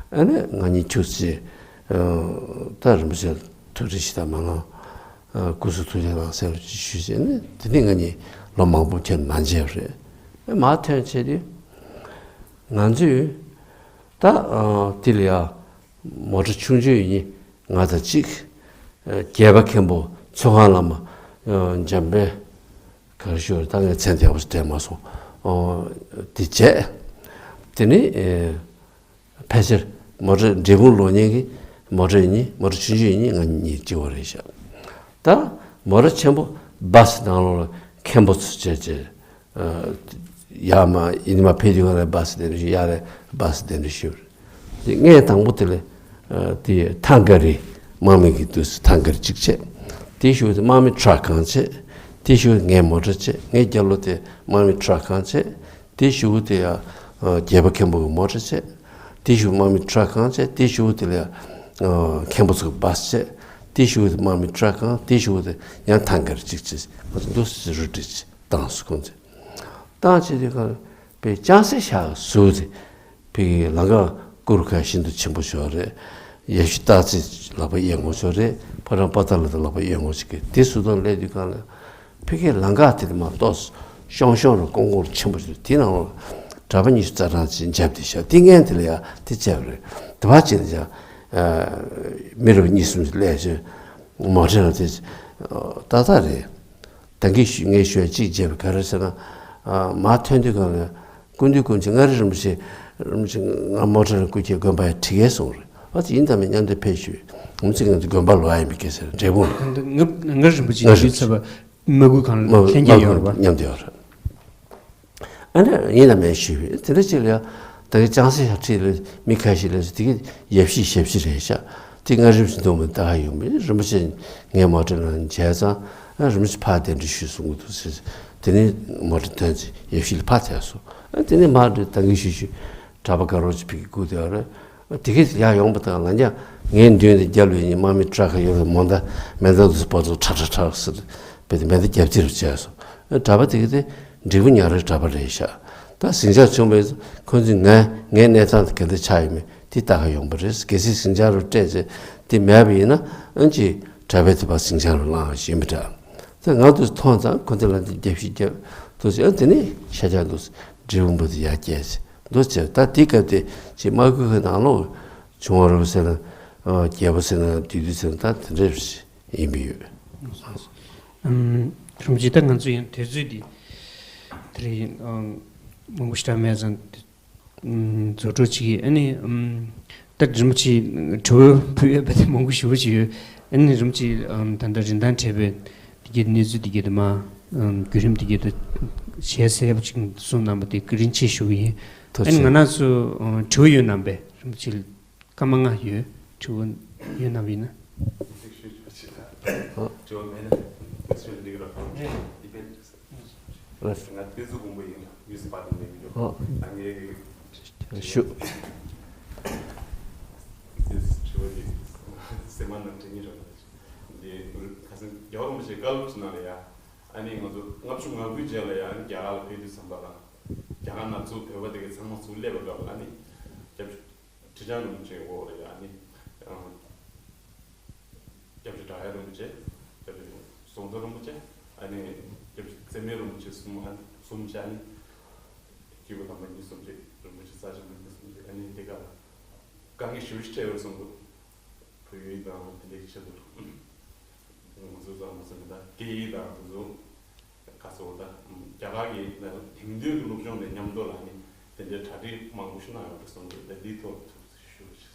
ཨ་ནི་ང་གཉིས་ཁྱུག་ཙམ་ད་རིན་པོ་ཆེ་ཐུགས་རྗེ་ཆེ་ད་མ་གནང་། སྐུ་གཟུགས་ཐུགས་རྗེ་གནང་ཟེར་བ་ཅིག་ཞུས་བྱས་ནས་དེ་ནས་ང་གཉིས་ལོ་མང་པོ་ཁྱོན་མ་མཇལ་བ་རེད། ཨ་མར་ཐོན་བྱས་དུས་ང་ཚོས་ད་དེ་ལ་ཡ་མོ་ཊ་ཆུང་ཆུང་ཡིན་ང་དང་གཅིག་རྒྱལ་བ་མཁན་པོ་ཚོགས་ཁང་བླ་མ་འཇམ་དཔལ་ག་རེ་ཞུ་རེད། ད་ངས་མཚན་བདེ་པོ་ཞིག་སྤྲད་མ་སོང་། དེ་བྱས་དེ་ནས། ཕལ་ཆེར་མོ་ཊ་འབྲས་སྤུངས་ལོག་མཁན་གྱི་མོ་ཊ་ཡིན་ནི་མོ་ཊ་ཆུང་ཆུང་ཡིན་ནི་ང་གཉིས་གཅིག་པ་རེད་ཤག་ད་མོ་ཊ་ཆེན་པོ་སྦ་སི་ནང་ལོགས་ལ་མཁན་པོ་ཚོ་བྱས་བྱས་ཡར་མར་ཡིན་ནི་མར་ཕེབས་དུས་གང་ལ་སྦ་སི་དེ་འདྲ་ཞིག་ཡར་ལ་སྦ་སི་དེ་འདྲ་ཞིག་དེ་ངས་དང་པོ་དེ་ལ་དེ་ཐང་ག་རི་དམག་མི་གི་དུས་སུ་ཐང་ག་རི་གཅིག་བྱས། དེའི་གཞུག་དེ་དམག་མི་ཊྲག་གང་བྱས། དེའི་གཞུག་ངའི་མོ་ཊ་བྱས། ངའི་རྒྱབ་ལོགས་དེ་དམག་མི་ཊྲག་གང་བྱས། དེའི་གཞུག་གུ་དེ་ཡང་རྒྱལ་པོ་མཁན་པོ་གི་མོ་ཊ་བྱས། དེའི་གཞུག་དམག་མི་ཊྲག་གང་བྱས། དེའི་གཞུག་གུ་དེ་ལ་ཡང་མཁན་པོ་ཚོ་གི་སྦ་སི་བྱས། དེའི་གཞུག་གུ་དེ་དམག་མི་ཊྲག་གང་། དེའི་གཞུག་གུ་དེ་ཡང་ཐང་ག་རི་གཅིག་བྱས། ང་ཚོ་འདུག་སེ་རུ་སྒྲིག་བྱས་བཏང་སོང་ཁོང་ཚོས། བཏང་བྱས་དུས་གང་པའི་ལྕང་སེ་ཤག་ཟུར་དེ་ཕ་གི་ལམ་ཁ་བསྐོར་ག་ཤིན་ཏུ་ཆེན་པོ་ཞིག་རེད། ཡབ་གཞིས་སྟག་རྩེ་ལག་པ་གཡས་ངོ་ཅིག་རེད། ཕོ་བྲང་པོ་ཏཱ་ལ་དང་ལག་པ་གཡས་ངོ་ཅིག་གི་དེ་ཟུར་དང་སླེབས་དུས་གང་ལ། ཕ་གིའི་ལམ་ཁ་དེ་དེ་མ་གཏོགས་ཤོང་ཤོང་རུ་ཀོང་ཀོང་རུ་ཆེན་པོ་ཞིག་འདུག་དེའི་ནང་ལ་གྲྭ་པ་ཉི་ཤུ་རྩ་གྲངས་ཅིག་འཇབ་བསྡད་ཤག་དེ་སྔོན་དེ་ལ་ཡ་དེ་བྱས་པ་རེད། དེ་བ་ཅིག་ལ་ཡ་མི་རབས་གཉིས་གསུམ་ཞིག་སླེབས་བྱས་མོ་ཊ་ལ་དེ་ཏག་ཏག་རེད། ད་གིན་ཞུ་ངས་ཞུ་ཡ་གཅིག་བརྗེད་པ་ག་རེ་ཟེར་ན། མར་ཐོན་དུས་གང་ལ་སྐུ་མདུན་སྐུ་མཁྱེན། མངའ་རིས་རིན་པོ་ཆེ་རིན་པོ་ཆེ་ང་མོ་ཊ་ལ་སྐུ་མཁྱེན་དགོན་པ་ཡ་ཁྲིད་གས་སོང་རེད། ཨ་ཙི་ཡིན་ད་མིན་མཉམ་དུ་ཕེབས་ཞུས། ང་ཚོ་ང་ཚོ་དགོན་པ་ལོག་ཡ་ཡིན་པའི་སྐད་ཟེར་འབྲས་སྤུངས་ལ། ད་ལྟ་མངའ་མངའ་རིས་རིན་པོ་ཆེ་མངའ་རིས་ཡོད་ཚར་བ་མ་གུ་གང་ལ་མ་མཁན་རྐྱང་ཡོད་རེད་པ། མཉམ་དུ་ཡོད་རེད། ཨ་ནི་ཡིན་ན་མེད་ཞུས་པས་དེ་འདྲ་ཅིག་ལ་ཡ། ད་གི་ལྕང་སེ་ཤག་ཁྲིད་ལ་མི་ཁ་ཤས་ལ་སོ་དེ་གི་ཡབ་གཞིས་ཞབས་ཕྱི་རེད་ཤག་དེ་སྔ་རིམ་ཞིག་འདུག་མི་ད་ཧ་ཡོང་མི་རིན་པོ་ཆེ་ངའི་མོ་ཊ་ནང་མཇལ་ཙང་ཨ་རིན་པོ་ཆེ་ཕར་གདན་འདྲེན་ཞུས་གསུང་གི་འདུག་ཟེར། དེ་ནས་མོ་ཊ་ཐོན་ཚེ་ཡབ་གཞིས་ལ་ཕར་ཐལ་སོང་། ཨ་དེ་ནས་མར་འགྲོ་ད་གི་ཞུས་ཞུས་གྲྭ་པ་དགའ་རོགས་ཅིག་ཕ་གི་སྒུག་བསྡད་ཡོད་རེད། དེ་གས་ཡར་ཡོང་པ་དང་ལ་འཇག་ངའི་མདུན་དུ་རྒྱབ་ལ་ཡིན་དམག་མི་ཊྲག་ཡོད་པའི་མོ་ད་མེ་མདའ་འདུག་སེ་པ་ཚོ་ཁྲག་ཁྲག་ཁྲག་ཟེར་བས་དེ་མེ་མདའ་རྒྱབ་རྩེ་རུ་བྱས་སོང་། གྲྭ་པ་དེ་གས་དེ་འབྲས་སྤུངས་ཉག་རོའི་གྲྭ་པ་རེད་ཤག་ད་ཟིང་ཆ་བྱུང་བས་ཁོ་ཚོས་ང་ངའི་གནས་སྟངས་དེ་ག་འདྲ་ཆགས་ཡོད་མེད་དེ་ལྟ་ག་ཡོང་པ་རེད། གལ་སྲིད་ཟིང་ཆ་རུ་སྤྲད་ཚེ་དེ་མེད་པ་ཡིན་ན་ཨ་ཅེ་གྲྭ་པས་དེ་པ་ཟིང་ཆ་རུ་བླངས་ཞེས་མི་འདྲ། ད་ང་དུ་མཐོང་ཙང་ཁོ་ཚོ་ལ་འདི་རྒྱབ་ཤིག་རྒྱབ་འདུག་ཟེར། ཨ་དེ་ནས་ཤ་རྒྱགས་འདུག་ཟེར་འབྲས་སྤུངས་པ་དེ་ཡར་བསྐྱལ་ཟེར། འདུག་ཟེར། ད་དེ་སྐབས་དེ་ཅིག་དམག་ཁུལ་གྱི་ནང་ལོགས་བྱུང་བ་རེད་ཟེར་ན། རྒྱལ་པོ་ཟེར་ན་དུས་དུས་ཟེར་ན་ད་དེ་འདྲ་ཡིན་པ་ཡོད། ཨམ། རིན་པོ་ཆེ་ད་ང་ཚོ་ཡང་དུས་ཚོད་འདི་དེ་རིང་མང་པོ་ཞིག་རག་མེད་ཙང་རྫོགས་འགྲོ་ཅིག་ཡིན། ཨ་ནི་ད་རིན་པོ་ཆེ་དྲི་བ་ཕུལ་ཡོད་པ་དེ་མང་པོ་ཞེ་པོ་ཅིག་ཡོད། ཨ་ནི་རིན་པོ་ཆེ་ད་ལྟ་རིན་ཐང་བྲལ་བའི་དེ་གའི་གནས་ཚུལ་དེ་གའི་དེ་མ་བརྒྱུད་རིམ་དེ་གའི་དེ་ཞལ་གསལ་པོ་ཅིག་གསུངས་གནང་བ་དེ་བཀའ་དྲིན་ཆེ་ཞུ་གི་ཡིན། ཐུགས་རྗེ་ཆེ། ཨ་ནི་ང་རང་ཚོ་དྲི་བ་ཡོད་ན་པས་རིན་པོ་ཆེ་ལ་སྐར་མ་ལྔ་ཡོད། དྲི་བ་ཡོད་ན་པ་ཡིན་ན། དྲི་བ་མེད་ན་དེ་ཚོ་འགྲིག་རོགས། ལགས། ང་ཏི་ཙུ་དགོན་པ་ཡིན། མི་སི་པ་དང་ནས་མི་འགྲོ། ཨ། ད་ངས་ཞུ། ཏི་ཙུ་ཆེ་བ་དེ་སེམས་མ་ནང་དྲན་ཉེ་ར་ལ་ཅིག་འདི་ཁ་སང་རྒྱལ་བ་རིན་པོ་ཆེ་བཀའ་སློབ་ཅིག་གནང་ལ་ཡ། ཨ་ནི་ང་ཚོ་ལྔ་བཅུ་ང་དགུའི་རྗེས་ལ་ཡ། ཨ་ནི་རྒྱ་གར་ལ་ཕེབས་དུས་ཙམ་པ་ལ། རྒྱ་གར་ནང་ཚུར་བོད་པ་དེ་གའི་ཚང་མ་ཚུར་སླེབས་པ་སྐབས་ལ། ཨ་ནི་སྐྱབས་ཁྲི་བྱང་རིན་པོ་ཆེ་འོག་ལ་ཡ། ཨ་ནི་སྐྱབས་རྗེ་བྲག་གཡབ་རིན་པོ་ཆེ། སྐྱབས་རྗེ་ཟམ་གདོང་རིན་པོ་ཆེ། ཨ་ནི་སྐྱབས་རྗེ་ཙེ་མིན་རིན་པོ་ཆེ་གསུམ། ཨ་ནི་གསུམ་བྱས། ཨ་ནི་སྐྱེས་བུ་དམ་པ་གཉིས་གསུམ་བྱས། རིན་པོ་ཆེ་རྩ་ཆེན་པོ་གཉིས་གསུམ་བྱས། ཨ་ནི་དེ་ག་ལ་དཀའ་ངལ་ཞེ་པོ་ཞིག་འཕྲད་ཡོད་བསམ་འདུག་བོད་ཡིག་དང་དེ་འདྲའི་ཆེད་དུ། ང་ཚོ་ཚང་མ་ཚང་མ་ད་སྐད་ཡིག་དང་དེ་ཚོ་ག་ཚོད་ད་རྒྱ་གར་གྱི་དེང་དུས་ཀྱི་སློབ་སྦྱོང་དང་མཉམ་དུ་ལ་ནི་དེ་འདྲའི་གྲ་སྒྲིག་མང་པོ་ཞིག་གནང་ཡོད་པ་སོང་གི། ད་འདིའི་ཐོག་ཞུ་ཞུ།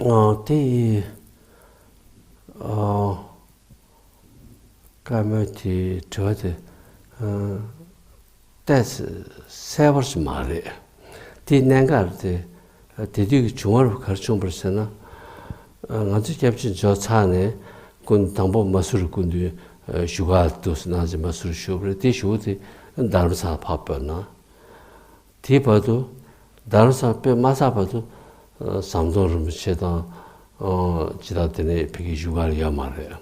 ཨ། དེ་ཨ། བཀའ་མོལ་དེ་དྲི་བ་དེ་ཨ། ཏོག་ཙམ་གསལ་པོ་ཞིག་མ་རེད། དེའི་གནད་འགག་དེ་དེ་དུས་ཀྱི་བྱུང་བ་རུ་ག་རེ་བྱུང་བ་རེད་ཟེར་ན། ང་ཚོ་སྐྱབས་རྗེ་འབྱོར་ཚར་ནས་སྐུ་དང་པོ་མ་སུ་རི་སྐུ་མདུན་བཞུགས་སྒར་དུ་གནང་ཞིང་མ་སུ་རི་བཞུགས་པ་རེད། དེ་བཞུགས་དེ་རྡ་རམ་ས་ལ་ཕར་སྤོས་གནང་། དེའི་བར་དུ་རྡ་རམ་ས་ལ་སྤོས་མ་ཚར་བར་དུ་ཟམ་གདོང་རིན་པོ་ཆེ་དང་ཅི་དང་དེ་ནས་ཕ་གིར་བཞུགས་སྒར་ཡོད་མ་རེད།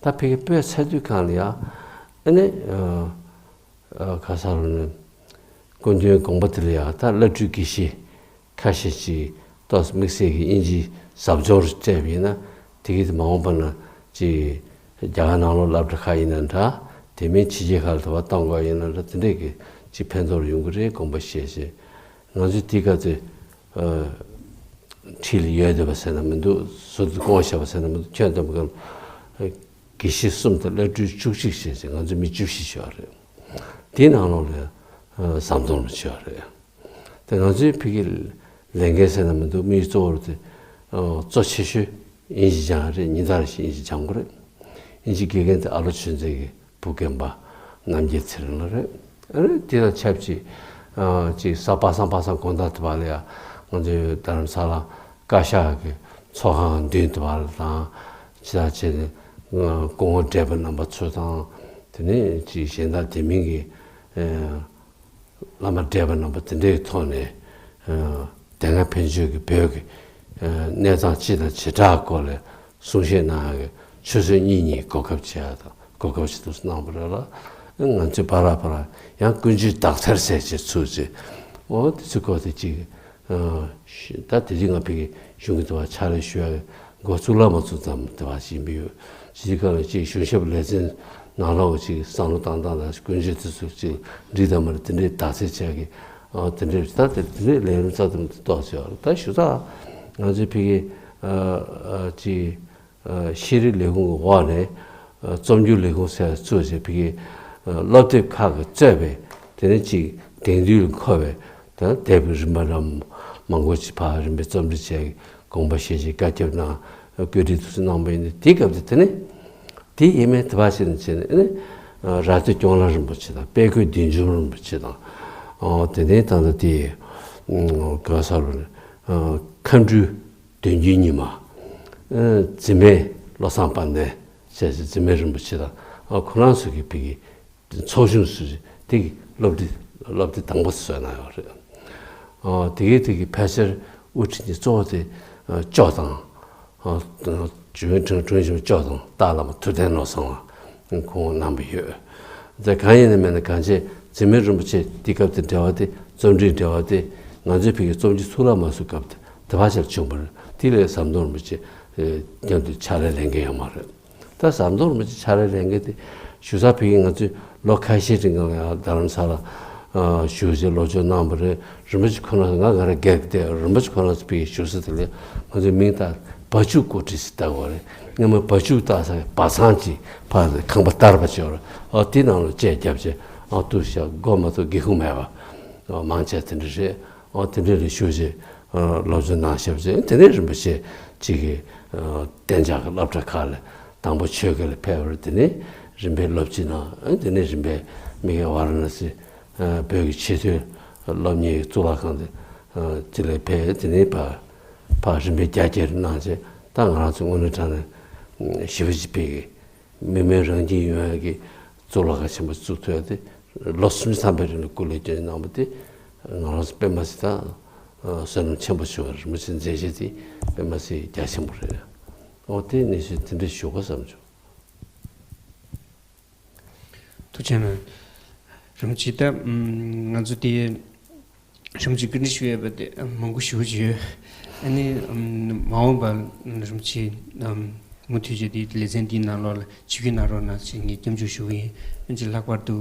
ད་ཕ་གིར་སྤོས་ཚར་དུས་སྒང་ལ་ཡ། ཨ་ནི་ཨ། ཨ། ག་ས་རུ་ནི་སྐུ་མདུན་དགོངས་པ་དེ་ལ་ཡང་ད་བླ་སྤྲུལ་དགེ་བཤེས་ཁ་ཤས་ཅིག་ཏོག་ཙམ་དམིགས་བསལ་གྱི་དབྱིན་ཇིའི་ཟབ་སྦྱོང་རུ་སྤྲད་པ་ཡིན་ན། དེ་གི་དེ་མ་འོངས་པ་ན་ཅིག་རྒྱ་གར་ནང་ལོགས་སློབ་གྲྭ་ཁག་ཡིན་ན་འདྲ། དེ་མིན་ཕྱི་རྒྱལ་ཁག་ལ་དེ་བ་གཏོང་དགོས་ཡིན་ན་འདྲ། དེ་འདྲས་ཀྱི་ཅིག་ཕན་ཐོགས་ཡོང་གི་རེད། དགོངས་པ་བཞེས་བྱས། ང་ཚོས་དེའི་སྐབས་དེ་ཨ། འཁྲིས་ལ་ཡོད་བསྡད་པ་ཟེར་ན་མི་འདུག་ཟུར་དུ་བསྐོངས་བཞག་པ་ཟེར་ན་མི་འདུག་ཁྱོན་བསྡོམས་པའི་སྒང་དགེ་བཤེས་གསུམ་དང་བླ་སྤྲུལ་བཅུ་གཅིག་བྱས་ཏེ་ང་ཚོ་མི་བཅུ་བཞི་ཡོད་རེད། དེའི་ནང་ལོགས་ལ་ཨ། ཟམ་གདོང་རིན་པོ་ཆེ་ཡོད་རེད། དེ་ང་ཚོའི་ཕ་གི་ལས་འགན་ཟེར་ན་མི་འདུག་དམིགས་ཡུལ་གཙོ་བོར་དེ་ཨ། གཙོ་ཆེ་ཤོས་དབྱིན་ཇི་སྦྱང་རེད། ཉིན་ལྟར་བཞིན་དབྱིན་ཇི་སྦྱང་དགོས་རེད། དབྱིན་ཇི་དགེ་རྒན་དེ་ཨ་ལོ་ཆོས་མཛད་ཀྱི་བུ་རྒན་པ་རྣམ་རྒྱལ་ཚེ་རིང་ལགས་རེད། ཨ་ནི་དེ་དང་ཆབས་ཅིག་ཨ། ཅིག་གཟའ་པ་སངས་པ་སངས་དགོང་དག་དེ་བ་ལ་ཡ། ང་ཚོའི་རྡ་རམ་ས་ལ་བཀའ་ཤག་གི་ཚོགས་ཁང་མདུན་དེ་བ་ལ་དང་། ཅི་ལ་བྱས་ནས་སྐུ་ངོ་བགྲེས་པ་རྣམ་པ་ཚོ་དང་། དེ་ནས་ཅིག་གཞན་དག་དེ་མིན་གྱི་ཨ། བླ་མ་བགྲེས་པ་རྣམ་པ་དེ་འདྲའི་ཐོག་ནས་ཨ། དེ་སྔ་ཕན་ཆད་ཀྱི་བོད་ཀྱི་ཨ། གནས་སྟངས་སྤྱི་དང་བྱེ་བྲག་སྐོར་ལ་གསུང་བཤད་གནང་ཡག་གི་ཆུ་ཚོད་གཉིས་གཉིས་གོ་སྐབས་བྱེད་ཡག་དང་གོ་སྐབས་ཤིག་ཏུ་གནང་བ་རེད་ལ། ང་ཚོས་བར་བར་ཡང་ཀུན་སྤྱོད་དག་ཐེར་ཟེར་བྱས་ཚུགས་བྱས། འོ་དེ་ཚོའི་སྐོར་དེ་གཅིག་ཨ། ད་དེ་རིང་ང་ཕ་གི་གཞུང་གི་དེ་བ་ཕྱག་ལས་ཞུ་ཡག་འགོ་བཙུགས་ལ་མ་བཙུགས་ཙམ་དེ་བ་ཞིག་ཡིན་པས་ཡོད། ཕྱི་རྒྱལ་ཁག་ལ་ཅིག་གཞུང་ཞབས་ལས་ཚན་ནང་ལོགས་ཅིག་བསམ་བློ་བཏང་སྟངས་དང་ཀུན་སྤྱོད་དེ་ཚོ་ཅིག་འགྲིག་དང་མ་འགྲིག་དེ་འདྲའི་དག་ཐེར་བྱེད་ཀྱི། ཨ། དེ་འདྲའི་ད་དེ་དེ་འདྲའི་ལས་རིམ་རྩ་དེ་ཏོག་ཙམ་ཡོད་རེད། ད་ཞུ་ད་ང་ཚོའི་ཕ་གི་ཨ། ཨ། ཅིག་ཨ། ཤེས་རིག་ལས་ཁུངས་ཀྱི་འོག་ནས་ཨ། རྩོམ་སྒྱུར་ལས་ཁུངས་ཟེར་བཙུགས་བྱས་ཕ་གི་ཨ། སློབ་དེབ་ཁག་གིས་གཙོས་པའི་དེ་ནས་ཅིག་དེང་དུས་ལ་མཁོ་བའི་ད་དེབ་རིམ་པ་རམ་མང་པོ་ཅིག་ཕར་རིམ་པས་རྩོམ་སྒྲིག་བྱས། དགོངས་པ་བཞེས་བྱས་བཀའ་ཁྱབ་གནང་། བཀོད་སྒྲིག་དེ་ཚོ་གནང་བ་ཡིན་ན། དེའི་སྐབས་དེ་དེ་ནས་དེ་ཡས་མས་དེ་བ་ཞིག་ནས་བྱས་ནས་ཨ་ནི་རྭ་སྟོད་སྐྱོང་ལ་རིན་པོ་ཆེ་དང་དཔལ་བཀོད་བདུད་འཇོམས་རིན་པོ་ཆེ་དང་། ཨོ་དེ་ནས་ད་ལྟ་དེ་ག་ས་རུ་ནས་མཁའ་འགྲོའི་དོན་བརྒྱུད་ཉི་མ། འཛིན་མའི་བློ་བཟང་དཔལ་ལྡན་ཟེར་ཞིག་འཛིན་མའི་རིན་པོ་ཆེ་དང་ཁོ་རང་ཚོ་གི་ཕ་གི་ཚོགས་ཆུང་སུ་དེ་གི་སློབ་ཁྲིད་སློབ་དེབ་དང་པོ་བཟོས་གནང་ཡོད་རེད། ཨོ་དེ་གི་དེ་གི་ཕལ་ཆེར་དབུ་ཁྲིད་ཀྱི་གཙོ་བོ་དེ་ཨ། ཅོག་དང་། ཨ། ཨ། ཇུ་ཝེན་ཁྲིན་ཁྲིན་ཞིང་ཅོག་དང་སྟག་བླ་མ་ཐུབ་བསྟན་བློ་བཟང་ལགས་ཁོང་གནང་བ་ཡོད། དེ་གང་ཡིན་ན་མིན་ན་གང་བྱས་འཛིན་མའི་རིན་པོ་ཆེ་དེ་སྐབས་དེ་འབྲེལ་བ་དེ་རྩོམ་སྒྲིག་འབྲེལ་བ་དེ་ང་ཚོའི་ཕ་གི་རྩོམ་སྒྱུར་ཚུགས་ལ་མ་ཚུགས་སྐབས་དེ་དེ་བ་ཞིག་ལ་བྱུང་བ་རེད། དེ་ལས་ཟམ་གདོང་རིན་པོ་ཆེ་མཉམ་དུ་ཕྱག་ལས་ལེན་མཁན་ཡོད་མ་རེད། ད་ཟམ་གདོང་རིན་པོ་ཆེ་ཕྱག་ལས་ལེན་མཁན་དེ་ཞུ་ས་ཕ་གི་ང་ཚོས་ལོ་ཁ་ཤས་རིང་ལ་ཡང་རྡ་རམ་ས་ལ་ཨ། བཞུགས་བྱས་སློབ་སྦྱོང་གནང་བ་རེད། རིན་པོ་ཆེ་ཁོ་ན་ང་ག་རེ་སྒེར་དེ་རིན་པོ་ཆེ་ཁོ་ན་ཚོ་ཕ་གི་བཞུགས་ས་དེ་ལས་ང་ཚོའི་མིང་བཏགས་བ་ཕྱུགས་སྐུ་བྲིས་སུ་བཏགས་པ་རེད། སྔོན་མ་བ་ཕྱུགས་བཏགས་ས་བ་ཚང་གཅིག་ཕར་ཁང་པ་དར་བ་བྱས་པ་རེད། ཨོ་དེ་ནང་ལ་དཔྱད་བརྒྱབ་བྱས་ཨོ་ཏུ་ཤ་སྒོ་མ་གཏོགས་སྒེའུ་ཁུང་མེད་པ་ཨོ་མང་ཆེ་དེ་འདྲ་རེད། ཨོ་དེ་འདྲ་ལ་བཞུགས་བྱས་ཨོ་སློབ་སྦྱོང་གནང་ཞབས་བྱས་དེ་ནས་རིན་པོ་ཆེ་གཅིག་གི་ཨོ་གཏན་འཇགས་ཀྱི་སློབ་གྲྭ་ཁག་ལ་དང་པོ་ཆོས་དགེ་ལ་ཕེབས་པ་རེད། དེ་ནས་རིམ་པས་སློབ་སྤྱི་གནང་། ཨོ་དེ་ནས་རིམ་པས་མི་གི་ཝཱ་ར་ཎ་སི་ཨ། བོད་ཀྱི་ཆེས་མཐོའི་སློབ་གཉེར་གཙུག་ལག་ཁང་དུ་ཨ། དེ་ལ་ཕེབས། དེ་ནས་ཕར་ཕར་རིམ་པས་རྒྱ་སྐྱེད་གནང་བྱས་ད་ང་རང་ཚོ་དངོས་གནས་དྲང་གནས་ཞེ་པོ་ཅིག་ཕ་གི་ མི་མེད་རང་བཞིན་ཡོང་ཡ་གི་གཙུག་ལག་ཁང་ཆེན་པོ་བཙུགས་ཐུབ་ཡ་དེ་ལོ་སུམ་ཅུ་ཐམ་པའི་རིང་ལ་སྐུ་ལས་བསྐྱོན་གནང་བ་དེ་ང་རང་ཚོ་དཔེ་མ་སྲིད་ད་བསོད་ནམས་ཆེན་པོ་བྱུང་བ་རེད། རིན་པོ་ཆེ་མཛད་རྗེས་དེ་དཔེ་མ་སྲིད་རྒྱ་ཆེན་པོ་རེད། འོ་དེ་ནས་བྱས་དེ་འདྲ་ཞུ་དགོས་བསམ་བྱུང་། ཐུགས་རྗེ་ཆེ་གནང་། རིན་པོ་ཆེ་ད་ང་ཚོ་དེ་རིན་པོ་ཆེ་བཀའ་འདྲི་ཞུ་ཡས་པ་དེ་མང་པོ་ཞེ་པོ་ཅིག་ཡོད། ཨ་ནི་མ་འོངས་པ་རིན་པོ་ཆེ་མུ་མཐུད་བྱས་དེ་ལེ་ཚན་འདིའི་ནང་ལོགས་ལ་ཆིབས་བསྒྱུར་གནང་རོགས་གནང་ཞེས་ངས་སྐྱབས་འཇུག་ཞུ་གི་ཡིན། ཨ་ནི་ལྷག་པར་དུ་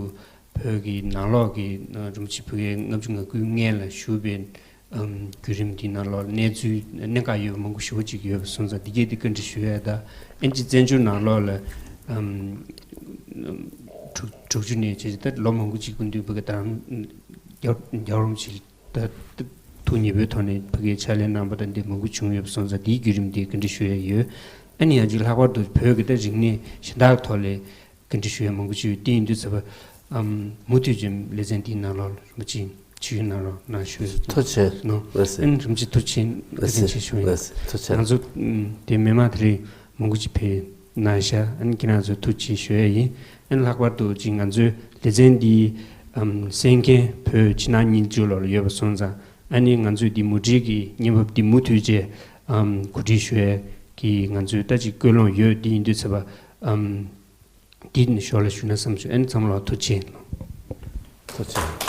བོད་ཀྱི་ནང་ལོགས་ཀྱི་རིན་པོ་ཆེ་ཕ་གིའི་ལྔ་བཅུ་ང་དགུའི་སྔོན་ལ་བཞུགས་པའི་བརྒྱུད་རིམ་འདི་ནང་ལོགས་གནས་ཚུལ་གནད་འགག་ཡོད་པ་མང་པོ་ཞེ་པོ་ཅིག་ཡོད་པ་སོང་ཙང་འདི་གས་འདི་བཀའ་འདྲི་ཞུ་ཡ་ད། ཨིན་ཇི་བཙན་བྱོལ་ནང་ལོགས་ལ་དྲུག་དྲུག་ཅུ་ནས་བྱས་ད་ལོ་མང་པོ་ཅིག་སྐུ་མདུན་བོད་ཀྱི་དང་རྒྱལ་རྒྱལ་རོང་ཅིག་ད་ཐུགས་མཉེས་པོའི་ཐོག་ནས་ཕ་གིའི་ཕྱག་ལས་གནང་པ་དང་འདི་མང་པོ་བྱུང་ཡོད་པ་སོང་ཙང་འདིའི་བརྒྱུད་རིམ་འདི་བཀའ་འདྲི་ཞུ་ཡ་ཡོད། ཨ་ནི་ཡང་ཅིག་ལྷག་པར་དུ་བོད་ཀྱི་ད་རིག་གནས་གཞན་དག་ཐོག་ལས་བཀའ་འདྲི་ཞུ་ཡ་མང་པོ་ཅིག་ཡོད། དེ་ཡིན་དུས་ཚོད་པ་ཨམ་མུ་མཐུད་ཀྱི་ལེ་ཚན་འདིའི་ནང་ལོགས་ལ་རིན་པོ་ཆེ་ཆིབས་བསྒྱུར་གནང་རོགས་གནང་ཞུ། ཐུགས་རྗེ་ཆེ། ནོ། ལགས་སེ། ཨན་རིན་པོ་ཆེ་ཐུགས་རྗེ་ཆེ་བཀའ་དྲིན་ཆེ་ཞུ་ཡིན། ལགས་སེ། ཐུགས་རྗེ་ཆེ། ང་ཚོ་ཨམ་དེ་མི་མང་དེ་རིང་མང་པོ་ཅིག་ཕེབས་གནང་ཤག་ཨན་ཁྱེད་རང་ཚོ་ཐུགས་རྗེ་ཆེ་ཞུ་ཡ་ཡིན། ཨན་ལྷག་པར་དུ་ཅིག་ང་ཚོའི་ལེ་ཚན་འདིའི་ཨམ་གསན་མཁན་བོད་ཕྱི་ནང་གཉིས་ཀྱི་ལོགས་ལ་ཡོད་པ་སོང་ཙང་ཨ་ནི་ང་ཚོའི་འདི་མུ་འབྲེལ་གྱི་བརྙན་ཕབ་འདི་མུ་མཐུད་བྱས་ཨམ་གོ་སྒྲིག་ཞུ་ཡ་གི་ང་ཚོའི་ད་ཅིག་ཀུན་སློང་ཡོད། དེ་ཡིན་དུས་ཚོད་པ་ཨམ་འདི་ནི་ཞོར་ལ་ཞུ་ན་བསམ་བྱུང་། ཨན་ཚང་མ་ལ་ཐུགས་རྗེ་ཆེ། ཐུགས་རྗེ་ཆེ།